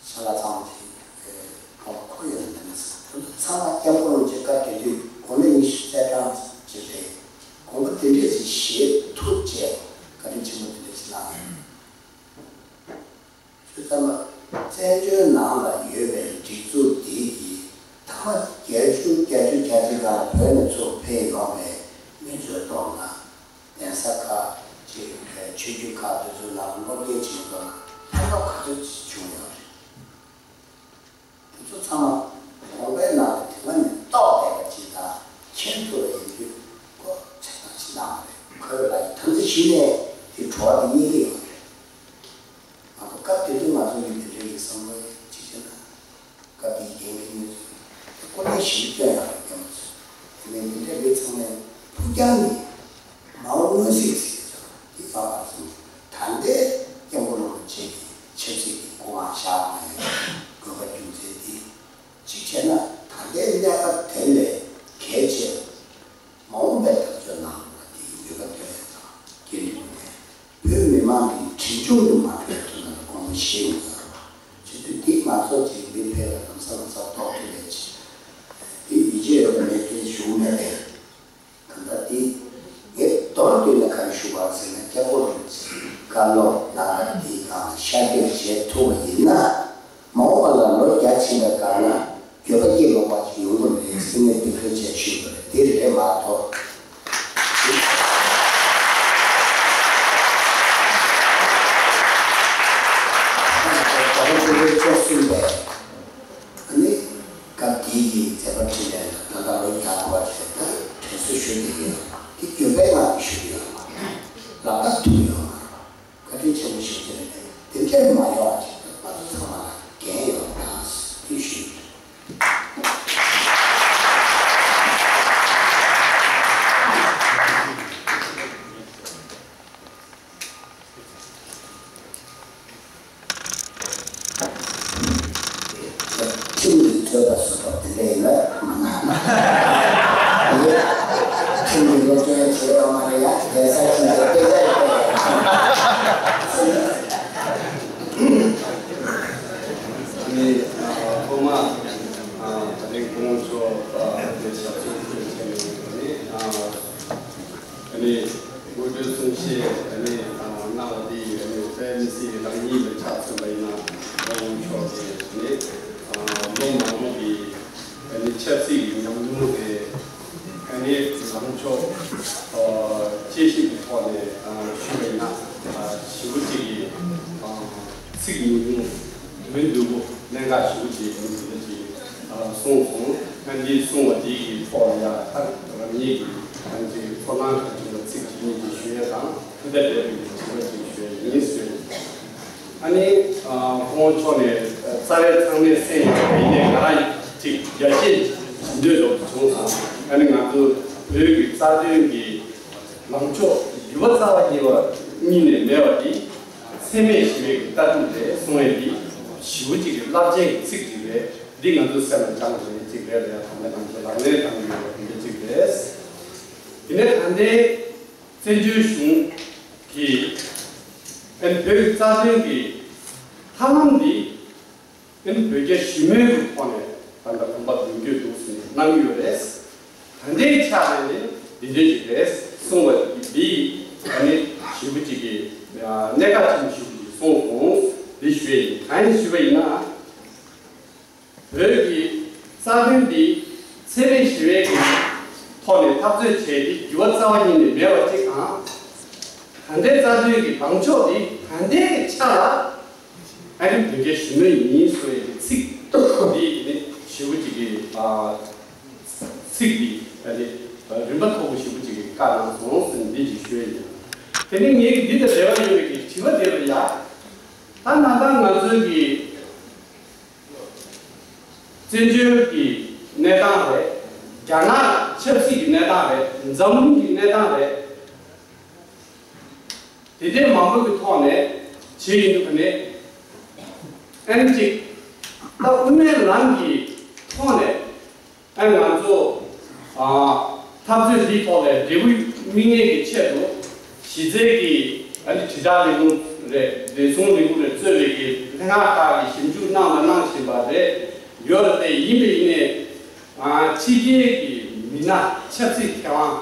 ཤ་ལ་ཚང་གི་ཐོག་ཁོར་ཡོད་ན་མེད་ན་ཟེར། དེ་ཚོ་ཚང་མ་སྐྱབས་མགོན་རིན་པོ་ཆེ་བཀའ་དྲིན་དུས་དགུང་ལོ་ཉི་ཤུ་རྩ་གྲངས་ཅིག་རེད། དགོངས་པ་དེ་འདྲས་ཅིག་བཞེས་ཐུབ་བྱས་བཀའ་དྲིན་ཆེན་པོ་དེ་འདྲས་ཅིག་གནང་ཡོད། ཆོས་ཚང་མ་བཙན་བྱོལ་ནང་ལ་ཡོད་པའི་སྒྲིག་ ཁ་བརྒྱད་ཅུ་བརྒྱད་ཅུ་གྱ་གཅིག་སྒང་ལ་བོད་ནས་ཚུར་ཕེབས་ཡོང་བའི་མི་ཚོའི་ཐོག་ལ། གདན་ས་ཁག་ཅིག་ཆོས་བརྒྱུད་ཁག་དེ་ཚོའི་ནང་སློབ་གཉེར་བྱེད་སྐབས་ཕན་ཐོགས་ག་ཚོད་ཅིག་བྱུང་ཡོད་རེད། དེ་ཚོ་ཚང་མ་དགོངས་པའི་ནང་ལ་དེ་སྔ་ནས་རྟོགས་བསྡད་པ་ཅིག་དང་མཁྱེན་ཐུབ་པ་ཡིན་དུས་ཁོ་ཚད་ལྡན་ཞིག་གནང་བ་རེད། ཁོས་ལ་ཡི་དམ་ཚིག་གཞི་ནས་དེ་བྲོ་བ་དེ་རྙེད་ཀྱི་ཡོད་རེད། ང་ཚོ་སྐབས་དེ་དུས་ང་ཚོ་ཡི་དེ་འདྲའི་ཡི་བསམ་བློ་ཅིག་བྱས་ན། སྐབས་དེའི་འགན་འཁྱེར་མི་ཚོས་སྐུ་ལས་ཞིབ་སྐྱོན་ཡང་སྐྱོན་མ་ཚུལ། དེ་ནས་འདི་འདྲའི་མི་ཚང་མས་ཕུགས་རྒྱང་ནས་མའོ་སྔོན་གཟིགས་ཟེར་ཀྱང་འདི་ལྟ་བར་སོང་། ད་ལྟའི་སྐྱབས་མགོན་རིན་པོ་ཆེ་གི་ཆབ་སྲིད་ཀྱི་སྐུ་དབང་བཞག་གནང་ཡོད་དགོས་པ་རྒྱུ་མཚན་འདི། གཅིག་བྱས་ན་ད་ལྟའི་གནས་སྐབས་དེ་ལས་གལ་ཆེ་བ། མ་འོངས་པའི་འཐབ་རྩོད་ནང་ལ་དེའི་ནུས་པ་ཐོན་ཡག་དང་སྐྱིད་སྡུག་ནས་བོད་མི་མང་གི་དྲིན་ཆུང་དུ་མ་ཕེབས་ཐུབ་ན་དགོངས་པ་བཞེས་ཡོང་ཟེར་བ། བྱེད་དུས་འདི་ང་ཚོ་ཅིག་མི་ཕེབས་པ་ལམ་སང་ལམ་སང་རྟོགས་ཐུབ་པའི་ཆེད་དེ་ཡིད་ཆེས་ཡོད་པ་མེད་དེ་ཞུ་མེད་པས། གང་ལྟར་འདི་ངས་མདོར་བསྡུས་ནས་ག་རེ་ཞུ་བ་ཟེར་ན། སྐྱབས་མགོན་རིན་པོ་ཆེའི་བཀའ་སློབ་གནང་བ་འདིའི་སྒང་ལ་ཤར་སྐྱོད་བྱེད་ཐུབ་པ་ཡིན་ན། མ་འོངས་པ་ལ་ལོ་བརྒྱ་ཕྱིན་པའི་སྒང་ལ་འགྱོད་པ་སྐྱེ་དགོས་པ་ཞིག་ཡོང་གི་མ་རེད་ཟེར་ནས་འདི་འཕྲོ་ཆེ་ཞུས་པ་རེད། འདི་རེད་མ་གཏོགས། ད་ལྟ་ཆོལ་གསུམ་པས་ཨ་ནི་སྐབས་དེའི་མཛད་པ་འཕྲིན་ལས་ལ་ད་ལྟ་ལོ་བརྒྱ་འཁོར་བ་རེད། ད་དྲན་གསོ་ཞུ་གི་ཡོད། འདི་འགྱོད་པའི་ངང་ནས་ཞུ་གི་ཡོད། ལག་བསྟར་ཐུབ་ཡོད་མ་རེད། བཀའ་དྲིན་ཆེན་པོ་ཞིག་ཅེས་དེ་འདྲས་མ་ཡོང་བ་ཅིག་ང་ཚོ་ཚང་མ་ལ་འགན་ཡོད་པ་དང་དེ་ཞུས། ཁྲིམས་ཀྱི་ཐོས་པ་སོགས་པ་དེ་འདྲ་ཡིན་ན་མ་གནང་། ཁྲིམས་ཀྱི་སློབ་སྦྱོང་བྱེད་ཡོད་མ་རེད་ཡ། གདན་ས་ཁྲིམས་ཀྱི་དཔེ་ཆ་ཡོད་པ་ཡིན། ཨ་ནི་ཐོག་མ་ད་རིང་སྐུ་ངོ་མཆོག་དེ་ཞབས་སོར་ཕུལ་བྱས་ནས་ཨ་ནི། ཨ་ནི་དགོངས་དོན་གསུང་བཤད་ཨ་ནི་གནང་བ་འདི་ཨ་ནི་དཔེ་མི་སྲིད་རང་ཉིད་ལ་ཆ་མཚོན་པ་ཡིན་ན་སྐུ་ངོ་མཆོག་གིས་ཨ་ནི་ལོ་མང་པོ་གི་ཨ་ནི་ཆབ་སྲིད་ཀྱི་ཉམས་མྱོང་དེ་ཨ་ནི་ལངས་ཕྱོགས་དཔྱད་ཞིབ་ཀྱི་ཐོག་ནས་ཞུས་པ་ཡིན་ན་ཞེ་པོ་ཅིག་གི་ཚིག་ཉུང་ཉུང་། མི་འདུག་གོ། གནད་འགག་ཞེ་པོ་ཅིག་ཡིན་འདུག་ཅེས་གསུངས་སོང་། ཨ་འདི་གསུངས་པ་དེ་གི་ཐོག་ལ་ཡང་ད་རང་ཉིད་ཀྱི་ཨ་ནི་ཚོར་སྣང་ག་ཅིག་ལ་ཚིག་གཅིག་གཉིས་ཅིག་ཞུ་ཡས་དང་ཐུགས་བརྟན་འདྲ་བའི་དྲི་བ་ཅིག་ཞུ་ཡས་ཡིན་ཟེར། ཨ་ནི་སྐུ་ངོ་མཆོག་ནས་རྩ་བའི་ཚང་མས་གསན་ཡོད་པ་ཡིན་ནའི་ང་རང་ཅིག་རྒྱ་སྐྱེད་ཅིག་འདོད་འདོད་བྱུང་སོང་། ཨ་ནི་ང་ཚོ་བོད་ཀྱི་རྩ་དོན་གྱི་ལངས་ཕྱོགས་ཡུལ་པ་རྩ་བ་ཉིད་པ་གཉིས་ནས་མེད་པ་འདི་འཚེ་མེད་ཞི་བའི་ལྟ་གྲུབ་རེད་གསུང་ཡས་འདི་ཞེ་པོ་ཅིག་གི་རླབས་ཆེན་གྱི་ཚིག་ཅིག་རེད། འདི་ང་ཚོའི་སེམས་ལ་བཅངས་དགོས་ཡས་ཅིག་རེད་ལ་ཡང་ད་ལྟ་ང་ཚོ་ལག་ལེན་བསྟར་གྱི་ཡོད་པ་དེ་འདྲ་ཅིག་རེད། དེ་ནས་ད་ལྟའི་བཙན་བྱོལ་གཞུང་གིས་ཨན་བོད་རྩ་དོན་གྱི་ཐབས་ལམ་འདི་ཨན་བོད་རྒྱ་ཞི་མོལ་གྱི་ཐོག་ནས་ད་ལྟ་གོམ་པ་མདུན་སྐྱོད་འདུག་ཟེར་ནས་གནང་གི་ཡོད་རེད། ད་ལྟའི་ཆ་ནས་ནི་འདི་འདྲའི་ཞིག་རེད་གསུང་བ་འདི་ཨ་ནི་ཞེ་པོ་ཅིག་གི་གནད་འགག་ཆེན་པོ་ཞེ་པོ་ཅིག་གསུངས་སོང་། འདི་ཞུ་ཡས་ཡིན། གང་ཡིན་ཞུས་པ་ཡིན་ན། བོད་ཀྱི་རྩ་དོན་འདི་འཚེ་མེད་ཞི་བའི་གི་ཐོག་ནས་འཐབ་རྩོད་བྱས་ཏེ་འགྱུར་བ་རྩ་བ་ཉིད་ནས་མེད་པ་ཅིག་དང་། ད་ལྟའི་རྩ་དོན་གྱི་ལངས་ཕྱོགས་འདི་ད་ལྟའི་གི་ཆ་ལ་ཨ་ནི་བོད་རྒྱ་ཞི་མོལ་ཡིན་ཟེར་བའི་གི་ཚིག་འདི་ནི་ཞེ་པོ་ཅིག་གི་ཨ། ཚིག་འདི་ད་ནི་རིན་པ་མཐོ་པོ་ཞེ་པོ་ཅིག་གིས་བཀའ་གནང་སོང་ཟེར་ནས་འདི་ཅིག་ཞུ་ཡ་ཡིན། དེ་ནི་ངས་འདི་དང་འབྲེལ་བ་ཡོད་པའི་དྲི་བ་དེ་ལ་ཡ། ད་ད་ལྟ་ང་ཚོའི་གི་བཙན་བྱོལ་གྱི་གནས་སྟངས་རེད། རྒྱ་ནག་ཆབ་སྲིད་ཀྱི་གནས་སྟངས་རེད། འཛམ་གླིང་གི་གནས་སྟངས་རེད། དེ་འདྲའི་མང་པོ་གི་ཐོག་ནས་བྱས་ཡིན་དུས་ནས་ཨན་ཅིག་ད་དབུ་མའི་ལམ་གྱི་ཐོག་ནས་ཨན་ང་ཚོ་ཨ་འཐབ་རྩོད་འདིའི་ཐོག་ནས་འབྲས་བུ་སྨིན་ཡས་ཀྱི་ཆེད་དུ་གཞི་རྩའི་གི་ཨ་ནི་དྲིལ་བསྒྲགས་ལས་ཁུངས་རེད། བདེ་སྲུང་ལས་ཁུངས་རེད། གཙོས་པའི་གི་ལྷན་ཁག་ཁག་གིས་ཞིབ་འཇུག་གནང་དང་གནང་བཞིན་པ་རེད། ཡོད་རེད་དེ། ཡིན་པས་ཡིན་ནས་ཨ་ཕྱི་རྒྱལ་གྱི་མི་སྣ་ཆབ་སྲིད་མཁས་དབང་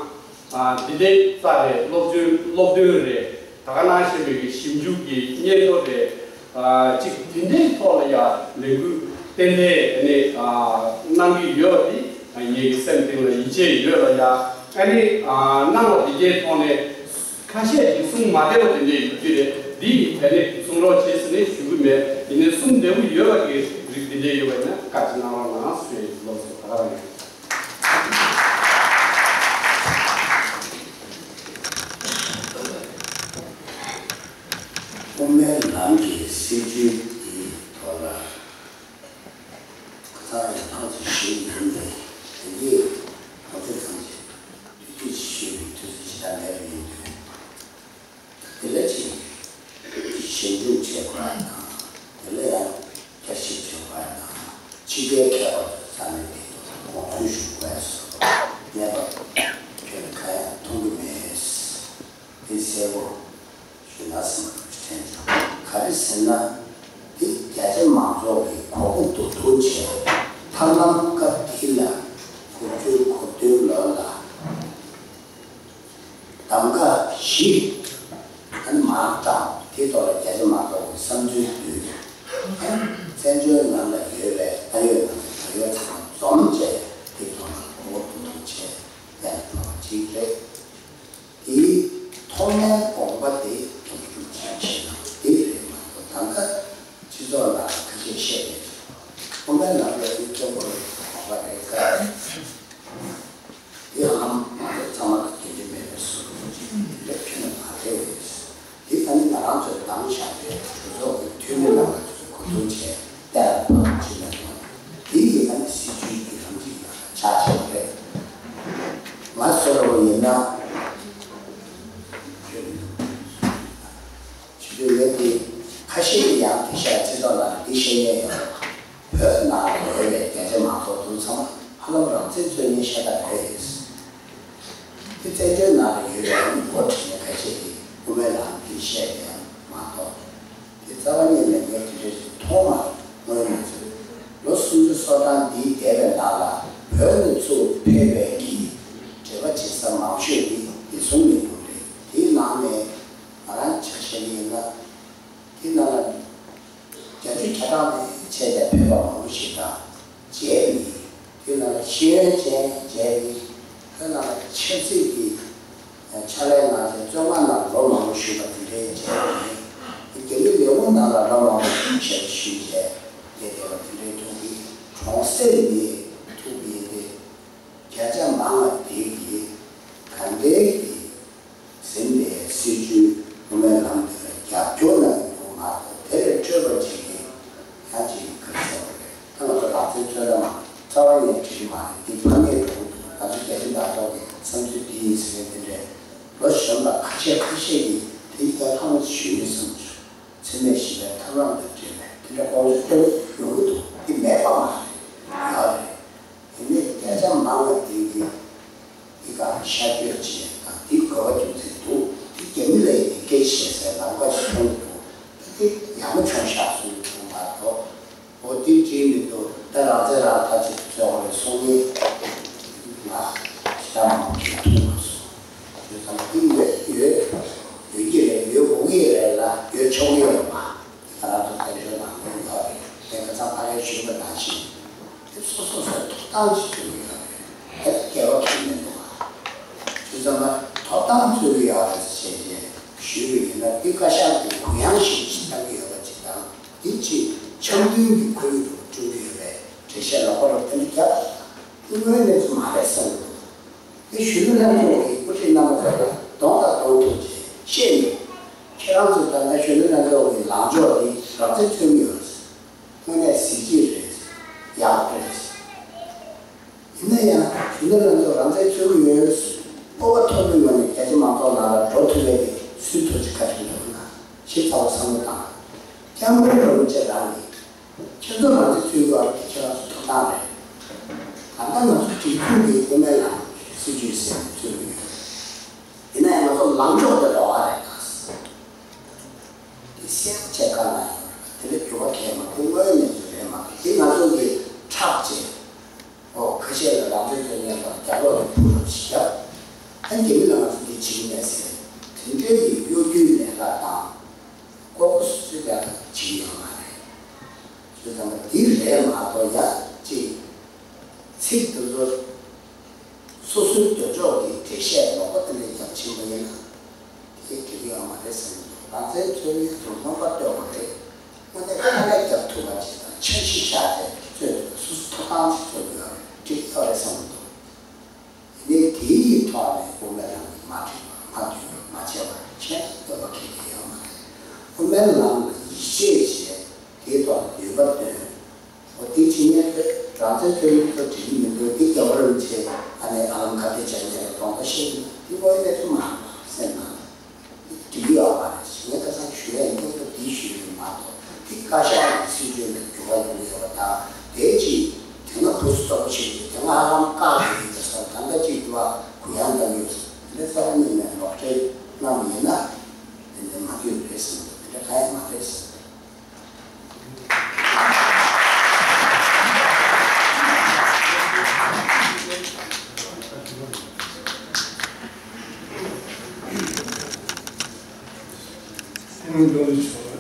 ཨ་འདི་འདྲའི་རྩ་རེད། སློབ་སྟོན་སློབ་སྟོན་རེད། ད་ག་ནང་བཞིན་པའི་གི་ཞིབ་འཇུག་གི་སྙན་ཐོ་རེད། ཨ་ཅིག་དེ་འདྲའི་ཐོག་ལ་ཡ་ལས་འགུལ་ ཏན་ཏན་ཨ་ནི་ཨ་གནང་གི་ཡོད་པ་འདི་ངེད་ཀྱི་སེམས་གཏིང་ལ་ཡིད་ཆེས་ཡོད་ལ་ཡ། ཨ་ནི་ཨ་གནང་བ་འདི་གའི་ཐོག་ནས་ཁ་ཤས་ཀྱིས་གསུང་མ་བདེ་བ་དེ་འདྲས་ཡོད་ཀྱི་རེད། འདི་ཡི་ཐད་ནས་གསུང་རོགས་བྱེད་ཟེར་ནས་ཞུ་གི་མེད། ཡིན་ནའི་གསུང་བདེ་བོ་ཡོད་པ་གི་རིགས་འདི་འདྲས་ཡོད་པ་ཡིན་ན་བཀའ་ཅིག་གནང་རོགས་གནང་ཞུ་ཡི། ལགས་སོ། ད་ག་རང་ཡིན། དབུ་མའི་ལམ་གྱི་སྲིད་བྱུས་ཀྱི་ཐོག་ལ། ཁོ་ཚང་ཡང་ཐང་ཆད་ཞུས་ཡིན་པས། དེ་ཡིས་ང་ཚོ་ཐམས་ཅད་དུས་ཚོད་ཞུས་པའི་དུས་ཚོད་ཇི་ལྟར་མེད་པ་ཡིན་དུས། དེ་ལ་ཅིག་ཞིབ་འཇུག་བྱེད་དགོས་པ་དང་། དེ་ལ་ཡང་བསྐྱར་ཞིབ་བྱེད་དགོས་པ་དང་། ཕྱི་རྒྱལ་མཁས་པ་ཚོ་ཚང་མས་དེ་དགོངས་ཚུལ་ཞུ་དགོས་སོ། ངེས་པ་ཁྱོད་ཁ་ཡང་མཐོང་གི་མེད། དེ་གསལ་པོ་ཞུ་ན་བསམ་དྲན་བྱུང་། ག་རེ་ཟེར་ན། འདི་རྒྱ་ཆེ་མང་ཚོགས་ཀྱི་གོ་སྐབས་ཏུ་བསྡུ་བྱས། ཐབས་ལམ་སྐབས་འདི་ལ་དགུ་བཅུ་གོ་བདུན་ལོ་ལ་གདམ་ག་བཞི་ཨ་ནི་མར་བཏང་། དེ་ཐོག་ལ་རྒྱ་ཆེ་མང་ཚོགས་ཀྱི་བསམ་ཚུལ་བསྡུས། ཨ་ནི་བཙན་བྱོལ་ནང་ལ་ཡོད་པའི་ད་ཡོད་ནང་ལ་ད་ཡོད་ཚང་མ་འཛོམས་བྱས། དེ་ཐོག་ལ་གོ་སྐབས་ཏུ་བསྡུ་བྱས་ཡར་འགྲོ་བ་ཅིག་རེད། དེའི་ཐོག་མའི་དགོངས་པ་དེ་མཐུན་འགྱུར་བྱེད་ཆེད་དང་དེ་རེད་མ་གཏོགས། ད་ལྟ་སྤྱི་ཚོགས་ནང་ཁ་ཤས་བཤད་པའི་དབུ་མའི་ལམ་ལ་དེ་བཙོན་པོར་དགོངས་པ་རེད་ཀ། དེའང་ང་ཚོ་ཚང་མ་ལ་དེ་འདྲ་མེད་པའི་བཟོ་འདྲ་ཅིག་ལས་ཁྱོན་ནས་མ་རེད། དེ་ད་ནི་ང་རང་ཚོས་བདམས་བཞག་པའི་གྲོས་ཚོགས་ཀྱི་འཐུས་མི་རྣམ་པ་ཚོས་གོ་བསྡུར་བྱས་ཏེ་ཕར་ཕྱིན་ན་ཡང་། དེ་ཡི་ཨ་ནི་སྲིད་བྱུས་ཀྱི་རང་བཞིན་ལ་ཆ་བཞག་པ་རེད། ང་བཟོ་འདྲ་བོ་ཡིན་ན། ཆུ་ཚོད་ཡོད་དེ། ཁ་ཤས་ཀྱིས་ཡང་དེ་ཤ་ཚེ་ཐོག་ལ་འདི་བཤད་ཉན་ཡོད། བོད་ནང་ལ་ཡོད་པའི་རྒྱ་ཆེ་མང་ཚོགས་དེ་ཚང་མ་ཧ་ལམ་རང་བཙན་རྩོད་མཁན་ཤ་སྟག་རེད། དེ་བཙན་བྱོལ་ནང་ལ་ཡོད་པའི་འགོ་ཁྲིད་མཁན་ཁ་ཤས་ཀྱིས་དབུ་མའི་ལམ་འདི་བཤད་ཡང་མ་གཏོགས། དེ་རྩ་བ་ཉིད་ནས་ངས་དེ་འདྲ་ཞིག་མཐོང་མ་མྱོང་། ཡིན་ཚུལ་ལོ་སུམ་ཅུ་སོ་གྲངས་འདིའི་འདས་པའི་ནང་ལ་བོད་ནས་ཚུར་ཕེབས་པའི་གི་འབྲེལ་བ་བྱེད་ས་མང་ཤོས་འདི་བདེ་སྲུང་ལས་ཁུངས་རེད། དེའི་ནང་ནས་ང་རང་ཆ་བཞག་ཡིན་ན། དེ་ནང་ལ་བརྒྱད་ཅུ་གྱ་གྲངས་ནས་བྱས་ཏེ་ཕེབས་པ་མང་པོ་ཞིག་དང་མཇལ་ནི། དེ་ནང་ལ་ཤེས་ཡོན་ཅན་མཇལ་ནི། དེ་ནང་ལ་ཆབ་སྲིད་ཀྱི་ཕྱག་ལས་གནང་བྱས་བཙོན་ཁང་ནང་ལོ་མང་པོ་བཞུགས་པ་དེ་འདྲའི་མཇལ་ནི། རྒྱ་མི་ལས་ཁུངས་ནང་ལ་ལོ་མང་པོ་བཞུགས་བྱས་བཞུགས་བྱས་བསྡད་བསྡད་པ་དེ་འདྲའི་ཐུག་གི། གྲོང་གསེབ་ནས་ཐུག་གི་ཡིན་ཏེ། བརྒྱ་ཆ་མང་བ་དེ་གིས་ག་འདྲའི་གི་ཟིན་པའི་སྲིད་བྱུས་དབུ་མའི་ལམ་དེ་ལ་རྒྱབ་སྐྱོར་གནང་གི་འདུག་མ་གཏོགས། དེ་ལས་སྤྲོས་པ་ཅིག་གིས་ཡང་ཅིག་ག་རེ་ཟེར་བ་རེད། ད་ང་ཚོ་རང་བཙན་རྩོད་ལམ་རྩ་བ་ནས་བྲིས་མ་རེད། འདི་ཕ་མེས་གྲོངས་འདུག་ང་ཚོ་རྒྱ་ཆེ་ལྟ་རྟོག་གི་བསམ་ཚུལ་འདི་ཡིན་ཟེར་མཁན་དེ་འདྲས་ལོ་གཞོན་པ་ཁ་ཤས་ཁ་ཤས་ཀྱིས་དེ་ཡིན་ད་ཐང་ཞུས་ནས་བསམ་བྱུང་། འཚེ་མེད་ཞི་བའི་ཐབས་ལམ་དང་འབྲེལ་བའི་དེ་འདྲ་དགོངས་ཚུལ་སྟོན་ཡོང་གི་འདུག་འདི་མེད་པ་མ་རེད། ཡོད་རེད། དེ་ནས་བརྒྱ་ཆ་མང་བ་དེ་གིས་འདི་གར་ཤར་བསྐྱོད་བྱས་དང་འདི་དགོས་པ་རྒྱུ་མཚན་འདུག་འདི་རྒྱ་མི་ལ་ཡིན་སྐད་ཆ་བཤད་སའི་ལམ་ཁ་ཞིག་མཐོང་གི་འདུག་ད་འདི་ཡག་མོ་བྱུང་ཤག་གསུང་གི་འདུག་མ་གཏོགས། འོ་འདི་བྲིས་མི་འདུག་ད་རང་བཙན་རང་ཐག་གཅོད་རྩོད་དགོས་རེད་གསུང་མཁན་ང་ཞེ་དྲག་མང་པོ་ཞིག་མཐོང་མ་སོང་། བྱས་ཙང་འདི་ཡོད་ཡོད་ཡོད་ཀྱི་རེད། ཡོད་དགོས་ཀྱི་རེད་ལ་ཡོད་ཆོག་གི་ཡོད་མ། ང་རང་ཚོ་བཙན་བྱོལ་ནང་ལོགས་ཡོད་རེད། དེ་ཁ་སང་ཕ་རན་ཞུས་པ་ནང་བཞིན་དེ་སོ་སོ་སོའི་ཐོབ་ཐང་ཞིག་བཟོ་གི་ཡོད་རེད། དེ་ལ་འགལ་བ་གང་ཡང་མི་འདུག་ཨ། བྱས་ཙང་ཐོབ་ཐང་རྩོད་ཀྱི་ཡོད་རེད་ཟེར་བྱས་ཞུས་པ་ཡིན་ན། འདི་བཀའ་ཤག་གི་གུ་ཡངས་ཤིག་ཅིག་བཏང་གི་ཡོད་པ་ཅིག་དང་། འདི་ཅིག་འཆམ་མཐུན་གྱི་ཁོར་ཡུག་ཏུ་བསྐྲུན་གྱི་ཡོད་པའི་འགྲེལ་བཤད་ལོག་པ་ལོག་པ་དེ་འདྲ་རྒྱབ། དངོས་གནས་མ་རེད་བསམ་གྱི་འདུག་དེ་གཞོན་ནུ་ལྷན་ཚོགས་ཀྱི་དབུ་ཁྲིད་རྣམ་པ་ཚོ་ལ་གདོང་དང་གདོང་ཐུག་བྱས་བཤད་ནས། ཁྱེད་རང་ཚོ་ད་ལྟ་གཞོན་ནུ་ལྷན་ཚོགས་ཀྱི་ལངས་ཕྱོགས་འདི་རང་བཙན་རྩོད་ཀྱི་ཡོད་རེད། དངོས་གནས་གཟི་བརྗིད་རེད། ཡག་རེད། ཡིན་ན་ཡང་གཞོན་ནུ་ལྷན་ཚོགས་རང་བཙན་རྩོད་ཀྱི་ཡོད། སྤོབས་པ་མཐོ་པོའི་ངང་ནས་རྒྱ་ཆེ་མང་ཚོགས་ནང་ལ་འགྲོ་ཐུབ་ཡས་དེ་སུའི་ཐུགས་རྗེ་བཀའ་དྲིན་རེད་ན། ཞིབ་ཚགས་པོ་བསམ་བློ་བཏང་། སྐྱབས་མགོན་རིན་པོ་ཆེ་རང་གིས་ཁྱེད་ཚོ་རང་བཙན་རྩོད་ཀྱི་ཡོད་རེད། དེ་ཁྱེད་རང་ཚོ་ཐོབ་ཐང་རེད། ད་ལྟ་ང་ཚོ་སྒྲིག་འཛུགས་ཀྱི་དབུ་མའི་ལམ་སྲིད་བྱུས་ཟེར་ནས་རྩོད་ཀྱི་ཡོད་རེད། ཡིན་ན་ཡང་ང་ཚོ་ལངས་ཕྱོགས་དེ་ལོགས་ཀ་རེད་ད། དེ་གསལ་པོ་བྱས་བཀའ་གནང་ཡོད་རེད། དེ་ལ་འགྱུར་བ་གང་ཡང་མ་ཐེབས། དངོས་ཡོད་གནས་ཚུལ་རེད་མ་གཏོགས། དེ་ང་ཚོ་གིས་ཁྲག་བཅད། ཨོ་ཁ་ཤས་ལ་རང་བཙན་རྩོད་མཁན་དང་རྒྱབ་ལོགས་ནས་ཕུ་རབ་ཞིག་བརྒྱབ། ཨ་རྒྱ་མི་ལ་ང་ཚོ་འདི་བྱེད་ཀྱི་མེད་ཟེར། དེ་འདྲའི་གི་གཡོ་སྒྱུའི་ལས་ཀ་དང་། ལྐོག་གོ་སུ་ཚོད་ཀྱང་བྱེད་ཀྱི་ཡོད་མ་རེད། བྱས་ཙང་འདི་རེད་མ་གཏོགས། དེ་ཚོ་སོ་སོའི་འདོད་ཕྱོགས་ཀྱི་འགྲེལ་བཤད་ལོག་པ་དེ་འདྲ་རྒྱབ་ཕྱིན་པ་ཡིན་ན། དེ་འགྲིག་གི་ཡོད་མ་རེད་བསམ་གྱི་འདུག་རང་བཙན་རྩོད་མེད་དུ་རྣམ་པ་གཏོད་པ་རེད། དངོས་གནས་དཀའ་ལས་རྒྱབ་ཐུབ་པ་ཅིག་དང་འཆར་གཞི་བཞག་སྟེ་རྩོད་དུས་སོ་སོ་ཐོབ་ཐང་ཅིག་རྩོད་དགོས་ཡོད་རེད། འགྲིག་ཡོད་རེད་བསམ་གྱི་འདུག་ཡིན་ནའི་དེའི་ཐོག་ནས་དབུ་མའི་ལམ་གྱི་མ་འགྲིག་པ་མ་མཐུན་པ་མ་བྱས་པར་ཁྱེད་རང་འདོད་པ་ཁེལ་གྱི་ཡོད་མ་རེད། དབུ་མའི་ལམ་ལ་ཡིད་ཆེས་བྱས་དེའི་ཐོག་ནས་འདོད་པ་བཏོན། འོ་དེ་བྱེད་མཁན་ཚོས་རང་བཙན་རྩོད་མེད་ཚོ་འགྲིག་གི་མི་འདུག་འདི་རྒྱལ་བ་རིན་པོ་ཆེ་ཨ་ནེ་ཨ་ལམ་ཁ་གཏད་བྱ་ཉེས་ལ་གདོང་ལྟ་བཤད་ཀྱི་འདུག་འདི་དངོས་གནས་ཚུལ་མ་རེད་པ་སེམས་ནང་འགྲིག་གི་ཡོད་མ་རེད། ངས་ཁ་སང་ཞུ་ཡས་སྙིང་པོ་འདི་ཞུས་ཡོད་མ་གཏོགས་འདི་བཀའ་ཤག་གི་སྲིད་བྱུས་ལ་འགྱུར་བ་ཡོང་གི་ཡོད་པ་དང་དེའི་ཅིག་དེ་སྔ་ཕུ་སུ་ཚོགས་པ་ཞིག་གིས་དེ་སྔ་ཧ་ལམ་བཀག་ཡོད་ཀྱི་སོང་ད་ལྟ་ཅིག་འདི་བ་གུ་ཡངས་བཏང་གི་ཡོད་སོང་འདི་ཚོ་གཉིས་ནས་ལོག་འགྲེལ་གནང་ཡིན་ན་དེ་འདྲ་མ་འགྱུར་རེད་བསམ་འདུག་དེ་འདྲ་གང་ཡང་མ་རེད་བསམ་འདུག་སྐུ་ངོ་མདོ་དབུས་མཆོག་ལ་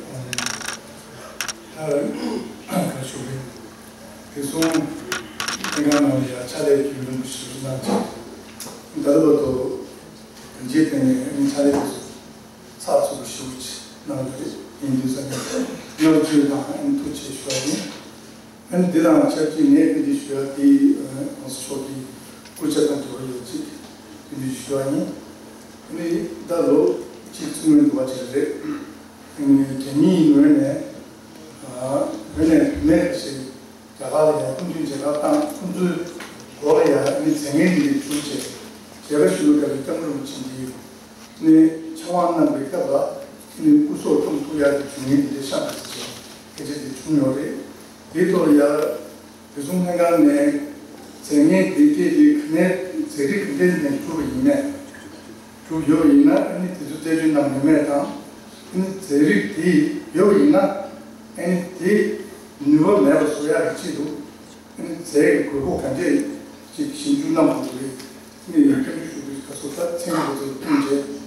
ཁ་ཤོག་གི་དེ་སོང་། དེ་ག་ནང་ལ་ཡ་ཕྱག་ལས་རྒྱུན་རིང་པོ་ཞིག་གནང་ཅིང་ད་ལྟ་བར་དུ་རྗེས་དེ་ནས་ཕྱག་ལས་དེ་ཚོ་ཚགས་ཚུད་པོ་ཞེ་པོ་ཅིག་གནང་གི་རེད། ཡིན་དུས་ཙང་ནས་བསྔགས་བརྗོད་དང་ཐུགས་རྗེ་ཆེ་ཞུ་བ་ཡིན། ཨ་ནི་འདི་དང་ཆབས་ཅིག་ངས་ཐུགས་རྗེ་ཞུ་ཡ་དེ་ཨ་ང་ཚོ་ཕྱོགས་ཀྱི་སྐུ་ཚབ་དང་འབྲེལ་བ་ཡོད་ཅིག་ཐུགས་རྗེ་ཞུ་བ་ཡིན། ཨ་ནི་ད་ལོ་གཅིག་ཚུན་ངོས་འདུག་པ་ཅིག་རེད། ཨ་ནི་རྒྱ་མིའི་ངོས་ནས་ཨ་བོད་ནས་བུད་མེད་ཁ་ཤས་རྒྱ་གར་ལ་ཡར་སྐུ་མདུན་མཇལ་ཁ་བཏང་། ཁོང་ཚོའི་མགོ་ལ་ཡར་ཨ་ནི་མཛད་འགན་འདི་འདྲ་བསྒྲུབས་བྱས་མཇལ་ཁ་ཞུ་བའི་སྐབས་ལ་སྐྱབས་མགོན་རིན་པོ་ཆེ་འདི་ཡོད། ནས་ཕྱག་དབང་གནང་བའི་སྐབས་ལ་ནི་སྐུ་སྲོག་བཅོམ་ཐུབ་ཡག་གི་བྱུང་ཡུལ་འདི་འདྲ་ཤར་འདུག་ཟེར་སྐད་ཆ་འདི་བྱུང་ཡོད་རེད། དེའི་ཐོག་ལ་ཡ་བོད་སྲུང་ལྷན་ཁང་ནས་མཛད་ངན་འདི་སྐད་འདི་ག་ནས་མཛད་རིགས་ག་འདྲའི་ནས་གྲུབ་པ་ཡིན་མེད། གྲུབ་ཡོད་པ་ཡིན་ན་ཨ་ནི་དེ་ཚོ་རྩད་གཅོད་གནང་མེད་མེད་དང་། ཨ་ནི་མཛད་རིགས་དེ་ཡོད་པ་ཡིན་ན་ཨ་ནི་དེ་ནུས་པ་མེད་པ་བཟོ་ཡག་གི་ཆེད་དུ། ཨ་ནི་རྫས་ཀྱི་དགོས་མཁོ་ག་འདྲས་ཅིག་ཞིབ་འཇུག་གནང་དགོས་ཀྱི་རེད། ཨ་ནི་ཡང་སྐྱབས་འཇུག་ཞུ་དུས་ད་གཟོད་ད་ཚན་རིག་པ་ཚོ་བསྟུན་བྱས་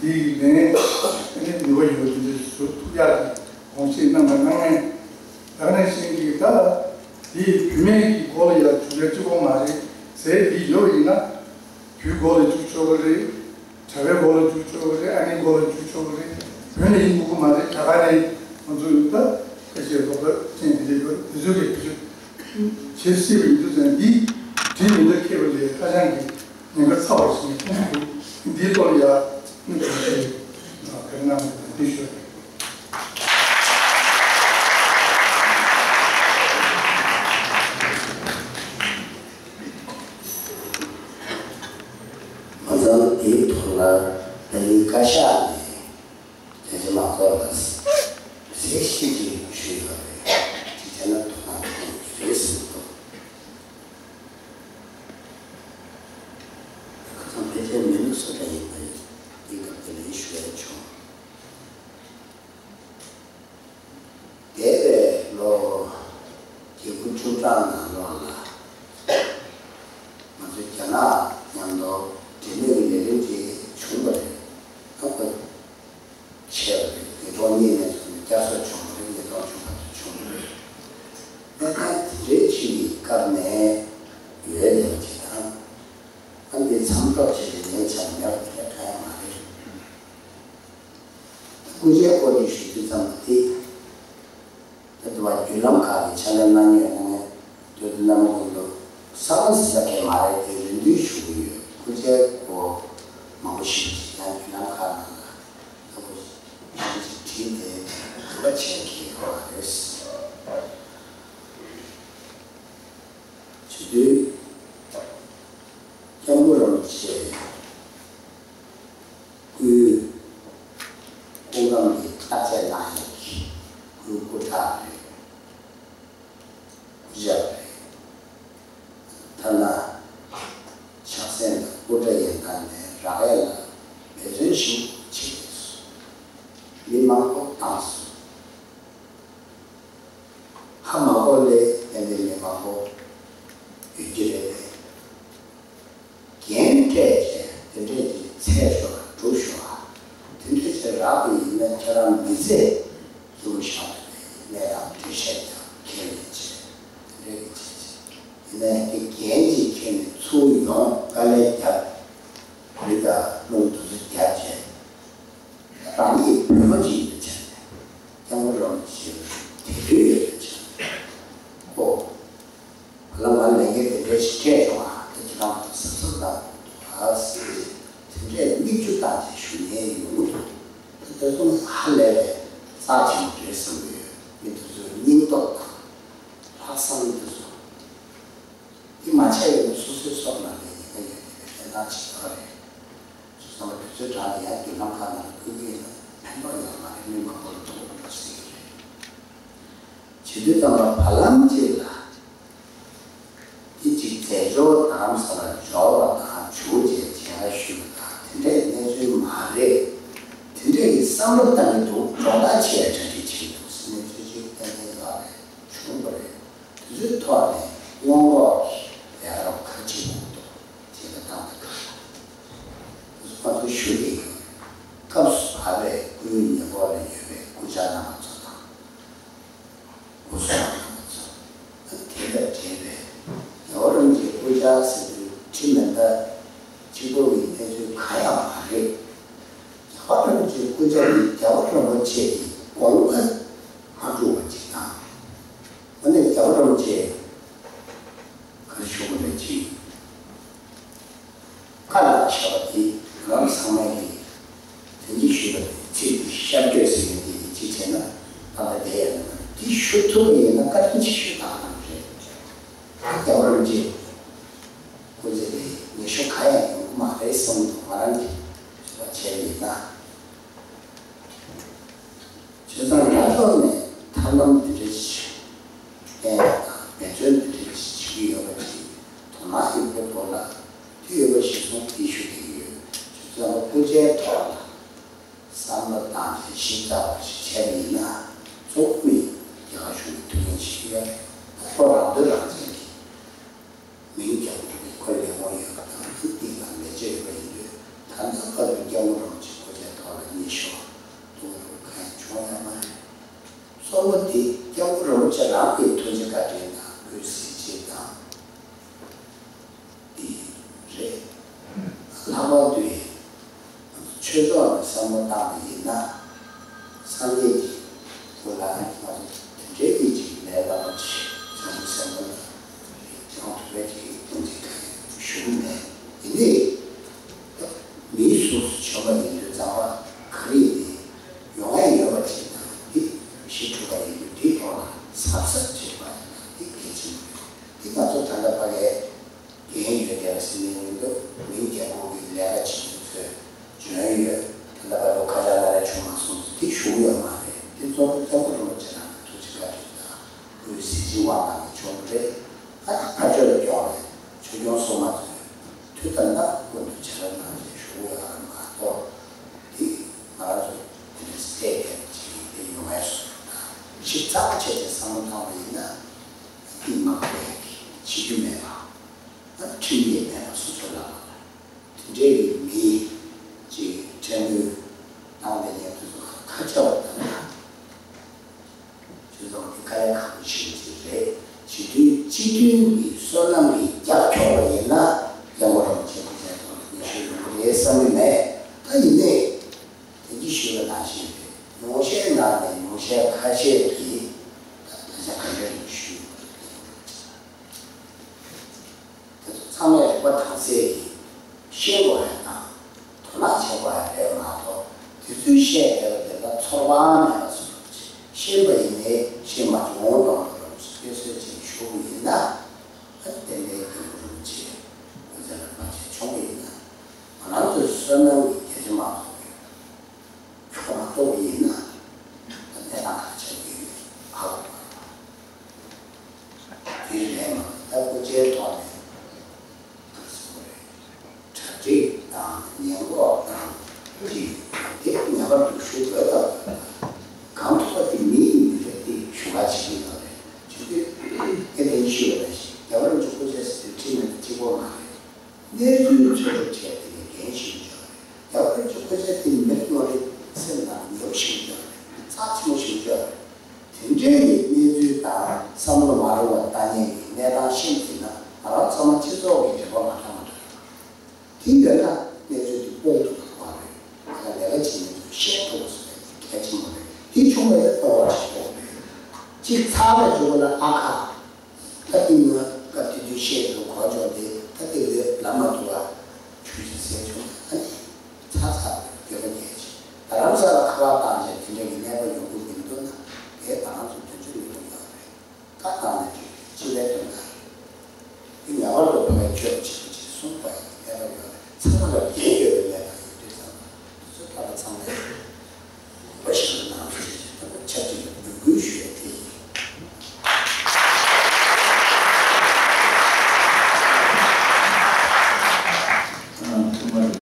དེའི་ལན་ཨ་ནི་ནུས་པ་ཡོད་པ་དེ་འདྲ་བཟོ་ཐུབ་ཡག་གི་དགོངས་བཞེས་གནང་དང་གནང་མཁན་ད་ག་ནང་བཞིན་གྱི་ད་དེའི་བུད་མེད་ཀྱི་སྐོར་ལ་ཡང་ཞུ་ཡ་གཅིག་པོ་མ་རེད། རྫས་དེ་ཡོད་ཡིན་ན་བུའི་སྐོར་ལ་འཇུག་ཆོག་གི་རེད། གྲྭ་པའི་སྐོར་ལ་འཇུག་ཆོག་གི་རེད། ཨ་ནེའི་སྐོར་ལ་འཇུག་ཆོག་གི་རེད། བོད་ནས་ཡིན་དགོས་ཀྱི་མ་རེད། རྒྱ་གར་ནས་ང་ཚོ་ད་སྐད་ཆའི་སློབ་གྲྭ་ཅན་དེ་འདྲ་ཡོད་རེད། དེ་ཚོའི་གི་བེད་སྤྱོད་བྱེད་སྲིད་པ་ཡིན་དུས་ཙང་འདི་བྲིས་མི་འདུག་ཁེ་བ་ལས་ཧ་ཅང་གི་ཉེན་ཁ་ཚ་བ་ཞིག་མཐོང་གི་འདུག་འདིའི་ཐོག་ལ་ཡ་ནི་གང་ཤེས་ག་རེ་གནང་དགོས་འདི་ཞུ་ཡ་རེད། མ་ཚང་དེའི་ཐོག་ལ་ད་ཡིན་བཀའ་ཤག་ནས་རྒྱ་ཆེ་མང་ཚོགས་ལ་གཟིགས་ཞིབ་ཀྱི་ཞུས་ཡོད་རེད། ཅིག་བྱས་ན་དོ་སྣང་གཏོང་གི་རེད་ཟེར་འདུག་ཁ་སང་ཕལ་ཆེར་མི་ནི་སོ་ཊ་ཡིན་པ་རེད། འདི་སྐབས་དེ་ལ་ཡིན་ཞུ་ཡ་བྱུང་། འདས་པའི་ལོ་བརྒྱད་དགུ་བཅུ་གྲངས་ནང་ལོགས་ལ་ང་ཚོ་རྒྱ་ནག་མཉམ་དུ་འབྲེལ་མོལ་གྱི་ལས་རིམ་དེ་བྱུང་བ་རེད། ཨ་ཁོ་ཆེ་བ་རེད། ཉིས་སྟོང་གཉིས་ནས་བཟུང་ནས་བསྐྱར་གསོ་བྱུང་བ་རེད། ཉིས་སྟོང་བཅུ་བར་དུ་བྱུང་བ་རེད། གནས་སྟངས་དེ་འདྲའི་ཅིག་གི་སྐབས་ནས་ཡོད་ལས་པ་ཅིག་དང་། ཨ་འདི་མཚམས་འཇོག་བྱེད་པའི་ཉེན་ཆགས་མེད་པ་དེ་གང་ཡང་མ་རེད། སྐུ་མཇལ་སྐོར་གྱི་ཞུ་རྒྱུ་ཙམ་པ་དེ། ད་དུ་བ་བརྒྱུད་ལམ་ཁག་གི་ཕྱག་ལས་གནང་མྱོང་ཡོད་ན་ནས་དོན་དུ་བླ་མ་ཀུན་ཏུ་ས་ཁོངས་སུ་ལ་གས་མ་རེད་དེ་རེ་འདུན་ཞུ་གི་ཡོད། སྐུ་མཇལ་སྐོར་མང་པོ་ཞིག་ཡང་བརྒྱུད་ལམ་ཁག་ནང་ལ་ལྟ་བུ་ཞིག་བྲིས་ཏེ་དུ་བ་ཆེན་གྱི་ཡོད་རེད། བྱེད་དུས་སྐྱབས་མགོན་རིན་པོ་ཆེ། སྐུའི་སྐུ་ཁམས་ཀྱི་བརྟག་དཔྱད་གནང་ཡས་ཀྱི་སྐུའི་སྐུ་དྲག་རེད། སྐུ་ཞབས་རེད། ཐ་ན་ཕྱག་སེན་དང་སྐུ་འདྲ་ཡན་ལག་ནས་རག་ཡས་ལ་འབད་བརྩོན་ཞིག་བྱེད་དགོས་སོ། མི་མང་པོ་བཏང་སོང་། ཧ་མ་གོ་ལས་ཏན་ཏན་མི་མང་པོ་ཡོད་ཀྱི་རེད་པས། འགན་སྤྲད་བྱས་དེ་འདྲས་ཀྱི་ཚད་ཤོར་བ་སྒྲུབ་ཤོར་བ་དེ་འདྲས་ཀྱི་རག་པ་ཡིན་ན་ཁྱེད་རང་མི་ཚེ་ལྷུན་པོ་ཤར་བའི་གནས་སྟངས་འགྲེལ་བཤད་ཀྱང་ཁས་ལེན་བྱས་དེ་འདྲས་ཀྱི་བྱས་བྱས་ཡིན་ན་དེ་འགན་ དཀའ་ལས་བརྒྱབ། མི་དང་རླུང་དུ་རྒྱབ་བྱས། རང་ཉིད་བོད་པ་ཅིག་ཡིན་པའི་ཆ་ནས། སྐྱབས་མགོན་རིན་པོ་ཆེ་ལ་དད་འདུན་ཡོད་པའི་ཆ་ནས། ཨོ། ང་ལ་ང་ལས་འགན་དེ་འདྲ་ཞིག་སྤྲད་བྱུང་བ་དེ་ཁྱེད་རང་ཚོ་གཟབ་གཟབ་གནང་དགོས་འདུག་ཨ་ཟེར། དེ་འདྲའི་མིག་ཆུ་བཏང་བྱས་ཞུ་མཁན་ཡོང་གི་འདུག་དེ་ཚོ་ཧ་ལས་པའི་རྩ་ཆེན་པོ་རེད་བསམ་གྱི་ཡོད། མི་དེ་ཚོའི་སྙིང་སྟོབས་དང་། ལྷག་བསམ་དེ་ཚོ། དེ་མ་བྱས་ཡོད་ན་སོ་སོའི་སྲོག་ལ་ལས་ཉེན་ཁ་ཡོད་པའི་གནས་སྟངས་ཅིག་ཡོད་རེད། སོ་སོ་ལ་དུས་ཚོད་དྲག་ལ་ཡང་མདུན་ལམ་ཁག་ནང་ལ་བསྐུལ་གྱི་ཡིན་ན་ཕན་ཐོགས་ཡོད་མ་རེད། མི་མང་པོ་ལ་ཐུག་འགྲོ་སྲིད་ཀྱི་རེད། བྱེད་དུས་ཙམ་ལ་བར་ལམ་གཅིག་ལ། དེ་གཅིག་རྫས་སྦྱོར་དང་ས་ལ་སྦྱོར་བ་དང་བྱུག་བྱས་བྱས་ཞུས་པ་དང་དེ་འདྲའི་གནས་ཚུལ་མ་རེད། དེ་འདྲའི་བསམ་བློ་བཏང་གི་འདུག་སྦྱོང་བརྡར་བྱས་གྲ་སྒྲིག་བྱས་འདུག་ཟེར་ནས་ཚུལ་གཅིག་ཏན་ཏན་ཡོད་རེད། བྱུང་བ་རེད། དེ་ཚོའི་ཐོག་ནས་སྔོན་འགོག་གི་ལས་ཀ་རོགས་ཁག་ཅིག་དགོས་འདུག་ཅེས་པ་དང་དེ་ཚོ་ང་ཚོ་ཞུ་གི་ཡོད། སྐབས་སུ་བབས་པའི་སྐུའི་ཉེ་འཁོར་ལ་ཡོད་པའི་སྐུ་བཅར་རྣམ་པ་ཚོ་དང་། སྐུ་གཟུགས་རྣམ་པ་ཚོ་དང་དེ་དང་འབྲེལ་བའི་རྒྱལ་བ་རིན་པོ་ཆེའི་སྐུ་བཅར་ཟེར་དུས་ཁྲིམས་མེད་ན་གཅིག་པོ་གི་གནས་ཚུལ་གང་ཡང་མ་རེད། རྒྱལ་བ་རིན་པོ་ཆེའི་སྐུ་བཅར་ནི་རྒྱལ་བ་རིན་པོ་ཆེ་གི་དགོངས་པ་མ་འགྲུབ་པ་ཅིག་དང་། ཨ་ནི་རྒྱལ་བ་རིན་པོ་ཆེ་ག་རེ་ཞུ་དགོས་རེད་ཅིག་བཀའ་ལ་བཞག་པ་དེ་ང་རང་ཚང་མས་ཀྱིས་དོན་གྱིས་ཞུས་པ་དེ་ཚིག་དེ་ཤར་བསྐྱོད་ཟེར་མཁན་དེ་ཡིན་གཅིག་བྱས་ན་ད་ལྟ་བསྡད་ཡ་ན་འདི་ཞུ་ཐུབ་པ་ཡིན་ན་བཀའ་དྲིན་ཆེ་ཤོས་དག་རང་རེད། ད་རྒྱལ་བ་རིན་པོ་ཆེ་སྐུ་ཚེ་དེ་ཉེ་ཤོས་གང་ཡང་ཡོང་གི་མ་རེད་བསམ་འདུག་ང་རང་གིས་ཞུ་བ་བྱས་པ་ཡིན་ན། བྱས་ཙང་ང་ཚོ་ནས་ཐབས་ལམ་འདི་འདྲ་ཞིག་བསྟན་ཡག་དང་འབད་བརྩོན་འདི་འདྲ་ཞིག་བྱེད་ཀྱི་ཡོད་པ་ཅིག་དོ་སྣང་ཡོད་པའི་སྐོར་ལ་དུས་ཡོད་པ་གཞིར་བཟུང་དེ་ཞུ་གི་ཡོད། བྱས་ཙང་སྐུ་ཕྱྭའི་ཐོག་ལ་བསམ་བློ་བཏང་སྟེ་ཞིབ་ཚགས་པོ་ཞིག་བྱས་པ་ཡིན་ན་གཙོ་བོ་ནི་རྒྱ་གར་གཞུང་གི་ཐུགས་འགན་ཞིག་ཡོད་རེད། ཁོ་རང་འདོད་རང་བཙན་གྱིས། མིང་རྒྱག་དགོས་པའི་ཁོ་ལས་ཁུངས་ཡོད་པ་དང་ཨ་ནི་ཏིང་ལ་ལས་བྱེད་ཡོད་པ་ཡིན་དུས་ད་ལྟ་བར་དུ་སྐྱབས་མགོན་རིན་པོ་ཆེ་སྐུ་ཕྱྭའི་ཐོག་ལ་མཉེས་གཤོག་གཏོང་རོགས་གང་ཡང་བྱུང་ཡོད་མ་རེད། གཙོ་བོ་དེ་སྐྱབས་མགོན་རིན་པོ་ཆེ་རང་གི་ཐུགས་རྗེ་བཀའ་དྲིན་དང་སྐུའི་གཟི་བརྗིད་དང་དེ་རེད། ལྷག་པར་དུ་ཆོས་ཕྱོགས་ནས་བསམ་བློ་བཏང་བ་ཡིན་ན། སངས་རྒྱས་ཀྱི་སྐུ་ལ་ང་ཚོ་དེ་འདྲའི་གི་ཅིག་ལས་སླ་པོ་ཅིག་བྱང་ཆུབ་སེམས་དཔའ་ལ་སྦྱང་ཐུབ་པའི་ཅིག་ཡོང་ཅིག་ག་ཡང་ཞུ་གི་མེད། ཡིན་ནའི་མིའི་གཟུགས་སུ་བྱོན་པ་ཡིན་དུས་ཙམ་པ་ག་རེ་ཡིན་ནའི་ཡོང་ཡ་ཡོད་པ་ཅིག་དང་འདི་གཞི་གྲུབ་པ་ཡིན་དུས་འདིའི་ཐོག་ལ་གཟབ་གཟབ་བྱེད་པ་ཡིན་ན་འདི་གལ་ཆེན་པོ་རེད། འདི་ང་ཚོ་ད་ལྟ་ཕ་གའི་འགན་ཡོད་ཀྱང་ཟེར་ནས་ཡིན་འདུག་མིང་རྒྱལ་པོ་གི་ལས་ཀ་བྱེད་མཁན་ཚོས་འཇོན་ཡོད། ད་ལྟ་བར་དུ་ཁ་ཆག་སླར་ཡང་བྱུང་མ་སོང་། དེ་ཞུ་གི་ཡོད་མ་རེད། དེ་གཙོ་བོ་སྐྱབས་མགོན་རིན་པོ་ཆེ་རང་གི་ཐུགས་རྗེ་བཀའ་དྲིན་དང་སྐུའི་གཟི་བརྗིད་དབང་ཐང་གིས་བྱུང་བ་རེད། ཨ་ནི་ཕར་ཕྱོགས་ལ་སྐྱོང་བའི་ཆོས་སྐྱོང་སྲུང་མ་ཚོས་དུས་དང་རྣམ་པ་ཀུན་ཏུ་བྱ་ར་གནང་ཞེས་ཞུ་གི་ཡོད་མ་གཏོགས། དེ་ང་རང་ཚོ་དེ་འདྲའི་སྲིད་དེ་ཅིག་དེ་ཡོང་ངེས་སུ་དང་ཞིབ་ཚགས་པོ་བྱས་ཏེ་བསམ་བློ་བཏང་བ་ཡིན་ན། མི་མང་པོས་བྱེད་རྒྱུ་མེད་པ། ཁྲིམས་ཡོད་མེད་པ་སོ་སོ་ལ་དེ་འདྲའི་མི་ཅིག་ཁྲིམས་ཡོད་བཏང་བའི་ཉེས་པ་སོགས་ཁ་ཆེ་བ་དང་། ཁྱོད་ཚོ་དེ་དཀའ་ལས་ཁག་པོ་ཞིག་ཅིག་རེད། བྱེད་དུས་སྤྱི་མཐུན་གྱི་བསོད་ནམས་ཀྱིས་རྒྱབ་འཁྱོག་པ་ཡིན་ན་སྐྱབས་མགོན་རིན་པོ་ཆེ་སྐུ་ཕྱྭའི་ཐོག་ལ་ཉེ་ཤོས་ཡོང་གི་རེད་བསམ་གྱི་མེད། ད་ཡིན་ནའི་དེ་གི་ཞུས་པ་ནང་བཞིན་རེད། ཉུང་ཤས་ནང་ནས་ཉུང་ཤས་ཁ་ཤས་ཀྱིས་ད་ད་ཆ་ག་འདྲ་ཡིན་ཞུས་ཡོད་པ་རེད། དེ་ཚོ་ཚང་མས་རིག་པ་དྭངས་གསལ་གྱིས་ཤེས་དགོས་ཡ་དང་དོ་སྣང་བྱེད་དགོས་ཡ་རེད་མ་གཏོགས་དེ་ཚོའི་བཤད་བསྡད་པ་དེ་ལ་ཚོར་བ་མེད་པ་བཟོ་རོགས་བྱེད། ཤེས་པ་ཡིན་ནའི་ཤེས་མ་བྱུང་གཏོང་རོགས་བྱེད་ཟེར་ཅིག་ཞུ་བ་ཡིན་ན། ཨ་ནི་དེ་འདྲའི་སྐྱབས་མགོན་རིན་པོ་ཆེ་སྐུ་ཚེ་ལ་མ་བྱས་ཆོག་གི་ཡིན་ན། ང་རང་ཚོའི་བསོད་ནམས་ཀྱི་རྒྱ་ཆེ་མ་གཏོགས་ཀྱི། ཁྱོད་མ་གཏོགས་ཡིན་ན་གནས་སྟངས་ག་ཆགས་ཀྱི་ཡོད་ཧ་གོ་མ་རེད། དེ་རེད་མ་ད་སྐུ་ཕྱྭའི་ཐོག་ནས་ག་རེ་ཟེར་དགོས་རེད། གྲ་སྒྲིག་དང་ཉེན་འགོག་དང་དེ་དེ་ངེས་པར་དུ་ཞུ་དགོས་དང་། གང་ཐུབ་པ་དེ་མི་ཡིན་མི་རེད་དེ་ཞུ་བ་བྱེད་ཀྱི་ཡོད་རེད། བྱེད་དུས་དེ་ལན་ཞུ་བ་རེད། རྒྱལ་བ་རིན་པོ་ཆེ་སྐུ་ཕྱྭའི་ཟེར་དུས་ཁྲིམས་མེད་པ་གཅིག་པོ་མ་རེད། གནས་ཚུལ་འཚོལ་སྒྲུབ་བྱས་དེ་ནས་འགན་ཞིག་འཇོག་རེད། རྒྱལ་བ་རིན་པོ་ཆེ་སྐུ་ཕྱྭ་དེ་མི་རིགས་ནོར་རིགས་སེམས་ནང་ཉེ་བོ་ཞིག་འཇོག་རེད། རྩ་ཆེན་པོ་ཞིག་འཇོག་རེད། དེ་འདྲའི་གི་གནས་ཚུལ་དང་བསམ་བློ་མ་རུང་བ་ལྟ་ཉན་གྱི་གནས་སྟངས་ཤིག་ཡིན་ན་ང་རང་ཚང་མ་སྤྱི་ཚོགས་ཀྱི་འབྲེལ་བ་མ་འདྲ་མ་འདྲ་ཡོད། ཨིན་ད་